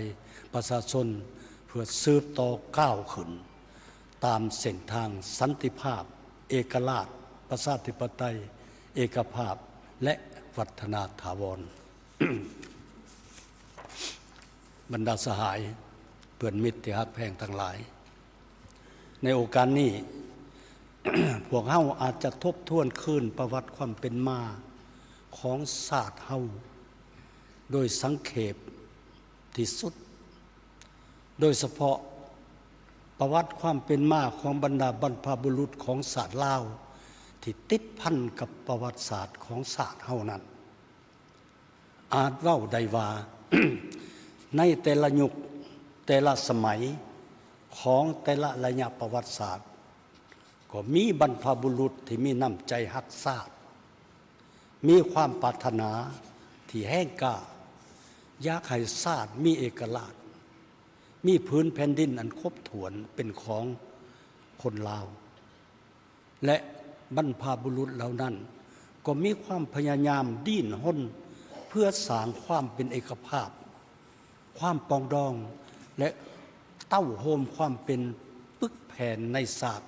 ປະຊາຊົນ ເພື່ອສືບຕໍ່ກ້າວຂຶ້ນຕາມເສັ້ນທາງສັນຕິພາບ, ເອກະລາດ, ປະຊາທິປະໄຕ, ເອກະພາບ ແລະ ວັດທະນາຖາວອນ. ບັນດາສະຫາຍ, ເພື່ອນມິດທີ່ຮັກແພງທັງຫຼາຍ, ໃນໂອກາດນີ້ ພວກເຮົາອາດຈະທົບທວນຄືນປະຫວັດຄວາມເປັນມາຂອງຊາດເຮົາ ໂດຍສັງເຂບທີ່ສຸດ, ໂດຍສະເພາະປະຫວັດຄວາມເປັນມາຂອງບັນດາບັນພະບຸລຸດຂອງຊາດລາວ ທີ່ຕິດພັນກັບປະຫວັດສາດຂອງຊາດເຮົານັ້ນ. ອາດເວົ້າໄດ້ວ່າ ໃນແຕ່ລະຍຸກແຕ່ລະສະໄໝຂອງແຕ່ລະໄລຍະປະຫວັດສາດ ກໍມີບັນພະບຸລຸດທີ່ມີນ້ຳໃຈຮັກຊາດ, ມີຄວາມປາດຖະໜາທີ່ແຮງກ້າ ຢາກໃຫ້ຊາດມີເອກະລາດ, ມີຜືນແຜ່ນດິນອັນຄົບຖ້ວນເປັນຂອງຄົນລາວ. ແລະ ບັນພະບຸລຸດເຫຼົ່ານັ້ນກໍມີຄວາມພະຍາຍາມດີ້ນຮົນເພື່ອສ້າງຄວາມເປັນເອກະພາບ, ຄວາມປອງດອງ ແລະ ເຕົ້າໂຮມຄວາມເປັນປຶກແຜ່ນໃນຊາດ,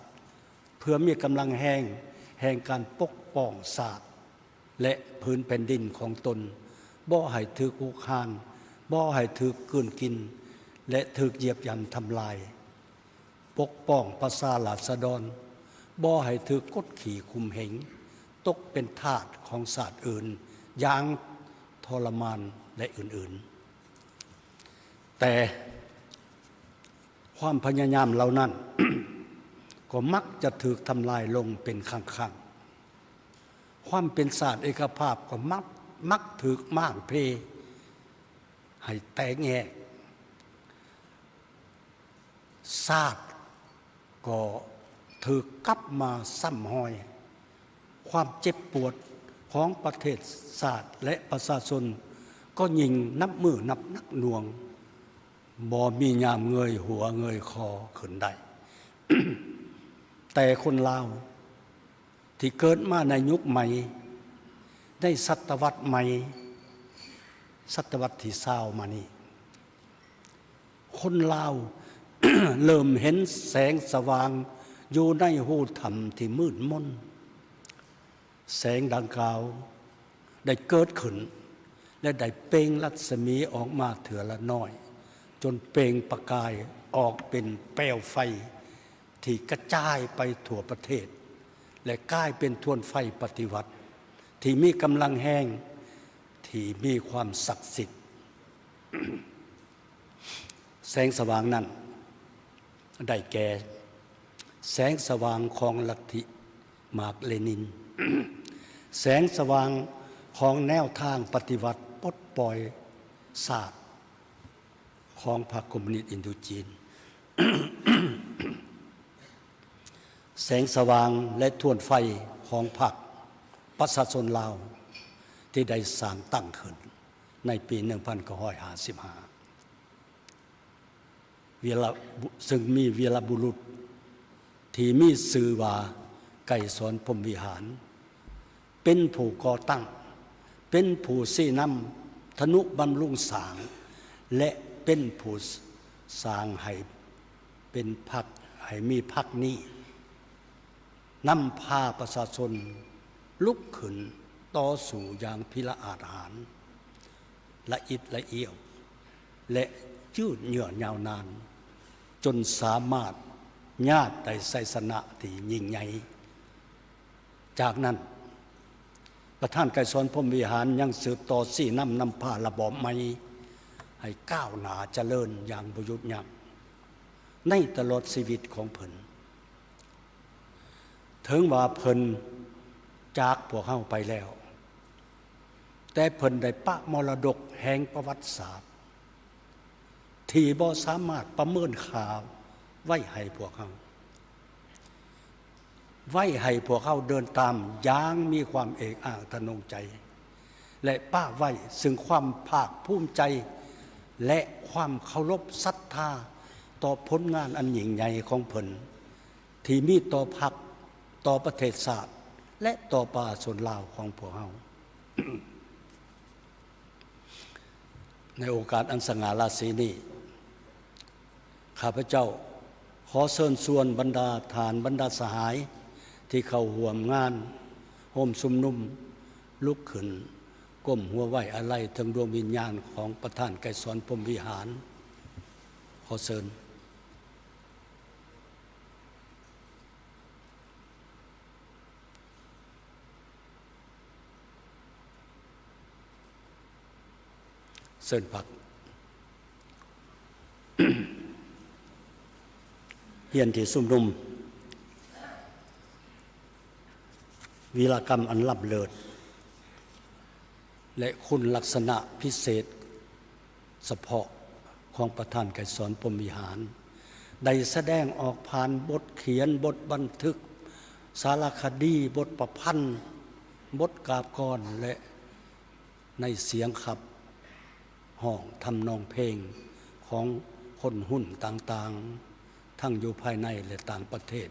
ເພື່ອມີກຳລັງແຮງແຫ່ງການປົກປ້ອງຊາດ ແລະ ຜືນແຜ່ນດິນຂອງຕົນ, ບໍ່ໃຫ້ຖືກຮຸກຮານ, ບໍ່ໃຫ້ຖືກກືນກິນ ແລະ ຖືກຢຽບຢ່ຳທຳລາຍ. ປົກປ້ອງປະຊາລາຊະດອນ ບໍ່ໃຫ້ຖືກກົດຂີ່ຂົ່ມເຫງ, ຕົກເປັນທາດຂອງຊາດອື່ນຢ່າງທໍລະມານ ແລະ ອື່ນໆ. ແຕ່ຄວາມພະຍາຍາມເຫຼົ່ານັ້ນ ກໍມັກຈະຖືກທຳລາຍລົງເປັນຄັ້ງໆ. ຄວາມເປັນຊາດເອກະພາບກໍມັກ, ມັກຖືກມ້າງເພໃຫ້ແຕກແຍກ. ຊາດກໍຖືກກັບມາຊ້ຳຮອຍ. ຄວາມເຈັບປວດຂອງປະເທດຊາດ ແລະ ປະຊາຊົນກໍຍິ່ງນັບມື້ນັບໜັກໜ່ວງ, ບໍ່ມີຍາມເງີຍຫົວເງີຍຄໍຂຶ້ນໄດ້. ແຕ່ຄົນລາວ ທີ່ເກີດມາໃນຍຸກໃໝ່, ໃນສະຕະວັດໃໝ່, ສະຕະວັດທີຊາວມານີ້, ຄົນລາວ ເລີ່ມເຫັນແສງສະຫວ່າງຢູ່ໃນຮູຖ້ຳທີ່ມືດມົນ. ແສງດັ່ງກ່າວໄດ້ເກີດຂຶ້ນ ແລະ ໄດ້ເປັ່ງລັດສະໝີອອກມາເທື່ອລະນ້ອຍ, ຈົນເປັ່ງປະກາຍອອກເປັນແປວໄຟ ທີ່ກະຈາຍໄປທົ່ວປະເທດ ແລະ ກາຍເປັນທວນໄຟປະຕິວັດທີ່ມີກຳລັງແຮງ, ທີ່ມີຄວາມສັກສິດ. ແສງສະຫວ່າງນັ້ນໄດ້ແກ່ ແສງສະຫວ່າງຂອງລັດທິມາກເລນິນ, ແສງສະຫວ່າງຂອງແນວທາງປະຕິວັດປົດປ່ອຍຊາດ ຂອງພັກຄອມມູນິດອິນໂດຈີນ, ແສງສະຫວ່າງ ແລະ ທວນໄຟຂອງພັກປະຊາຊົນລາວ ທີ່ໄດ້ສ້າງຕັ້ງຂຶ້ນໃນປີໜຶ່ງພັນເກົ້າຮ້ອຍຫ້າສິບຫ້າ ວີລະ ຊຶ່ງມີວີລະບຸລຸດທີ່ມີຊື່ວ່າ ໄກສອນ ພົມວິຫານ ເປັນຜູ້ກໍ່ຕັ້ງ, ເປັນຜູ້ຊີ້ນຳທະນຸບຳລຸງສ້າງ ແລະ ເປັນຜູ້ສ້າງໃຫ້ເປັນພັກ, ໃຫ້ມີພັກນີ້ ນຳພາປະຊາຊົນລຸກຂຶ້ນຕໍ່ສູ້ຢ່າງພິລະອາດຫານ, ລະອິດລະອຽວ ແລະ ຍືດເຍື້ອຍາວນານ, ຈົນສາມາດຍາດໄດ້ໄຊຊະນະທີ່ຍິ່ງໃຫຍ່. ຈາກນັ້ນ, ປະທານໄກສອນ ພົມວິຫານ ຍັງສືບຕໍ່ຊີ້ນຳນຳພາລະບອບໃໝ່ໃຫ້ກ້າວໜ້າຈະເລີນຢ່າງບໍ່ຢຸດຢັ້ງໃນຕະຫຼອດຊີວິດຂອງເພິ່ນ. ເຖິງວ່າເພິ່ນຈາກພວກເຮົາໄປແລ້ວ, ແຕ່ເພິ່ນໄດ້ປະມໍລະດົກແຫ່ງປະຫວັດສາດ ທີ່ບໍ່ສາມາດປະເມີນຄ່າໄວ້ໃຫ້ພວກເຮົາ, ໄວ້ໃຫ້ພວກເຮົາເດີນຕາມຢ່າງມີຄວາມເອກອ້າງທະນົງໃຈ ແລະ ປະໄວ້ເຊິ່ງຄວາມພາກພູມໃຈ ແລະ ຄວາມເຄົາລົບສັດທາຕໍ່ຜົນງານອັນຍິ່ງໃຫຍ່ຂອງເພິ່ນ ທີ່ມີຕໍ່ພັກ, ຕໍ່ປະເທດຊາດ ແລະ ຕໍ່ປະຊາຊົນລາວຂອງພວກເຮົາ. ໃນໂອກາດອັນສະຫງ່າລາສີນີ້, ຂ້າພະເຈົ້າຂໍເຊີນຊວນບັນດາທ່ານ, ບັນດາສະຫາຍທີ່ເຂົ້າຮ່ວມງານໂຮມຊຸມນຸມ ລຸກຂຶ້ນກົ້ມຫົວໄວ້ອາໄລເຖິງດວງວິນຍານຂອງປະທານໄກສອນ ພົມວິຫານ. ຂໍເຊີນ. ເຊີນພັກ. ຮຽນທີ່ຊຸມນຸມ, ວີລະກຳອັນລ້ຳເລີດ ແລະ ຄຸນລັກສະນະພິເສດສະເພາະຂອງປະທານໄກສອນ ພົມວິຫານ ໄດ້ສະແດງອອກຜ່ານບົດຂຽນ, ບົດບັນທຶກ, ສາລະຄະດີ, ບົດປະພັນ, ບົດກາບກອນ ແລະ ໃນສຽງຂັບຮ້ອງທຳນອງເພງຂອງຄົນຮຸ່ນຕ່າງໆ ທັງຢູ່ພາຍໃນ ແລະ ຕ່າງປະເທດ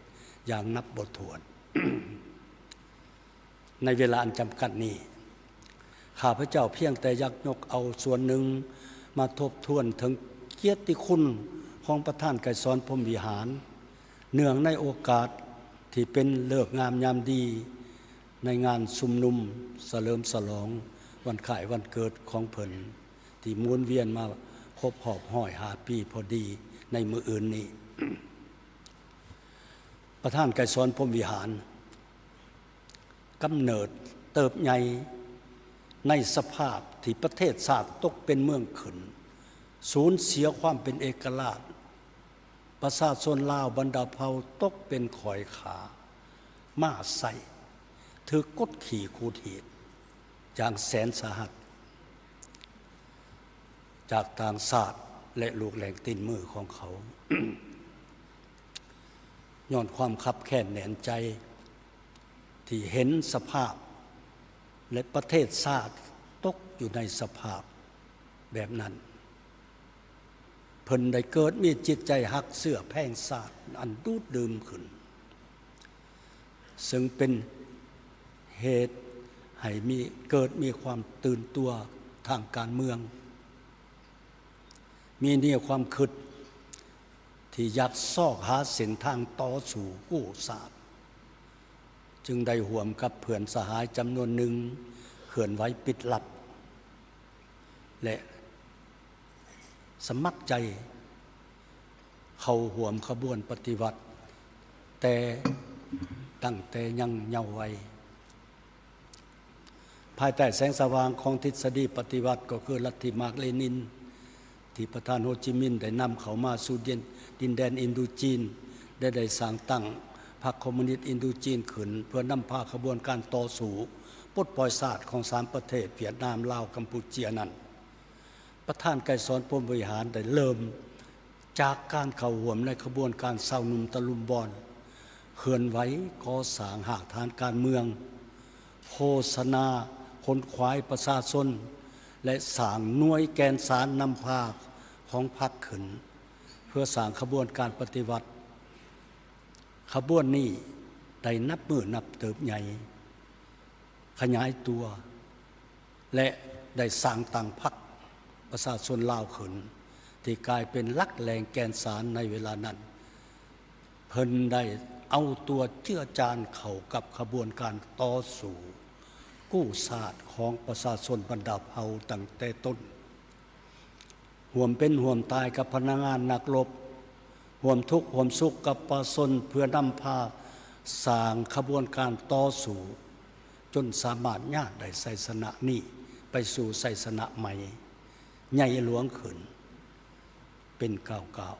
ຢ່າງນັບບໍ່ຖ້ວນ. ໃນເວລາອັນຈຳກັດນີ້, ຂ້າພະເຈົ້າພຽງແຕ່ຢາກຍົກເອົາສ່ວນໜຶ່ງມາທົບທວນເຖິງກຽດຕິຄຸນຂອງປະທານໄກສອນ ພົມວິຫານ ເນື່ອງໃນໂອກາດທີ່ເປັນເລີກງາມຍາມດີ ໃນງານຊຸມນຸມສະເຫຼີມສະຫຼອງວັນຄ້າຍວັນເກີດຂອງເພິ່ນ ທີ່ໝູນວຽນມາຄົບຮອບຮ້ອຍຫ້າປີພໍດີໃນມື້ອື່ນນີ້. ປະທານໄກສອນ ພົມວິຫານ ກຳເນີດເຕີບໃຫຍ່ໃນສະພາບທີ່ປະເທດຊາດຕົກເປັນເມືອງຂຶ້ນ, ສູນເສຍຄວາມເປັນເອກະລາດ, ປະຊາຊົນລາວບັນດາເຜົ່າຕົກເປັນຂ້ອຍຂ້າມ້າໄຊ້, ຖືກກົດຂີ່ຂູດຮີດຢ່າງແສນສາຫັດຈາກຕ່າງຊາດ ແລະ ລູກແຫຼ່ງຕີນມືຂອງເຂົາ. ຍ້ອນຄວາມຄັບແຄ້ນແໜ້ນໃຈທີ່ເຫັນສະພາບ ແລະ ປະເທດຊາດຕົກຢູ່ໃນສະພາບແບບນັ້ນ, ເພິ່ນໄດ້ເກີດມີຈິດໃຈຮັກເຊື້ອແພງຊາດອັນດູດດື່ມຂຶ້ນ, ເຊິ່ງເປັນເຫດໃຫ້ມີ ເກີດມີຄວາມຕື່ນຕົວທາງການເມືອງ, ມີແນວຄວາມຄິດທີ່ຢາກຊອກຫາເສັ້ນທາງຕໍ່ສູ້ກູ້ຊາດ, ຈຶ່ງໄດ້ຮ່ວມກັບເພື່ອນສະຫາຍຈຳນວນໜຶ່ງເຄື່ອນໄຫວປິດລັບ ແລະ ສະໝັກໃຈເຂົ້າຮ່ວມຂະບວນປະຕິວັດ ແຕ່ ຕັ້ງແຕ່ຍັງເຍົາໄວ. ພາຍໃຕ້ແສງສະຫວ່າງຂອງທິດສະດີປະຕິວັດ ກໍຄືລັດທິມາກເລນິນ ທີ່ປະທານໂຮຈິມິນໄດ້ນຳເຂົ້າມາສູ່ດິນ ດິນແດນອິນດູຈີນ ແລະ ໄດ້ສ້າງຕັ້ງພັກຄອມມູນິດອິນດູຈີນຂຶ້ນ ເພື່ອນຳພາຂະບວນການຕໍ່ສູ້ປົດປ່ອຍຊາດຂອງສາມປະເທດ ຫວຽດນາມ, ລາວ, ກຳປູເຈຍນັ້ນ. ປະທານໄກສອນ ພົມວິຫານ ໄດ້ເລີ່ມ ຈາກການເຂົ້າຮ່ວມໃນຂະບວນການຊາວໜຸ່ມຕະລຸມບອນ ເຄື່ອນໄຫວກໍ່ສ້າງຮາກຖານການເມືອງ, ໂຄສະນາຂົນຂວາຍປະຊາຊົນ ແລະ ສ້າງໜ່ວຍແກ່ນສານນຳພາຂອງພັກຂຶ້ນ ເພື່ອສ້າງຂະບວນການປະຕິວັດ. ຂະບວນນີ້ໄດ້ນັບມື້ນັບເຕີບໃຫຍ່ ຂະຫຍາຍຕົວ ແລະ ໄດ້ສ້າງຕັ້ງພັກປະຊາຊົນລາວຂຶ້ນ ທີ່ກາຍເປັນຫຼັກແຫຼ່ງແກ່ນສານໃນເວລານັ້ນ. ເພິ່ນໄດ້ເອົາຕົວເຈືອຈານເຂົ້າກັບຂະບວນການຕໍ່ສູ້ກູ້ຊາດຂອງປະຊາຊົນບັນດາເຜົ່າຕັ້ງແຕ່ຕົ້ນ. ຮ່ວມເປັນຮ່ວມຕາຍກັບພະນັກງານນັກລົບ, ຮ່ວມທຸກຮ່ວມສຸກກັບປະຊາຊົນ ເພື່ອນຳພາສ້າງຂະບວນການຕໍ່ສູ້ ຈົນສາມາດຍາດໄດ້ໄຊຊະນະນີ້ໄປສູ່ໄຊຊະນະໃໝ່ ໃຫຍ່ຫຼວງຂຶ້ນເປັນກ້າວ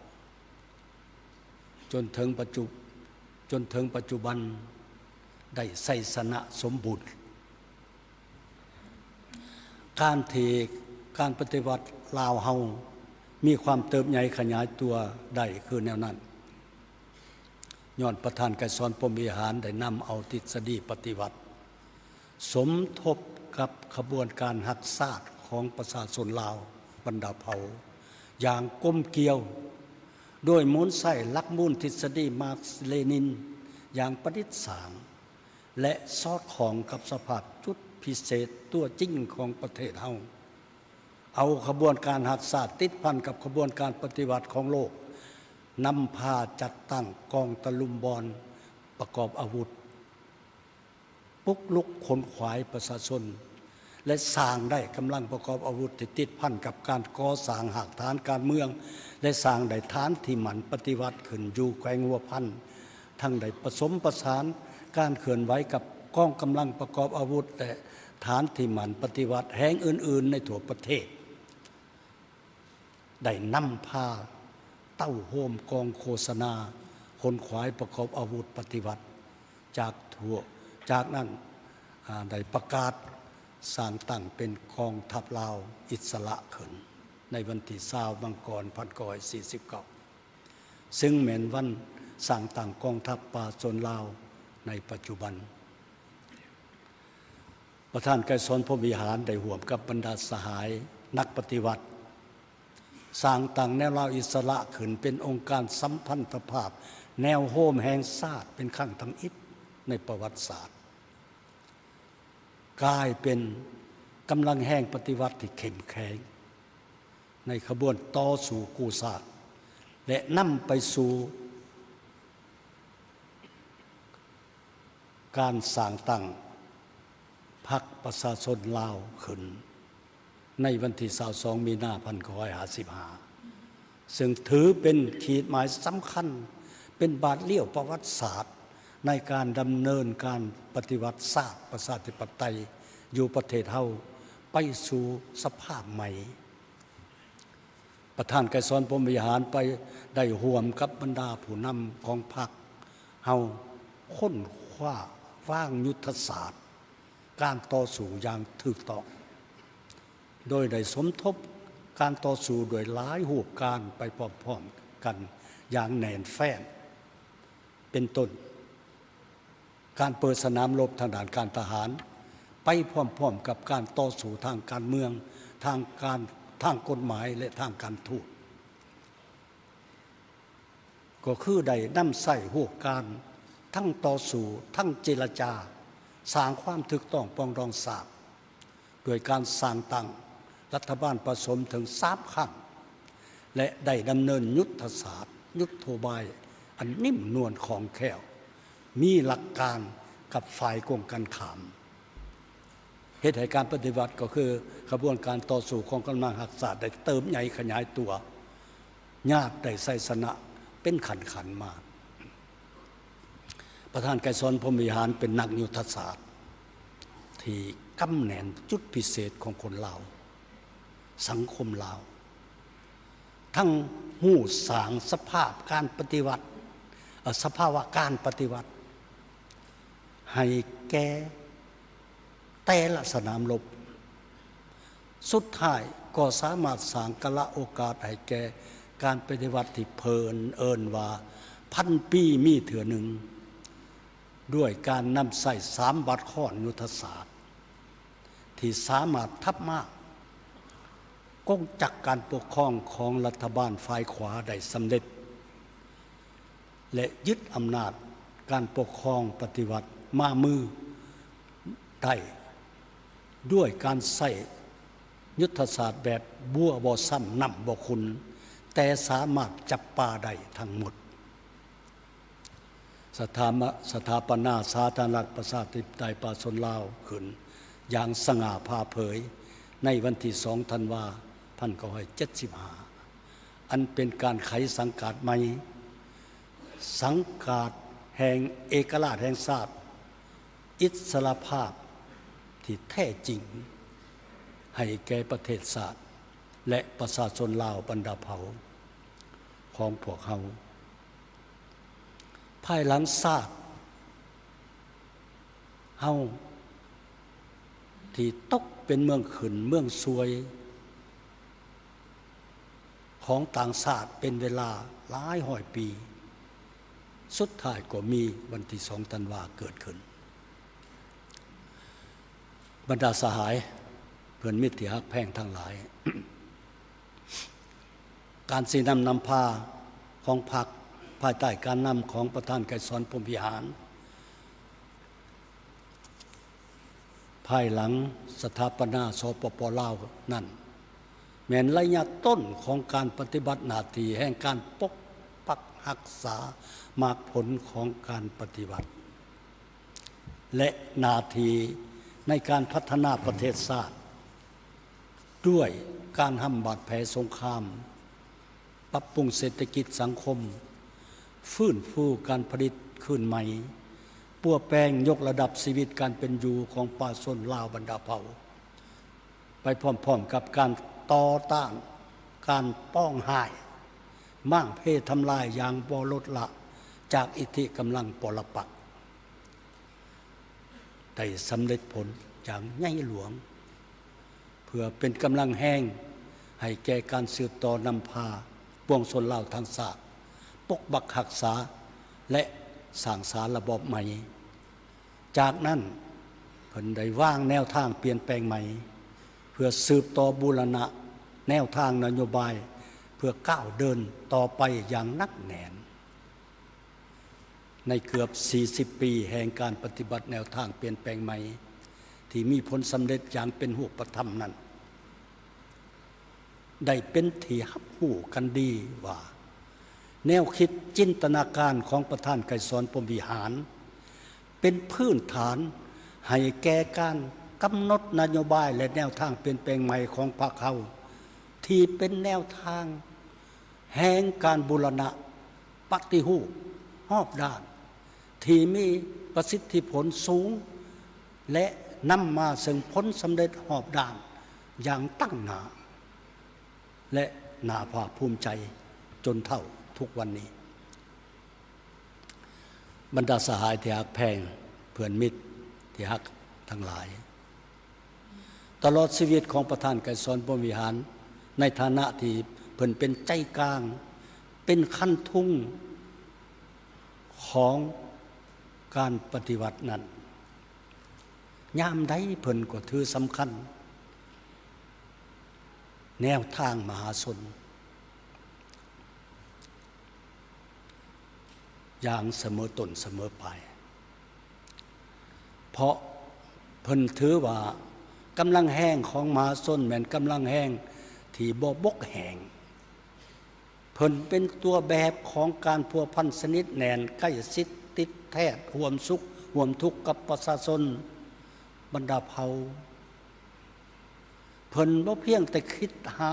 ໆ ຈົນເຖິງປັດຈຸ ຈົນເຖິງປັດຈຸບັນໄດ້ໄຊຊະນະສົມບູນ. ການທີ່ການປະຕິວັດລາວເຮົາມີຄວາມເຕີບໃຫຍ່ຂະຫຍາຍຕົວໄດ້ຄືແນວນັ້ນ ຍ້ອນປະທານໄກສອນ ພົມວິຫານ ໄດ້ນຳເອົາທິດສະດີປະຕິວັດ ສົມທົບກັບຂະບວນການຮັກຊາດຂອງປະຊາຊົນລາວບັນດາເຜົ່າຢ່າງກົມກຽວ ໂດຍໝູນໃຊ້ຫຼັກມູນທິດສະດີມາກເລນິນຢ່າງປະດິດສ້າງ ແລະ ສອດຄ່ອງກັບສະພາບຈຸດພິເສດຕົວຈິງຂອງປະເທດເຮົາ, ເອົາຂະບວນການຮັກຊາດຕິດພັນກັບຂະບວນການປະຕິວັດຂອງໂລກ, ນຳພາຈັດຕັ້ງກອງຕະລຸມບອນປະກອບອາວຸດ, ປຸກລຸກຂົນຂວາຍປະຊາຊົນ ແລະ ສ້າງໄດ້ກຳລັງປະກອບອາວຸດທີ່ຕິດພັນກັບການກໍ່ສ້າງຮາກຖານການເມືອງ ແລະ ສ້າງໄດ້ຖານທີ່ໝັ້ນປະຕິວັດຂຶ້ນຢູ່ແຂວງຫົວພັນ, ທັງໄດ້ປະສົມປະສານການເຄື່ອນໄຫວກັບກອງກຳລັງປະກອບອາວຸດ ແລະ ຖານທີ່ໝັ້ນປະຕິວັດແຫ່ງອື່ນໆໃນທົ່ວປະເທດ. ໄດ້ນຳພາເຕົ້າໂຮມກອງໂຄສະນາຂົນຂວາຍປະກອບອາວຸດປະຕິວັດຈາກທົ່ວ, ຈາກນັ້ນ, ອາ, ໄດ້ປະກາດສ້າງຕັ້ງເປັນກອງທັບລາວອິດສະຫຼະຂຶ້ນໃນວັນທີຊາວ ມັງກອນ ພັນເກົ້າຮ້ອຍສີ່ສິບເກົ້າ ຊຶ່ງແມ່ນວັນສ້າງຕັ້ງກອງທັບປະຊາຊົນລາວໃນປັດຈຸບັນ. ປະທານໄກສອນ ພົມວິຫານ ໄດ້ຮ່ວມກັບບັນດາສະຫາຍນັກປະຕິວັດ ສ້າງຕັ້ງແນວລາວອິດສະຫຼະຂຶ້ນເປັນອົງການສຳພັນທະພາບແນວໂຮມແຫ່ງຊາດເປັນຄັ້ງທຳອິດໃນປະຫວັດສາດ, ກາຍເປັນກຳລັງແຮງປະຕິວັດທີ່ເຂັ້ມແຂງໃນຂະບວນຕໍ່ສູ້ກູ້ຊາດ ແລະ ນຳໄປສູ່ ການສ້າງຕັ້ງພັກປະຊາຊົນລາວຂຶ້ນໃນວັນທີຊາວສອງ ມີນາ ພັນເກົ້າຮ້ອຍຫ້າສິບຫ້າ ຊຶ່ງຖືເປັນຂີດໝາຍສຳຄັນ, ເປັນບາດລ້ຽວປະຫວັດສາດໃນການດຳເນີນການປະຕິວັດຊາດປະຊາທິປະໄຕຢູ່ປະເທດເຮົາໄປສູ່ສະພາບໃໝ່. ປະທານໄກສອນ ພົມວິຫານ ໄປໄດ້ຮ່ວມກັບບັນດາຜູ້ນຳຂອງພັກເຮົາຄົ້ນຄວ້າວາງຍຸດທະສາດການຕໍ່ສູ້ຢ່າງຖືກຕ້ອງ, ໂດຍໄດ້ສົມທົບການຕໍ່ສູ້ດ້ວຍຫຼາຍຮູບການໄປພ້ອມໆກັນຢ່າງແໜ້ນແຟ້ນ ເປັນຕົ້ນ ການເປີດສະໜາມລົບທາງດ້ານການທະຫານ ໄປພ້ອມໆກັບການຕໍ່ສູ້ທາງການເມືອງ, ທາງການ, ທາງກົດໝາຍ ແລະ ທາງການທູດ, ກໍຄືໄດ້ນຳໃຊ້ຮູບການທັງຕໍ່ສູ້, ທັງເຈລະຈາ, ສ້າງຄວາມຖືກຕ້ອງປອງດອງຊາດ ດ້ວຍການສ້າງຕັ້ງລັດຖະບານປະສົມເຖິງສາມຄັ້ງ ແລະ ໄດ້ດຳເນີນຍຸດທະສາດ, ຍຸດໂທບາຍອັນນິ້ມນວນຄ່ອງແຄ້ວ, ມີຫຼັກການກັບຝ່າຍກົງກັນຂ້າມ, ເຮັດໃຫ້ການປະຕິວັດ ກໍຄືຂະບວນການຕໍ່ສູ້ຂອງກຳລັງຮັກຊາດ ໄດ້ເຕີບໃຫຍ່ຂະຫຍາຍຕົວ, ຍາດໄດ້ໄຊຊະນະເປັນຂັ້ນໆມາ. ປະທານໄກສອນ ພົມວິຫານ ເປັນນັກຍຸດທະສາດທີ່ກຳແໜ້ນຈຸດພິເສດຂອງຄົນລາວ, ສັງຄົມລາວ, ທັງຮູ້ສ້າງສະພາບການປະຕິວັດ, ເອີ, ສະພາວະການປະຕິວັດໃຫ້ແກ່ແຕ່ລະສະໜາມລົບ. ສຸດທ້າຍກໍສາມາດສ້າງກາລະໂອກາດໃຫ້ແກ່ ການປະຕິວັດທີ່ເພິ່ນເອີ້ນວ່າພັນປີມີເທື່ອໜຶ່ງ ດ້ວຍການນຳໃຊ້ສາມວັດຄອນຍຸດທະສາດ ທີ່ສາມາດທັບມ້າງກົງຈັກການປົກຄອງຂອງລັດຖະບານຝ່າຍຂວາໄດ້ສຳເລັດ ແລະ ຍຶດອຳນາດການປົກຄອງປະຕິວັດມາມືໄດ້ ດ້ວຍການໃຊ້ຍຸດທະສາດແບບບົວບໍ່ຊ້ຳນ້ຳບໍ່ຂຸ່ນ, ແຕ່ສາມາດຈັບປາໄດ້ທັງໝົດ. ສະຖາມະ ສະຖາປະນາສາທາລະນະລັດປະຊາທິປະໄຕປະຊາຊົນລາວຂຶ້ນຢ່າງສະຫງ່າຜ່າເຜີຍໃນວັນທີສອງ ທັນວາ ພັນເກົ້າຮ້ອຍເຈັດສິບຫ້າ ອັນເປັນການໄຂສັງກາດໃໝ່, ສັງກາດແຫ່ງເອກະລາດແຫ່ງຊາດ, ອິດສະຫຼະພາບທີ່ແທ້ຈິງໃຫ້ແກ່ປະເທດຊາດ ແລະ ປະຊາຊົນລາວບັນດາເຜົ່າຂອງພວກເຮົາ. ພາຍຫຼັງຊາດເຮົາທີ່ຕົກເປັນເມືອງຂຶ້ນເມືອງຊວຍຂອງຕ່າງຊາດເປັນເວລາຫຼາຍຮ້ອຍປີ, ສຸດທ້າຍກໍມີວັນທີສອງ ທັນວາເກີດຂຶ້ນ. ບັນດາສະຫາຍເພື່ອນມິດທີ່ຮັກແພງທັງຫຼາຍ, ການຊີ້ນຳນຳພາຂອງພັກ ພາຍໃຕ້ການນຳຂອງປະທານໄກສອນ ພົມວິຫານ ພາຍຫຼັງສະຖາປະນາ ສປປ ລາວ ນັ້ນ ແມ່ນໄລຍະຕົ້ນຂອງການປະຕິບັດໜ້າທີ່ແຫ່ງການປົກປັກຮັກສາໝາກຜົນຂອງການປະຕິວັດ ແລະ ໜ້າທີ່ໃນການພັດທະນາປະເທດຊາດ ດ້ວຍການຫ້ຳບາດແຜສົງຄາມ, ປັບປຸງເສດຖະກິດສັງຄົມ, ຟື້ນຟູການຜະລິດຄືນໃໝ່, ປົວແປງຍົກລະດັບຊີວິດການເປັນຢູ່ຂອງປະຊາຊົນລາວບັນດາເຜົ່າ, ໄປພ້ອມໆກັບການຕໍ່ຕ້ານການປອງຮ້າຍ, ມ້າງເພທຳລາຍຢ່າງບໍ່ລົດລະຈາກອິດທິກຳລັງປໍລະປັກ ໄດ້ສຳເລັດຜົນຢ່າງໃຫຍ່ຫຼວງ ເພື່ອເປັນກຳລັງແຮງໃຫ້ແກ່ການສືບຕໍ່ນຳພາປວງຊົນລາວທັງຊາດ ປົກປັກຮັກສາ ແລະ ສ້າງສາລະບອບໃໝ່. ຈາກນັ້ນ ເພິ່ນໄດ້ວາງແນວທາງປ່ຽນແປງໃໝ່ ເພື່ອສືບຕໍ່ບູລະນະແນວທາງນະໂຍບາຍ ເພື່ອກ້າວເດີນຕໍ່ໄປຢ່າງໜັກແໜ້ນ. ໃນເກືອບສີ່ສິບປີແຫ່ງການປະຕິບັດແນວທາງປ່ຽນແປງໃໝ່ ທີ່ມີຜົນສຳເລັດຢ່າງເປັນຮູບປະທຳນັ້ນ ໄດ້ເປັນທີ່ຮັບຮູ້ກັນດີວ່າ ແນວຄິດຈິນຕະນາການຂອງປະທານໄກສອນ ພົມວິຫານ ເປັນພື້ນຖານໃຫ້ແກ່ການກຳນົດນະໂຍບາຍ ແລະ ແນວທາງປ່ຽນແປງໃໝ່ຂອງພັກເຮົາ ທີ່ເປັນແນວທາງແຫ່ງການບູລະນະ ປະຕິຮູບຮອບດ້ານ ທີ່ມີປະສິດທິຜົນສູງ ແລະ ນຳມາເຊິ່ງຜົນສຳເລັດຮອບດ້ານຢ່າງຕັ້ງໜ້າ ແລະ ໜ້າພາກພູມໃຈຈົນເທົ່າທຸກວັນນີ້. ບັນດາສະຫາຍທີ່ຮັກແພງ, ເພື່ອນມິດທີ່ຮັກທັງຫຼາຍ, ຕະຫຼອດຊີວິດຂອງປະທານໄກສອນ ພົມວິຫານ ໃນຖານະທີ່ເພິ່ນເປັນໃຈກາງ, ເປັນຄັນທຸງຂອງການປະຕິວັດນັ້ນ, ຍາມໃດເພິ່ນກໍຖືສຳຄັນແນວທາງມະຫາຊົນ ຢ່າງສະເໝີຕົ້ນສະເໝີປາຍ, ເພາະເພິ່ນຖືວ່າກຳລັງແຮງຂອງມະຫາຊົນແມ່ນກຳລັງແຮງທີ່ບໍ່ບົກແຫ້ງ. ເພິ່ນເປັນຕົວແບບຂອງການພົວພັນສະໜິດແໜ້ນ, ໃກ້ຊິດຕິດແທດ, ຮ່ວມສຸກຮ່ວມທຸກກັບປະຊາຊົນບັນດາເຜົ່າ. ເພິ່ນບໍ່ພຽງແຕ່ຄິດຫາ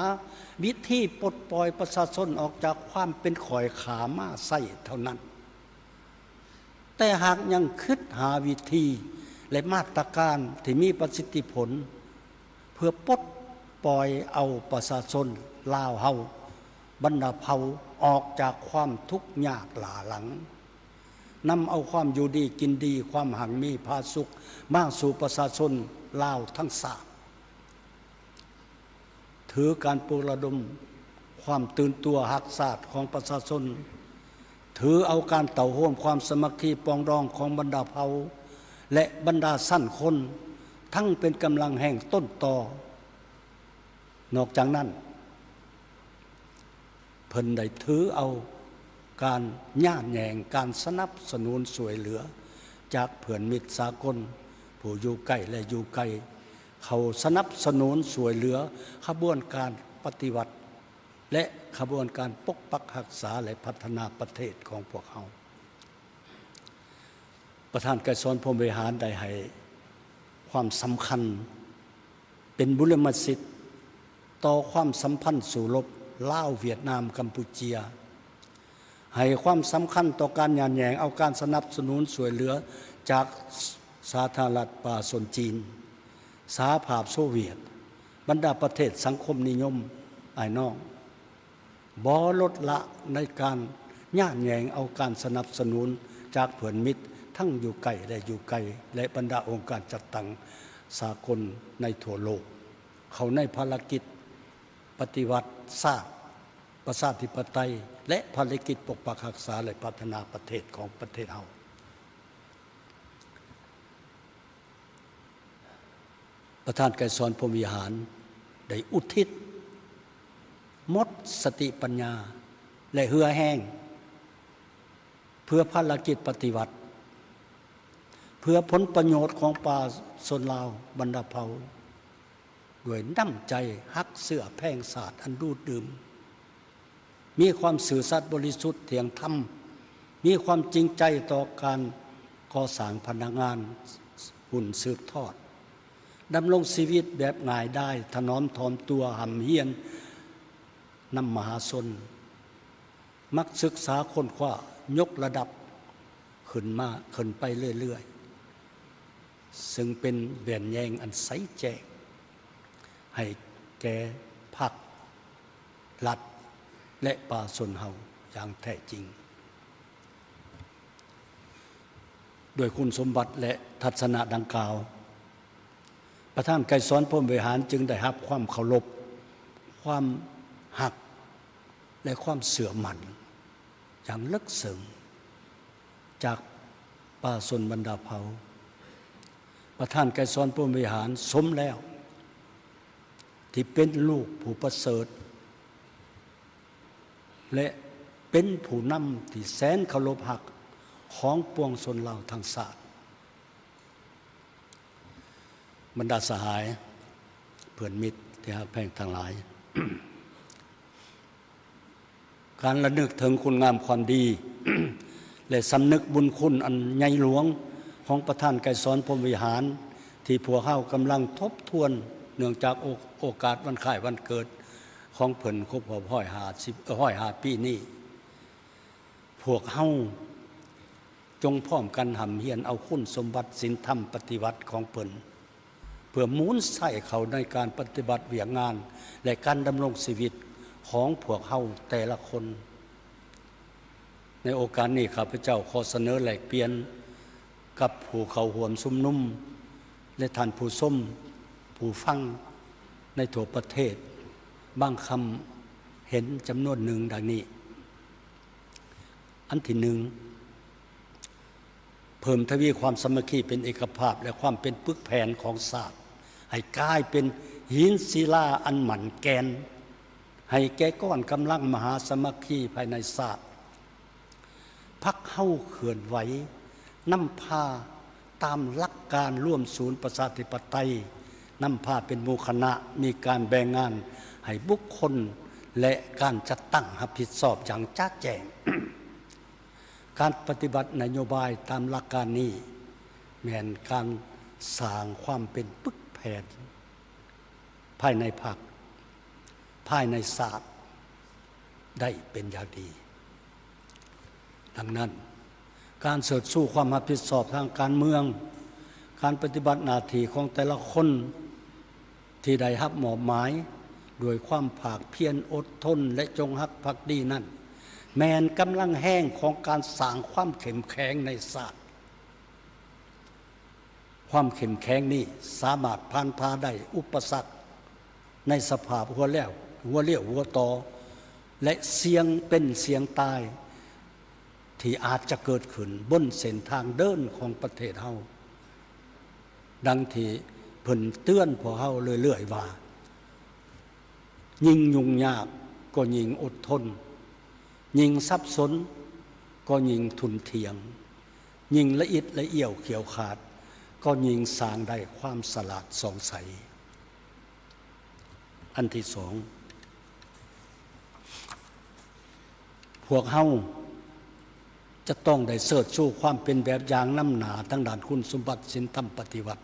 ວິທີປົດປ່ອຍປະຊາຊົນອອກຈາກຄວາມເປັນຂ້ອຍຂ້າມ້າໄຊເທົ່ານັ້ນ, ແຕ່ຫາກຍັງຄິດຫາວິທີ ແລະ ມາດຕະການທີ່ມີປະສິດທິຜົນ ເພື່ອປົດປ່ອຍເອົາປະຊາຊົນລາວເຮົາບັນດາເຜົ່າອອກຈາກຄວາມທຸກຍາກຫຼ້າຫຼັງ, ນຳເອົາຄວາມຢູ່ດີກິນດີ, ຄວາມຮັ່ງມີຜາສຸກມາສູ່ປະຊາຊົນລາວທັງຊາດ. ຖືການປຸກລະດົມ ຄວາມຕື່ນຕົວຮັກຊາດຂອງປະຊາຊົນ, ຖືເອົາການເຕົ້າໂຮມຄວາມສາມັກຄີປອງດອງຂອງບັນດາເຜົ່າ ແລະ ບັນດາຊັ້ນຄົນ ທັງເປັນກຳລັງແຮງຕົ້ນຕໍ. ນອກຈາກນັ້ນ, ເພິ່ນໄດ້ຖືເອົາການຍາດແຍ່ງການສະໜັບສະໜູນຊ່ວຍເຫຼືອຈາກເພື່ອນມິດສາກົນ ຜູ້ຢູ່ໃກ້ ແລະ ຢູ່ໄກ ເຂົ້າສະໜັບສະໜູນຊ່ວຍເຫຼືອຂະບວນການປະຕິວັດ ແລະ ຂະບວນການປົກປັກຮັກສາ ແລະ ພັດທະນາປະເທດຂອງພວກເຮົາ. ປະທານໄກສອນ ພົມວິຫານ ໄດ້ໃຫ້ຄວາມສຳຄັນເປັນບຸລິມະສິດຕໍ່ຄວາມສຳພັນສູ້ລົບລາວ-ຫວຽດນາມ-ກຳປູເຈຍ, ໃຫ້ຄວາມສຳຄັນຕໍ່ການຍາດແຍ່ງເອົາການສະໜັບສະໜູນຊ່ວຍເຫຼືອຈາກສາທາລະນະລັດປະຊາຊົນຈີນ, ສະຫະພາບໂຊວຽດ, ບັນດາປະເທດສັງຄົມນິຍົມອ້າຍນ້ອງ ບໍ່ລົດລະໃນການຍາດແຍ່ງເອົາການສະໜັບສະໜູນຈາກເພື່ອນມິດທັງຢູ່ໃກ້ ແລະ ຢູ່ໄກ ແລະ ບັນດາອົງການຈັດຕັ້ງສາກົນໃນທົ່ວໂລກ ເຂົ້າໃນພາລະກິດປະຕິວັດຊາດ ປະຊາທິປະໄຕ ແລະ ພາລະກິດປົກປັກຮັກສາ ແລະ ພັດທະນາປະເທດຂອງປະເທດເຮົາ. ປະທານໄກສອນ ພົມວິຫານ ໄດ້ອຸທິດໝົດສະຕິປັນຍາ ແລະ ເຫື່ອແຮງ ເພື່ອພາລະກິດປະຕິວັດ, ເພື່ອຜົນປະໂຫຍດຂອງປະຊາຊົນລາວບັນດາເຜົ່າ ດ້ວຍນ້ຳໃຈຮັກເຊື້ອແພງຊາດອັນດູດດື່ມ, ມີຄວາມຊື່ສັດບໍລິສຸດທ່ຽງທຳ, ມີຄວາມຈິງໃຈຕໍ່ການກໍ່ສ້າງພະນັກງານຮຸ່ນສືບທອດ, ດຳລົງຊີວິດແບບງ່າຍດາຍ, ຖະໜອມຖ່ອມຕົວ, ຮ່ຳຮຽນນຳມະຫາຊົນ, ມັກສຶກສາຄົ້ນຄວ້າ, ຍົກລະດັບຂຶ້ນມາ, ຂຶ້ນໄປເລື້ອຍໆ, ເຊິ່ງເປັນແວ່ນແຍງອັນໃສແຈ້ງໃຫ້ແກ່ພັກ, ລັດ ແລະ ປະຊາຊົນເຮົາຢ່າງແທ້ຈິງ. ດ້ວຍຄຸນສົມບັດ ແລະ ທັດສະນະດັ່ງກ່າວ, ປະທານໄກສອນ ພົມວິຫານ ຈຶ່ງໄດ້ຮັບຄວາມເຄົາລົບ, ຄວາມຮັກ ແລະ ຄວາມເຊື່ອໝັ້ນຢ່າງເລິກເຊິ່ງຈາກປະຊາຊົນບັນດາເຜົ່າ. ປະທານໄກສອນ ພົມວິຫານ ສົມແລ້ວທີ່ເປັນລູກຜູ້ປະເສີດ ແລະ ເປັນຜູ້ນຳທີ່ແສນເຄົາລົບຮັກຂອງປວງຊົນລາວທັງຊາດ. ບັນດາສະຫາຍເພື່ອນມິດທີ່ຮັກແພງທັງຫຼາຍ, ການລະນຶກເຖິງຄຸນງາມຄວາມດີ ແລະ ສຳນຶກບຸນຄຸນອັນໃຫຍ່ຫຼວງຂອງປະທານໄກສອນ ພົມວິຫານ ທີ່ພວກເຮົາກຳລັງທົບທວນເນື່ອງຈາກໂອ ໂອກາດວັນຄ້າຍວັນເກີດຂອງເພິ່ນຄົບຮອບຮ້ອຍຫ້າສິບ ເອີ ຮ້ອຍຫ້າປີນີ້, ພວກເຮົາ ຈົ່ງພ້ອມກັນຮ່ຳຮຽນເອົາຄຸນສົມບັດສິນທຳປະຕິວັດຂອງເພິ່ນ ເພື່ອໝູນໃຊ້ເຂົ້າໃນການປະຕິບັດວຽກງານ ແລະ ການດຳລົງຊີວິດຂອງພວກເຮົາແຕ່ລະຄົນ. ໃນໂອກາດນີ້, ຂ້າພະເຈົ້າຂໍສະເໜີແລກປ່ຽນກັບຜູ້ເຂົ້າຮ່ວມຊຸມນຸມ ແລະ ທ່ານຜູ້ຊົມ, ຜູ້ຟັງໃນທົ່ວປະເທດ ບາງຄຳເຫັນຈຳນວນໜຶ່ງດັ່ງນີ້. ອັນທີໜຶ່ງ, ເພີ່ມທະວີຄວາມສາມັກຄີເປັນເອກະພາບ ແລະ ຄວາມເປັນປຶກແຜ່ນຂອງຊາດ ໃຫ້ກາຍເປັນຫີນສິລາອັນໝັ້ນແກ່ນ ໃຫ້ແກ່ກ້ອນກຳລັງມະຫາສາມັກຄີພາຍໃນຊາດ. ພັກເຮົາເຄື່ອນໄຫວນຳພາ ຕາມຫຼັກການລວມສູນປະຊາທິປະໄຕ, ນຳພາເປັນໝູ່ຄະນະ, ມີການແບ່ງງານໃຫ້ບຸກຄົນ ແລະ ການຈັດຕັ້ງຮັບຜິດຊອບຢ່າງຈະແຈ້ງ. ການປະຕິບັດນະໂຍບາຍຕາມຫຼັກການນີ້ ແມ່ນການສ້າງຄວາມເປັນປຶກແຜ່ນ ພາຍໃນພັກ, ພາຍໃນຊາດໄດ້ເປັນຢ່າງດີ. ດັ່ງນັ້ນ, ການເຊີດຊູຄວາມຮັບຜິດຊອບທາງການເມືອງ, ການປະຕິບັດໜ້າທີ່ຂອງແຕ່ລະຄົນທີ່ໄດ້ຮັບມອບໝາຍດ້ວຍຄວາມພາກພຽນ, ອົດທົນ ແລະ ຈົງຮັກພັກດີນັ້ນ, ແມ່ນກຳລັງແຮງຂອງການສ້າງຄວາມເຂັ້ມແຂງໃນຊາດ. ຄວາມເຂັ້ມແຂງນີ້ສາມາດຜ່ານຜ່າໄດ້ອຸປະສັກໃນສະພາບຫົວແລ້ວ ຫົວລ້ຽວຫົວຕໍ່ ແລະ ສ່ຽງເປັນສ່ຽງຕາຍທີ່ອາດຈະເກີດຂຶ້ນບົນເສັ້ນທາງເດີນຂອງປະເທດເຮົາ, ດັ່ງທີ່ເພິ່ນເຕືອນພວກເຮົາເລື້ອຍໆວ່າ ຍິ່ງຫຍຸ້ງຍາກກໍຍິ່ງອົດທົນ, ຍິ່ງສັບສົນກໍຍິ່ງທຸ່ນທ່ຽງ, ຍິ່ງລະອິດລະອ້ຽວຂ້ຽວຂາດກໍຍິ່ງສ້າງໄດ້ຄວາມສະຫຼາດສ່ອງໃສ. ອັນທີສອງ, ພວກເຮົາຈະຕ້ອງໄດ້ເຊີດຊູຄວາມເປັນແບບຢ່າງນຳໜ້າທາງດ້ານຄຸນສົມບັດສິນທຳປະຕິວັດ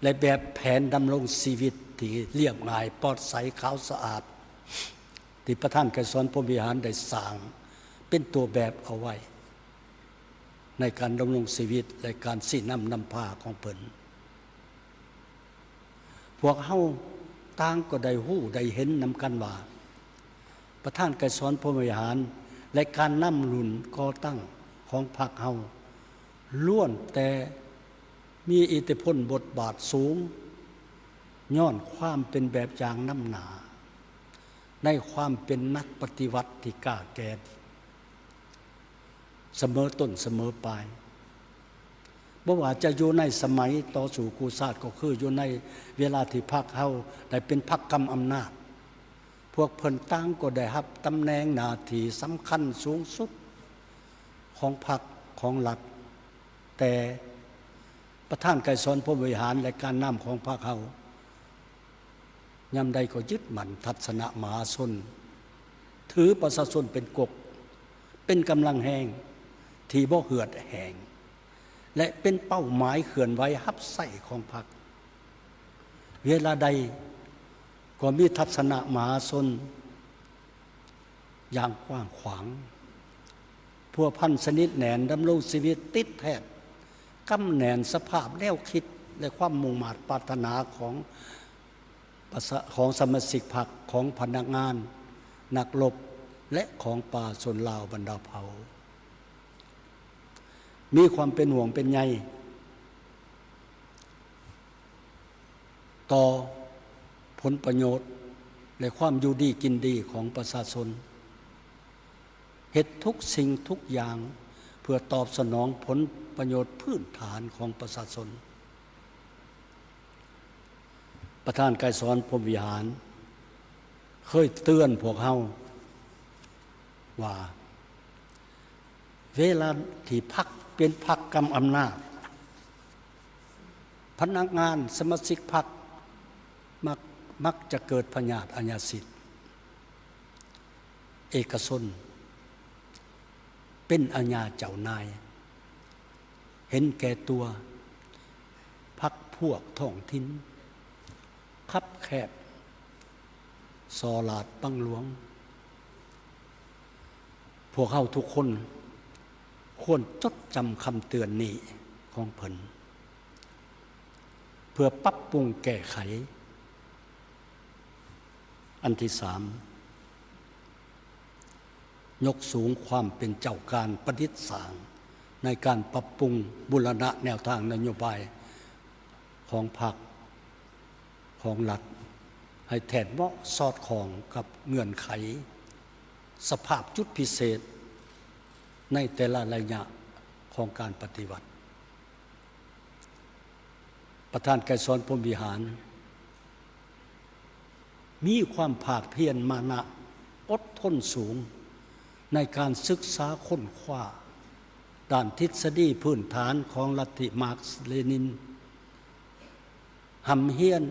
ແລະ ແບບແຜນດຳລົງຊີວິດທີ່ລຽບງ່າຍ, ປອດໃສ, ຂາວສະອາດ ທີ່ປະທານໄກສອນ ພົມວິຫານ ໄດ້ສ້າງເປັນຕົວແບບເອົາໄວ້ ໃນການດຳລົງຊີວິດ ແລະ ການຊີ້ນຳນຳພາຂອງເພິ່ນ. ພວກເຮົາຕ່າງກໍໄດ້ຮູ້ໄດ້ເຫັນນຳກັນວ່າ ປະທານໄກສອນ ພົມວິຫານ ແລະ ການນຳລຸ້ນກໍ່ຕັ້ງຂອງພັກເຮົາ ລ້ວນແຕ່ມີອິດທິພົນບົດບາດສູງ ຍ້ອນຄວາມເປັນແບບຢ່າງນຳໜ້າ ໃນຄວາມເປັນນັກປະຕິວັດທີ່ກ້າແກ່ນ ສະເໝີຕົ້ນສະເໝີປາຍ. ບໍ່ວ່າຈະຢູ່ໃນສະໄໝຕໍ່ສູ້ກູ້ຊາດ ກໍຄືຢູ່ໃນເວລາທີ່ພັກເຮົາໄດ້ເປັນພັກກຳອຳນາດ, ພວກເພິ່ນຕ່າງກໍໄດ້ຮັບຕຳແໜ່ງໜ້າທີ່ສຳຄັນສູງສຸດຂອງພັກຂອງລັດ, ແຕ່ປະທານໄກສອນ ພົມວິຫານ ແລະ ການນຳຂອງພັກເຮົາ ຍາມໃດກໍຍຶດໝັ້ນທັດສະນະມະຫາຊົນ, ຖືປະຊາຊົນເປັນກົກ, ເປັນກຳລັງແຮງທີ່ບໍ່ເຫືອດແຫ້ງ ແລະ ເປັນເປົ້າໝາຍເຄື່ອນໄຫວຮັບໃຊ້ຂອງພັກ. ເວລາໃດກໍມີທັດສະນະມະຫາຊົນ ຢ່າງກວ້າງຂວາງ, ພົວພັນສະໜິດແໜ້ນ, ດຳລົງຊີວິດຕິດແທດ, ກຳແໜ້ນສະພາບແນວຄິດ ແລະ ຄວາມມຸ່ງມາດປາດຖະໜາຂອງປະຊາ, ຂອງສະມາຊິກພັກ, ຂອງພະນັກງານ, ນັກລົບ ແລະ ຂອງປະຊາຊົນລາວບັນດາເຜົ່າ. ມີຄວາມເປັນຫ່ວງເປັນໃຍ ຕໍ່ຜົນປະໂຫຍດ ແລະ ຄວາມຢູ່ດີກິນດີຂອງປະຊາຊົນ, ເຮັດທຸກສິ່ງທຸກຢ່າງເພື່ອຕອບສະໜອງຜົນປະໂຫຍດພື້ນຖານຂອງປະຊາຊົນ. ປະທານໄກສອນ ພົມວິຫານ ເຄີຍເຕືອນພວກເຮົາວ່າ ເວລາທີ່ພັກເປັນພັກກຳອຳນາດ, ພະນັກງານສະມາຊິກພັກມັກ, ມັກຈະເກີດພະຍາດອາຍາສິດ. ເອກະຊົນເປັນອາຍາເຈົ້ານາຍ, ເຫັນແກ່ຕົວ, ພັກພວກທ້ອງຖິ່ນ, ຄັບແຄບ, ສໍ້ລາດບັງຫຼວງ. ພວກເຮົາທຸກຄົນຄວນຈົດຈຳຄຳເຕືອນນີ້ຂອງເພິ່ນ ເພື່ອປັບປຸງແກ້ໄຂ. ອັນທີສາມ, ຍົກສູງຄວາມເປັນເຈົ້າການປະດິດສ້າງໃນການປັບປຸງບູລະນະແນວທາງນະໂຍບາຍຂອງພັກ, ຂອງລັດ ໃຫ້ແທດເໝາະສອດຄ່ອງກັບເງື່ອນໄຂສະພາບຈຸດພິເສດໃນແຕ່ລະໄລຍະຂອງການປະຕິວັດ. ປະທານໄກສອນ ພົມວິຫານ ມີຄວາມພາກພຽນມານະ ອົດທົນສູງໃນການສຶກສາຄົ້ນຄວ້າດ້ານທິດສະດີພື້ນຖານຂອງລັດທິມາກເລນິນ, ຮ່ຳຮຽນ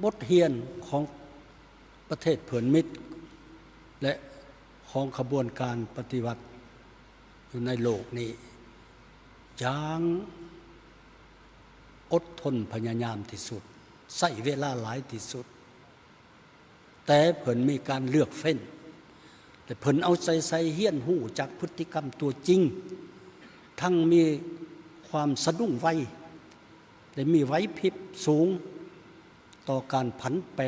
ບົດຮຽນຂອງປະເທດເພື່ອນມິດ ແລະ ຂອງຂະບວນການປະຕິວັດ ຢູ່ໃນໂລກນີ້ຢ່າງອົດທົນພະຍາຍາມທີ່ສຸດ, ໃຊ້ເວລາຫຼາຍທີ່ສຸດ, ແຕ່ເພິ່ນມີການເລືອກເຟ້ນ ແລະ ເພິ່ນເອົາໃຈໃສ່ຮຽນຮູ້ຈາກພຶດຕິກຳຕົວຈິງ, ທັງມີຄວາມສະດຸ້ງໄວ ແລະ ມີໄຫວພິບສູງຕໍ່ການຜັນແປ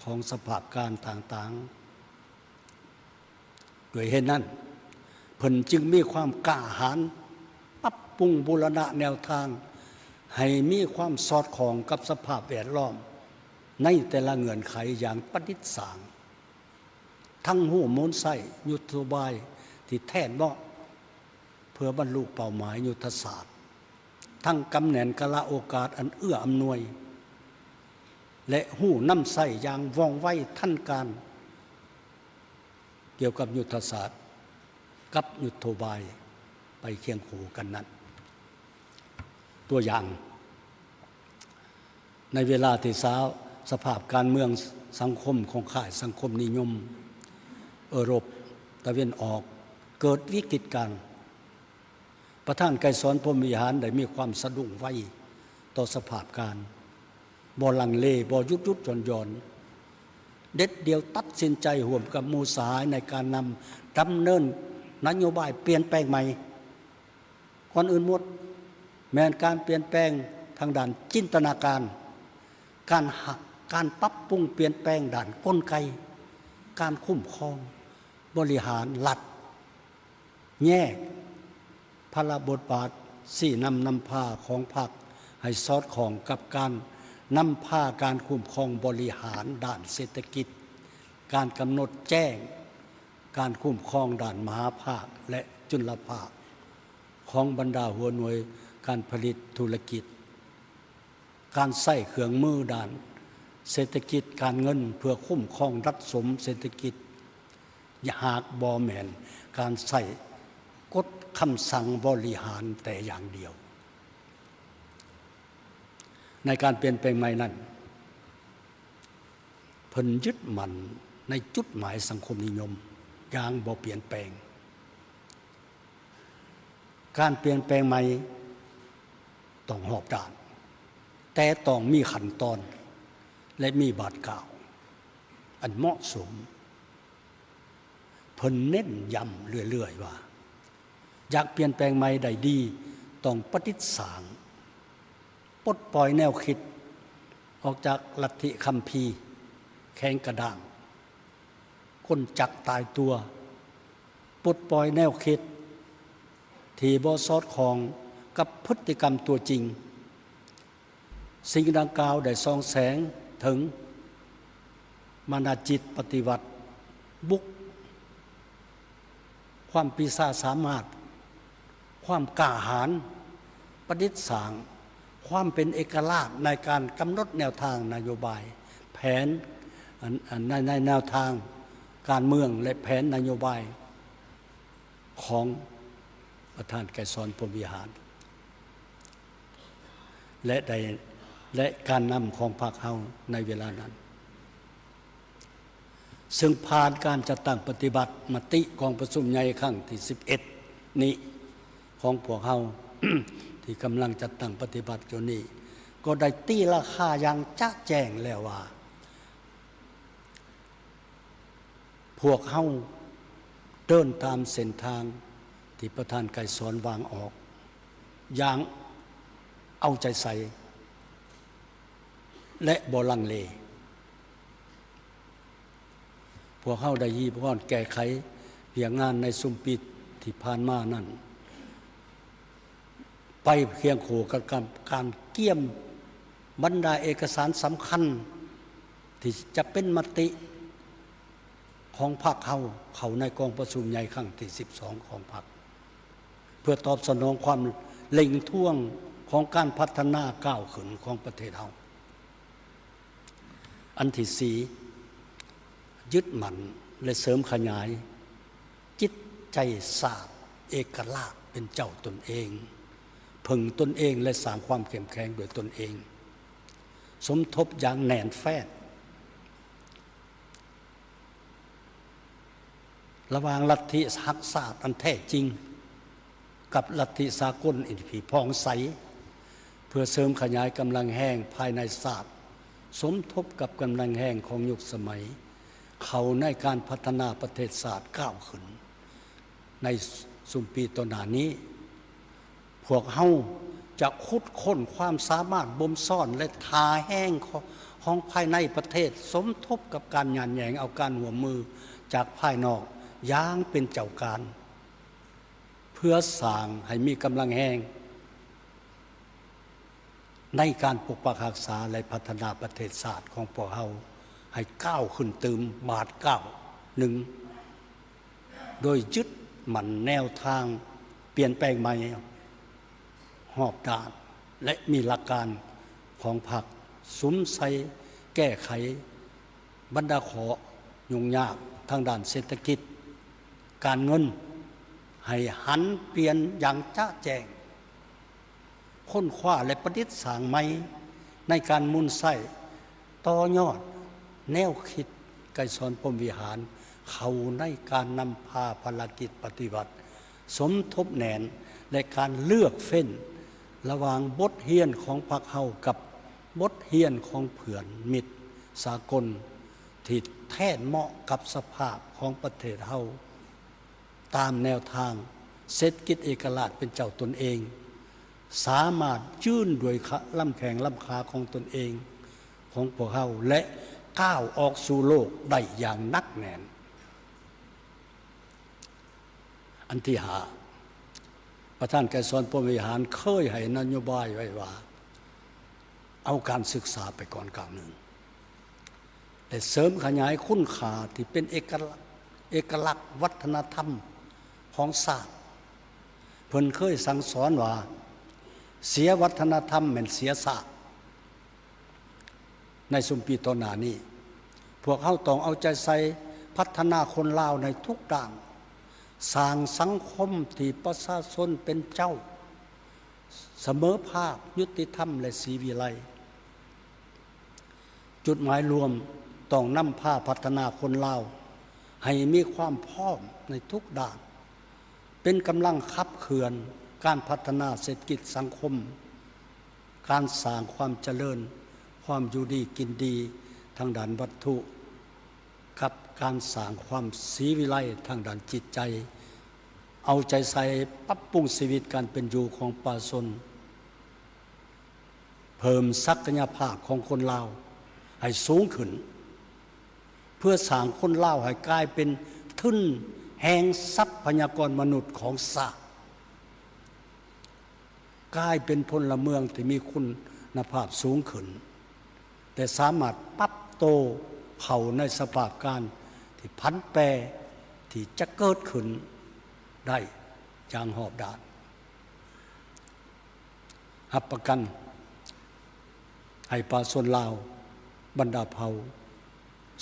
ຂອງສະພາບການຕ່າງໆ. ດ້ວຍເຫດນັ້ນ, ເພິ່ນຈຶ່ງມີຄວາມກ້າຫານປັບປຸງບູລະນະແນວທາງໃຫ້ມີຄວາມສອດຄ່ອງກັບສະພາບແວດລ້ອມໃນແຕ່ລະເງື່ອນໄຂຢ່າງປະດິດສ້າງ. ທັງຮູ້ໝູນໃຊ້ຍຸດໂທບາຍທີ່ແທດເໝາະ ເພື່ອບັນລຸເປົ້າໝາຍຍຸດທະສາດ, ທັງກຳແໜ້ນກາລະໂອກາດອັນເອື້ອອຳນວຍ ແລະ ຮູ້ນຳໃຊ້ຢ່າງວ່ອງໄວທັນການ ກ່ຽວກັບຍຸດທະສາດກັບຍຸດໂທບາຍໄປຄຽງຄູ່ກັນນັ້ນ. ຕົວຢ່າງ, ໃນເວລາທີ່ສາ ສະພາບການເມືອງສັງຄົມຂອງຄ້າຍສັງຄົມນິຍົມເອີຣົບຕາເວັນອອກເກີດວິກິດການ, ປະທານໄກສອນ ພົມວິຫານ ໄດ້ມີຄວາມສະດຸ້ງໄວຕໍ່ສະພາບການ, ບໍ່ລັງເລ, ບໍ່ຢຸດໆຢ່ອນໆ, ເດັດດ່ຽວຕັດສິນໃຈຮ່ວມກັບໝູ່ສະຫາຍໃນການນຳດຳເນີນນະໂຍບາຍປ່ຽນແປງໃໝ່. ກ່ອນອື່ນໝົດ ແມ່ນການປ່ຽນແປງທາງດ້ານຈິນຕະນາການ, ການຫາ ການປັບປຸງປ່ຽນແປງດ້ານກົນໄກການຄຸ້ມຄອງບໍລິຫານລັດ, ແຍກພາລະບົດບາດຊີ້ນຳນຳພາຂອງພັກໃຫ້ສອດຄ່ອງກັບການນຳພາການຄຸ້ມຄອງບໍລິຫານດ້ານເສດຖະກິດ, ການກຳນົດແຈ້ງການຄຸ້ມຄອງດ້ານມະຫາພາກ ແລະ ຈຸນລະພາກຂອງບັນດາຫົວໜ່ວຍການຜະລິດທຸລະກິດ, ການໃຊ້ເຄື່ອງມືດ້ານເສດຖະກິດການເງິນເພື່ອຄຸ້ມຄອງດັດສົມເສດຖະກິດ, ຫາກບໍ່ແມ່ນການໃຊ້ກົດຄຳສັ່ງບໍລິຫານແຕ່ຢ່າງດຽວ. ໃນການປ່ຽນແປງໃໝ່ນັ້ນ, ເພິ່ນຍຶດໝັ້ນໃນຈຸດໝາຍສັງຄົມນິຍົມຢ່າງບໍ່ປ່ຽນແປງ. ການປ່ຽນແປງໃໝ່ຕ້ອງຮອບດ້ານ, ແຕ່ຕ້ອງມີຂັ້ນຕອນ ແລະ ມີບາດກ້າວອັນເໝາະສົມ. ເພິ່ນເນັ້ນຢ້ຳເລື້ອຍໆວ່າ ຢາກປ່ຽນແປງໃໝ່ໄດ້ດີ, ຕ້ອງປະດິດສ້າງ, ປົດປ່ອຍແນວຄິດອອກຈາກລັດທິຄຳພີແຂງກະດ້າງ, ກົນຈັກຕາຍຕົວ, ປົດປ່ອຍແນວຄິດທີ່ບໍ່ສອດຄ່ອງກັບພຶດຕິກຳຕົວຈິງ. ສິ່ງດັ່ງກ່າວໄດ້ສ່ອງແສງເຖິງມານະຈິດປະຕິວັດ, ບຸກຄວາມປີຊາສາມາດ, ຄວາມກ້າຫານ, ປະດິດສ້າງຄວາມເປັນເອກະລາດໃນການກຳນົດແນວທາງນະໂຍບາຍ, ແຜນ ອັນ ອັນ ໃນ ໃນແນວທາງການເມືອງ ແລະ ແຜນນະໂຍບາຍຂອງປະທານໄກສອນ ພົມວິຫານ ແລະ ໄດ້ ແລະ ການນຳຂອງພັກເຮົາໃນເວລານັ້ນ, ເຊິ່ງຜ່ານການຈັດຕັ້ງປະຕິບັດມະຕິກອງປະຊຸມໃຫຍ່ຄັ້ງທີສິບເອັດນີ້ຂອງພວກເຮົາ ທີ່ກຳລັງຈັດຕັ້ງປະຕິບັດຢູ່ນີ້ ກໍໄດ້ຕີລາຄາຢ່າງຈະແຈ້ງແລ້ວວ່າ ພວກເຮົາເດີນຕາມເສັ້ນທາງທີ່ປະທານໄກສອນວາງອອກຢ່າງເອົາໃຈໃສ່ ແລະ ບໍ່ລັງເລ. ພວກເຮົາໄດ້ຮີບຮ້ອນແກ້ໄຂວຽກງານໃນຊຸມປີທີ່ຜ່ານມານັ້ນ ໄປຄຽງຄູ່ກັບການກຽມບັນດາເອກະສານສຳຄັນທີ່ຈະເປັນມະຕິຂອງພັກເຮົາເຂົ້າໃນກອງປະຊຸມໃຫຍ່ຄັ້ງທີສິບສອງຂອງພັກ ເພື່ອຕອບສະໜອງຄວາມເລັ່ງທວງຂອງການພັດທະນາກ້າວຂຶ້ນຂອງປະເທດເຮົາ. ອັນທີສີ່, ຍຶດໝັ້ນ ແລະ ເສີມຂະຫຍາຍຈິດໃຈຊາດເອກະລາດເປັນເຈົ້າຕົນເອງ, ເພິ່ງຕົນເອງ ແລະ ສ້າງຄວາມເຂັ້ມແຂງດ້ວຍຕົນເອງ, ສົມທົບຢ່າງແໜ້ນແຟ້ນ ລະຫວ່າງລັດທິຮັກຊາດອັນແທ້ຈິງ ກັບລັດທິສາກົນທີ່ຜ່ອງໃສ ເພື່ອເສີມຂະຫຍາຍກຳລັງແຮງພາຍໃນຊາດ ສົມທົບກັບກຳລັງແຮງຂອງຍຸກສະໄໝ ເຂົ້າໃນການພັດທະນາປະເທດຊາດກ້າວຂຶ້ນໃນຊຸມປີຕໍ່ໜ້ານີ້. ພວກເຮົາຈະຂຸດຄົ້ນຄວາມສາມາດບົ່ມຊ້ອນ ແລະ ທ່າແຮງຂອງ ຂອງພາຍໃນປະເທດ ສົມທົບກັບການຍາດແຍ່ງເອົາການຮ່ວມມືຈາກພາຍນອກຢ່າງເປັນເຈົ້າການ ເພື່ອສ້າງໃຫ້ມີກຳລັງແຮງໃນການປົກປັກຮັກສາ ແລະ ພັດທະນາປະເທດຊາດຂອງພວກເຮົາໃຫ້ກ້າວຂຶ້ນຕື່ມບາດກ້າວ ໜຶ່ງ ໂດຍຍຶດໝັ້ນແນວທາງປ່ຽນແປງໃໝ່ຮອບດ້ານ ແລະ ມີຫຼັກການຂອງພັກສຸມໃສ່ແກ້ໄຂບັນດາຂໍ້ຫຍຸ້ງຍາກທາງດ້ານເສດຖະກິດ ການເງິນ ໃຫ້ຫັນປ່ຽນຢ່າງຈະແຈ້ງ. ຄົ້ນຄວ້າ ແລະ ປະດິດສ້າງໃໝ່ໃນການໝູນໃຊ້ຕໍ່ຍອດແນວຄິດໄກສອນພົມວິຫານ ເຂົ້າໃນການນຳພາພາລະກິດປະຕິວັດ ສົມທົບແໜ້ນ ແລະ ການເລືອກເຟ້ນລະຫວ່າງບົດຮຽນຂອງພວກເຮົາກັບບົດຮຽນຂອງເພື່ອນມິດສາກົນ ທີ່ແທນເໝາະກັບສະພາບຂອງປະເທດເຮົາ. ຕາມແນວທາງເສດຖະກິດເອກະລາດເປັນເຈົ້າຕົນເອງ, ສາມາດຢືນດ້ວຍຂະ ລຳແຂ້ງລຳຂາຂອງຕົນເອງ ຂອງພວກເຮົາ ແລະ ກ້າວອອກສູ່ໂລກໄດ້ຢ່າງໜັກແໜ້ນ. ອັນທີຫ້າ ປະທານໄກສອນພົມວິຫານເຄີຍໃຫ້ນະໂຍບາຍໄວ້ວ່າ ເອົາການສຶກສາໄປກ່ອນກ້າວໜຶ່ງ ແລະ ເສີມຂະຫຍາຍຄຸນຄ່າທີ່ເປັນເອກະລັກ ເອກະລັກວັດທະນະທຳຂອງຊາດ. ເພິ່ນເຄີຍສັ່ງສອນວ່າ ເສຍວັດທະນະທຳແມ່ນເສຍຊາດ. ໃນຊຸມປີຕໍ່ໜ້ານີ້ ພວກເຮົາຕ້ອງເອົາໃຈໃສ່ພັດທະນາຄົນລາວໃນທຸກດ້ານ, ສ້າງສັງຄົມທີ່ປະຊາຊົນເປັນເຈົ້າ, ສະເໝີພາບ, ຍຸຕິທຳ ແລະ ສີວິໄລ. ຈຸດໝາຍລວມຕ້ອງນຳພາພັດທະນາຄົນລາວໃຫ້ມີຄວາມພ້ອມໃນທຸກດ້ານ, ເປັນກຳລັງຂັບເຄື່ອນການພັດທະນາເສດຖະກິດສັງຄົມ, ການສ້າງຄວາມຈະເລີນ, ຄວາມຢູ່ດີກິນດີທາງດ້ານວັດຖຸ, ກັບການສ້າງຄວາມສີວິໄລທາງດ້ານຈິດໃຈ, ເອົາໃຈໃສ່ປັບປຸງຊີວິດການເປັນຢູ່ຂອງປະຊາຊົນ, ເພີ່ມສັກກະຍະພາບຂອງຄົນລາວໃຫ້ສູງຂຶ້ນ, ເພື່ອສ້າງຄົນລາວໃຫ້ກາຍເປັນທຶນແຫ່ງຊັບພະຍາກອນມະນຸດຂອງຊາດ, ກາຍເປັນພົນລະເມືອງທີ່ມີຄຸນນະພາບສູງຂຶ້ນ ແລະ ສາມາດປັບໂຕເຂົ້າໃນສະພາບການທີ່ຜັນແປທີ່ຈະເກີດຂຶ້ນໄດ້ຢ່າງຮອບດ້ານ. ຮັບປະກັນໃຫ້ປະຊາຊົນລາວບັນດາເຜົ່າ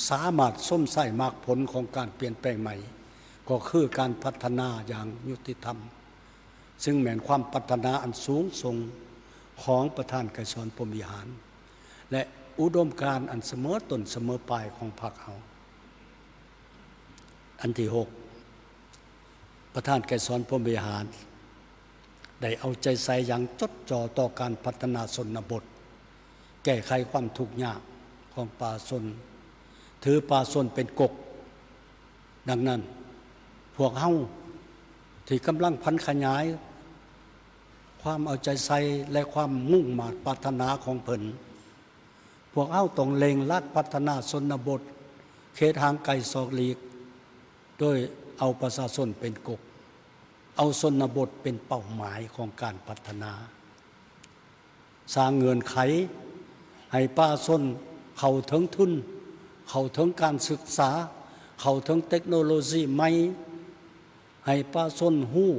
ສາມາດຊົມໃຊ້ໝາກຜົນຂອງການປ່ຽນແປງໃໝ່, ກໍຄືການພັດທະນາຢ່າງຍຸຕິທຳ, ຊຶ່ງແມ່ນຄວາມປາດຖະໜາອັນສູງສົ່ງຂອງປະທານໄກສອນພົມວິຫານ ແລະ ອຸດົມການອັນສະເໝີຕົ້ນສະເໝີປາຍຂອງພັກເຮົາ. ອັນທີຫົກ ປະທານໄກສອນພົມວິຫານ ໄດ້ເອົາໃຈໃສ່ຢ່າງຈົດຈໍ່ຕໍ່ການພັດທະນາຊົນນະບົດ, ແກ້ໄຂຄວາມທຸກຍາກຂອງປະຊາຊົນ, ຖືປະຊາຊົນເປັນກົກ. ດັ່ງນັ້ນ, ພວກເຮົາທີ່ກຳລັງຜັນຂະຫຍາຍຄວາມເອົາໃຈໃສ່ ແລະ ຄວາມມຸ່ງມາດປາດຖະໜາຂອງເພິ່ນ, ພວກເຮົາຕ້ອງເລັ່ງລັດພັດທະນາຊົນນະບົດເຂດຫ່າງໄກສອກຫຼີກ ໂດຍເອົາປະຊາຊົນເປັນກົກ, ເອົາຊົນນະບົດເປັນເປົ້າໝາຍຂອງການພັດທະນາ, ສ້າງເງື່ອນໄຂໃຫ້ປະຊາຊົນເຂົ້າເຖິງທຶນ, ເຂົ້າເຖິງການສຶກສາ, ເຂົ້າເຖິງເຕັກໂນໂລຊີໃໝ່, ໃຫ້ປະຊາຊົນຮູ້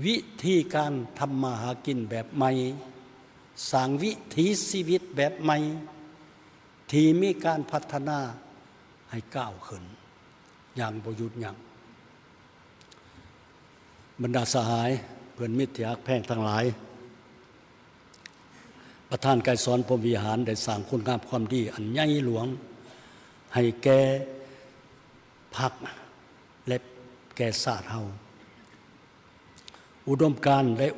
ວິທີການທຳມາຫາກິນແບບໃໝ່, ສ້າງວິຖີຊີວິດແບບໃໝ່ທີ່ມີການພັດທະນາໃຫ້ກ້າວຂຶ້ນຢ່າງບໍ່ຢຸດຢັ້ງ. ບັນດາສະຫາຍ, ເພື່ອນມິດທີ່ຮັກແພງທັງຫຼາຍ, ປະທານໄກສອນພົມວິຫານໄດ້ສ້າງຄຸນງາມຄວາມດີອັນໃຫຍ່ຫຼວງໃຫ້ແກ່ພັກ ແລະ ແກ່ຊາດເຮົາ. ອຸດົມການ ແລະ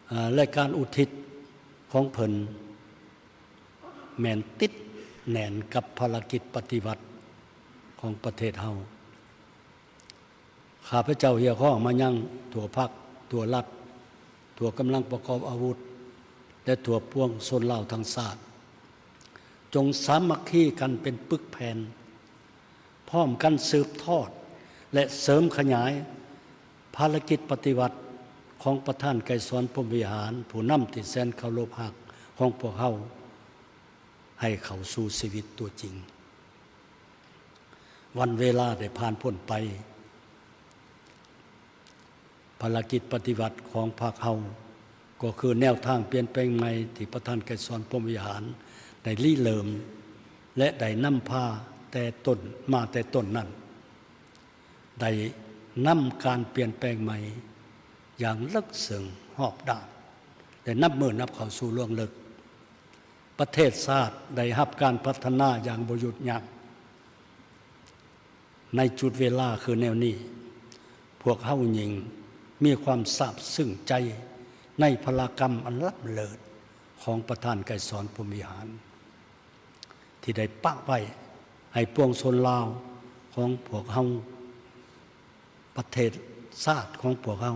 ເອີ ແລະ ການອຸທິດຂອງເພິ່ນແມ່ນຕິດແໜ້ນກັບພາລະກິດປະຕິວັດຂອງປະເທດເຮົາ. ຂ້າພະເຈົ້າຮຽກຮ້ອງມາຍັງທົ່ວພັກ, ທົ່ວລັດ, ທົ່ວກຳລັງປະກອບອາວຸດ ແລະ ທົ່ວປວງຊົນລາວທັງຊາດ, ຈົ່ງສາມັກຄີກັນເປັນປຶກແຜ່ນ, ພ້ອມກັນສືບທອດ ແລະ ເສີມຂະຫຍາຍພາລະກິດປະຕິວັດຂອງປະທານໄກສອນ ພົມວິຫານ, ຜູ້ນຳທີ່ແສນເຄົາລົບຮັກຂອງພວກເຮົາ ໃຫ້ເຂົ້າສູ່ຊີວິດຕົວຈິງ. ວັນເວລາໄດ້ຜ່ານພົ້ນໄປ, ພາລະກິດປະຕິວັດຂອງພັກເຮົາ ກໍຄືແນວທາງປ່ຽນແປງໃໝ່ທີ່ປະທານໄກສອນ ພົມວິຫານ ໄດ້ລິເລີ່ມ ແລະ ໄດ້ນຳພາແຕ່ຕົ້ນ ມາແຕ່ຕົ້ນນັ້ນ ໄດ້ນຳການປ່ຽນແປງໃໝ່ຢ່າງເລິກເຊິ່ງຮອບດ້ານ ແລະ ນັບມື້ນັບເຂົ້າສູ່ລວງເລິກ. ປະເທດຊາດໄດ້ຮັບການພັດທະນາຢ່າງບໍ່ຢຸດຢັ້ງ. ໃນຈຸດເວລາຄືແນວນີ້, ພວກເຮົາຍິ່ງມີຄວາມຊາບຊຶ້ງໃຈໃນພະລາກຳອັນລ້ຳເລີດຂອງປະທານໄກສອນ ພົມວິຫານ ທີ່ໄດ້ປະໄວ້ໃຫ້ປວງຊົນລາວຂອງພວກເຮົາ, ປະເທດຊາດຂອງພວກເຮົາ,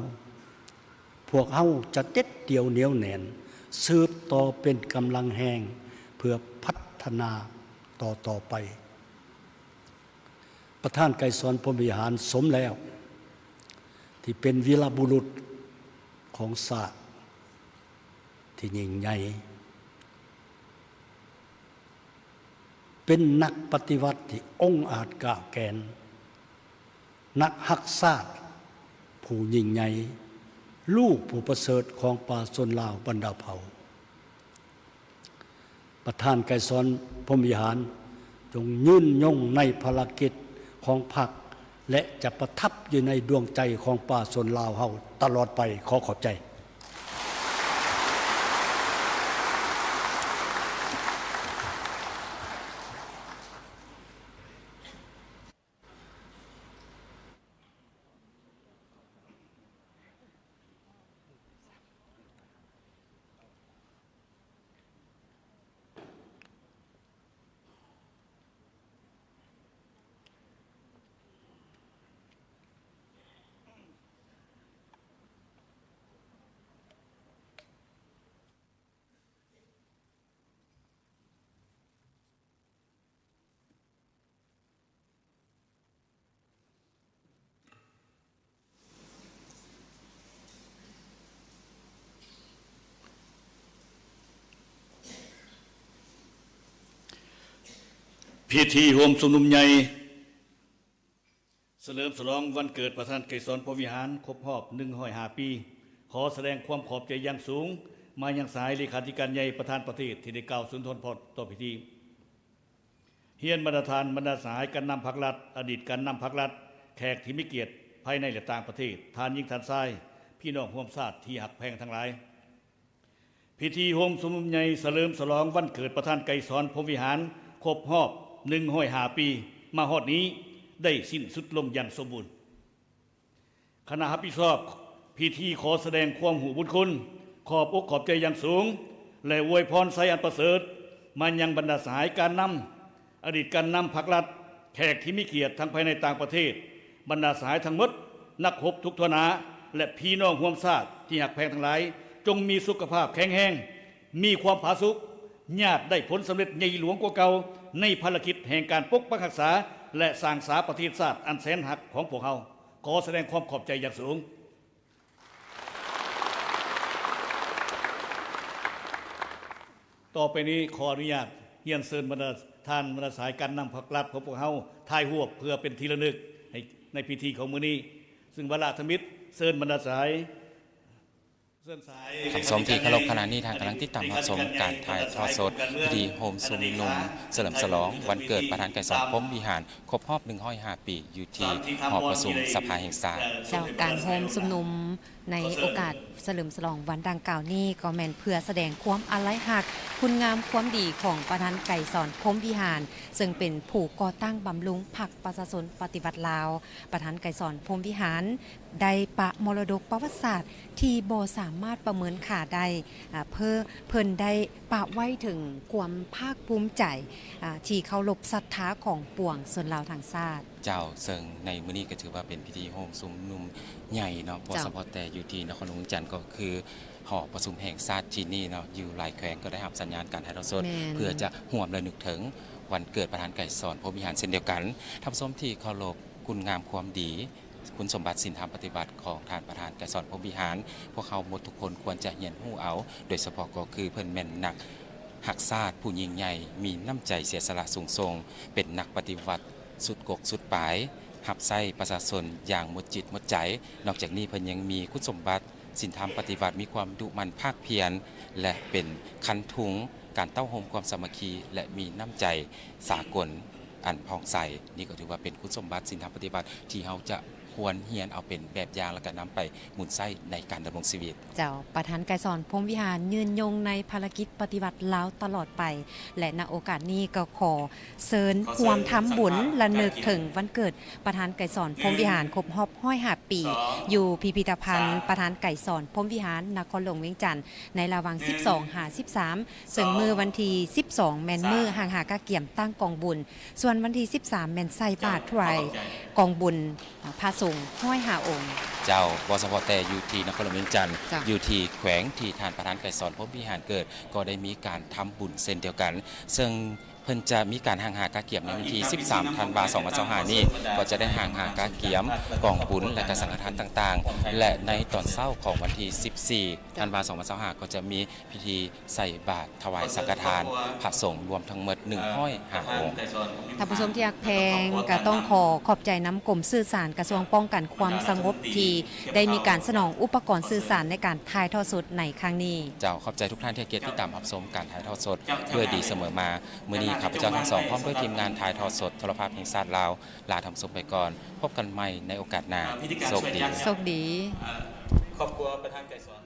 ພວກເຮົາຈະເດັດດ່ຽວໜຽວແໜ້ນ, ສືບຕໍ່ເປັນກຳລັງແຮງເພື່ອພັດທະນາຕໍ່ໆໄປ. ປະທານໄກສອນ ພົມວິຫານ ສົມແລ້ວທີ່ເປັນວີລະບຸລຸດຂອງຊາດທີ່ຍິ່ງໃຫຍ່, ເປັນນັກປະຕິວັດທີ່ອົງອາດກ້າວແກ່ນ, ນັກຮັກຊາດຜູ້ຍິ່ງໃຫຍ່, ລູກຜູ້ປະເສີດຂອງປະຊາຊົນລາວບັນດາເຜົ່າ. ປະທານໄກສອນ ພົມວິຫານ ຈົ່ງຍືນຍົງໃນພາລະກິດຂອງພັກ ແລະ ຈະປະທັບຢູ່ໃນດວງໃຈຂອງປະຊາຊົນລາວເຮົາຕະຫຼອດໄປ. ຂໍຂອບໃຈ. ພິທີໂຮມຊຸມນຸມໃຫຍ່ ສະເຫຼີມສະຫຼອງວັນເກີດປະທານໄກສອນ ພົມວິຫານ ຄົບຮອບໜຶ່ງຮ້ອຍຫ້າປີ. ຂໍສະແດງຄວາມຂອບໃຈຢ່າງສູງມາຍັງສະຫາຍເລຂາທິການໃຫຍ່ປະທານປະເທດ ທີ່ໄດ້ກ່າວສຸນທອນພອນຕໍ່ພິທີ. ຮຽນບັນດາທ່ານ, ບັນດາສະຫາຍການນຳພັກລັດ, ອະດີດການນຳພັກລັດ, ແຂກທີ່ມີກຽດພາຍໃນ ແລະ ຕ່າງປະເທດ, ທ່ານຍິງ, ທ່ານຊາຍ, ພີ່ນ້ອງຮ່ວມຊາດທີ່ຮັກແພງທັງຫຼາຍ. ພິທີໂຮມຊຸມນຸມໃຫຍ່ສະເຫຼີມສະຫຼອງວັນເກີດປະທານໄກສອນ ພົມວິຫານ ຄົບຮອບໜຶ່ງຮ້ອຍຫ້າປີ ມາຮອດນີ້ ໄດ້ສິ້ນສຸດລົງຢ່າງສົມບູນ. ຄະນະຮັບຜິດຊອບພິທີຂໍສະແດງຄວາມຮູ້ບຸນຄຸນ, ຂອບອົກຂອບໃຈຢ່າງສູງ ແລະ ອວຍພອນໄຊອັນປະເສີດມາຍັງບັນດາສະຫາຍການນຳ, ອະດີດການນຳພັກລັດ, ແຂກທີ່ມີກຽດທັງພາຍໃນຕ່າງປະເທດ, ບັນດາສະຫາຍທັງໝົດ, ນັກຮົບທຸກທົ່ວໜ້າ ແລະ ພີ່ນ້ອງຮ່ວມຊາດທີ່ຮັກແພງທັງຫຼາຍ, ຈົ່ງມີສຸຂະພາບແຂງແຮງ, ມີຄວາມຜາສຸກ, ຍາດໄດ້ຜົນສຳເລັດໃຫຍ່ຫຼວງກວ່າເກົ່າ ໃນພາລະກິດແຫ່ງການປົກປັກຮັກສາ ແລະ ສ້າງສາປະເທດຊາດອັນແສນຮັກຂອງພວກເຮົາ. ຂໍສະແດງຄວາມຂອບໃຈຢ່າງສູງ. ຕໍ່ໄປນີ້ ຂໍອະນຸຍາດຮຽນເຊີນບັນດາທ່ານ ບັນດາສາຍການນຳພັກລັດຂອງພວກເຮົາ ຖ່າຍຮູບເພື່ອເປັນທີ່ລະນຶກໃນ ໃນພິທີຂອງມື້ນີ້. ຊຶ່ງວາລະທຳອິດ ເຊີນບັນດາສາຍ ທ່ານຜູ້ຊົມທີ່ເຄົາລົບ, ຂະນະນີ້ທ່ານກຳລັງຕິດຕາມຮັບຊົມການຖ່າຍທອດສົດພິທີໂຮມຊຸມນຸມສະເຫຼີມສະຫຼອງວັນເກີດປະທານໄກສອນ ພົມວິຫານ ຄົບຮອບໜຶ່ງຮ້ອຍຫ້າປີ ຢູ່ທີ່ຫໍປະຊຸມສະພາແຫ່ງຊາດ. ເຈົ້າ, ການໂຮມຊຸມນຸມໃນໂອກາດສະເຫຼີມສະຫຼອງວັນດັ່ງກ່າວນີ້ ກໍແມ່ນເພື່ອສະແດງຄວາມອາໄລຮັກຄຸນງາມຄວາມດີຂອງປະທານໄກສອນ ພົມວິຫານ ເຊິ່ງເປັນຜູ້ກໍ່ຕັ້ງບຳລຸງພັກປະຊາຊົນປະຕິວັດລາວ. ປະທານໄກສອນ ພົມວິຫານ ໄດ້ປະມໍລະດົກປະຫວັດສາດທີ່ບໍ່ສາມາດປະເມີນຄ່າໄດ້. ອາ ເພິ່ນ ເພິ່ນໄດ້ປະໄວ້ເຖິງຄວາມພາກພູມໃຈ ອາ ທີ່ເຄົາລົບສັດທາຂອງປວງຊົນລາວທັງຊາດ. ເຈົ້າ, ເຊິ່ງໃນມື້ນີ້ກໍຖືວ່າເປັນພິທີໂຮມຊຸມນຸມໃຫຍ່ເນາະ, ບໍ່ ເຈົ້າ ສະເພາະແຕ່ຢູ່ທີ່ນະຄອນຫຼວງວຽງຈັນ, ກໍຄືຫໍປະຊຸມແຫ່ງຊາດທີ່ນີ້ເນາະ, ຢູ່ຫຼາຍແຂວງກໍໄດ້ຮັບສັນຍານການຖ່າຍທອດສົດ ແມ່ນ ເພື່ອຈະຮ່ວມລະນຶກເຖິງວັນເກີດປະທານໄກສອນ ພົມວິຫານ ເຊັ່ນດຽວກັນ. ທ່ານຜູ້ຊົມທີ່ເຄົາລົບ, ຄຸນງາມຄວາມດີ, ຄຸນສົມບັດສິນທຳປະຕິວັດຂອງທ່ານປະທານໄກສອນ ພົມວິຫານ ພວກເຮົາໝົດທຸກຄົນຄວນຈະຮຽນຮູ້ເອົາ, ໂດຍສະເພາະກໍຄືເພິ່ນແມ່ນນັກຮັກຊາດຜູ້ຍິ່ງໃຫຍ່, ມີນ້ຳໃຈເສຍສະຫຼະສູງສົ່ງ, ເປັນນັກປະຕິວັດ ສຸດກົກສຸດປາຍ ຮັບໃຊ້ປະຊາຊົນຢ່າງໝົດຈິດໝົດໃຈ. ນອກຈາກນີ້ເພິ່ນຍັງມີຄຸນສົມບັດສິນທຳປະຕິວັດ ມີຄວາມດຸໝັ່ນພາກພຽນ ແລະ ເປັນຄັນທຸງການເຕົ້າໂຮມຄວາມສາມັກຄີ ແລະ ມີນ້ຳໃຈສາກົນອັນຜ່ອງໃສ. ນີ້ກໍຖືວ່າເປັນຄຸນສົມບັດສິນທຳປະຕິວັດທີ່ເຮົາຈະຄວນຮຽນເອົາເປັນແບບຢ່າງ ແລ້ວກໍນຳໄປໝູນໃຊ້ໃນການດຳລົງຊີວິດ. ເຈົ້າ ປະທານໄກສອນ ພົມວິຫານ ຍືນຍົງໃນພາລະກິດປະຕິວັດລາວຕະຫຼອດໄປ ແລະ ນະໂອກາດນີ້ກໍຂໍເຊີນຮ່ວມທຳບຸນລະນຶກເຖິງວັນເກີດປະທານໄກສອນ ພົມວິຫານ ຄົບຮອບຮ້ອຍຫ້າປີ ຢູ່ພິພິທະພັນປະທານໄກສອນ ພົມວິຫານ ນະຄອນຫຼວງວຽງຈັນ ໃນລະຫວ່າງສິບສອງຫາສິບສາມ ເຊິ່ງມື້ວັນທີສິບສອງແມ່ນມື້ຫ້າງຫາກະກຽມຕັ້ງກອງບຸນ, ສ່ວນວັນທີສິບສາມແມ່ນໃສ່ບາດຖວາຍກອງບຸນພະສົງຮ້ອຍຫ້າອົງ. ເຈົ້າ, ບໍ່ສະເພາະແຕ່ຢູ່ທີ່ນະຄອນຫຼວງວຽງຈັນ, ເຈົ້າ, ຢູ່ທີ່ແຂວງທີ່ທ່ານປະທານໄກສອນ ພົມວິຫານເກີດ ກໍໄດ້ມີການທຳບຸນເຊັ່ນດຽວກັນ, ເຊິ່ງເພິ່ນຈະມີການຫ້າງຫາກະກຽມໃນວັນທີສິບສາມທັນວາ ສອງພັນຊາວຫ້ານີ້ ກໍຈະໄດ້ຫ້າງຫາກະກຽມກອງບຸນ ແລະ ກະສັງຄະທານຕ່າງໆ ແລະ ໃນຕອນເຊົ້າຂອງວັນທີສິບສີ່ທັນວາ ສອງພັນຊາວຫ້າ ກໍຈະມີ ພິທີໃສ່ບາດຖວາຍສັງຄະທານພະສົງລວມທັງໝົດໜຶ່ງຮ້ອຍຫ້າອົງ. ທ່ານຜູ້ຊົມທີ່ຮັກແພງ, ກະຕ້ອງຂໍຂອບໃຈນຳກົມສື່ສານກະຊວງປ້ອງກັນຄວາມສະຫງົບ ທີ່ໄດ້ມີການສະໜອງອຸປະກອນສື່ສານໃນການຖ່າຍທອດສົດໃນຄັ້ງນີ້. ເຈົ້າ, ຂອບໃຈທຸກທ່ານທີ່ໃຫ້ກຽດຕິດຕາມຮັບຊົມການຖ່າຍທອດສົດດ້ວຍດີສະເໝີມາ. ມື້ນີ້ຂ້າພະເຈົ້າທັງສອງ ພ້ອມດ້ວຍທີມງານຖ່າຍທອດສົດໂທລະພາບແຫ່ງຊາດລາວ ລາທ່ານຜູ້ຊົມໄປກ່ອນ. ພົບກັນໃໝ່ໃນໂອກາດໜ້າ. ໂຊກດີ. ໂຊກດີ. ຄອບຄົວປະທານໄກສອນ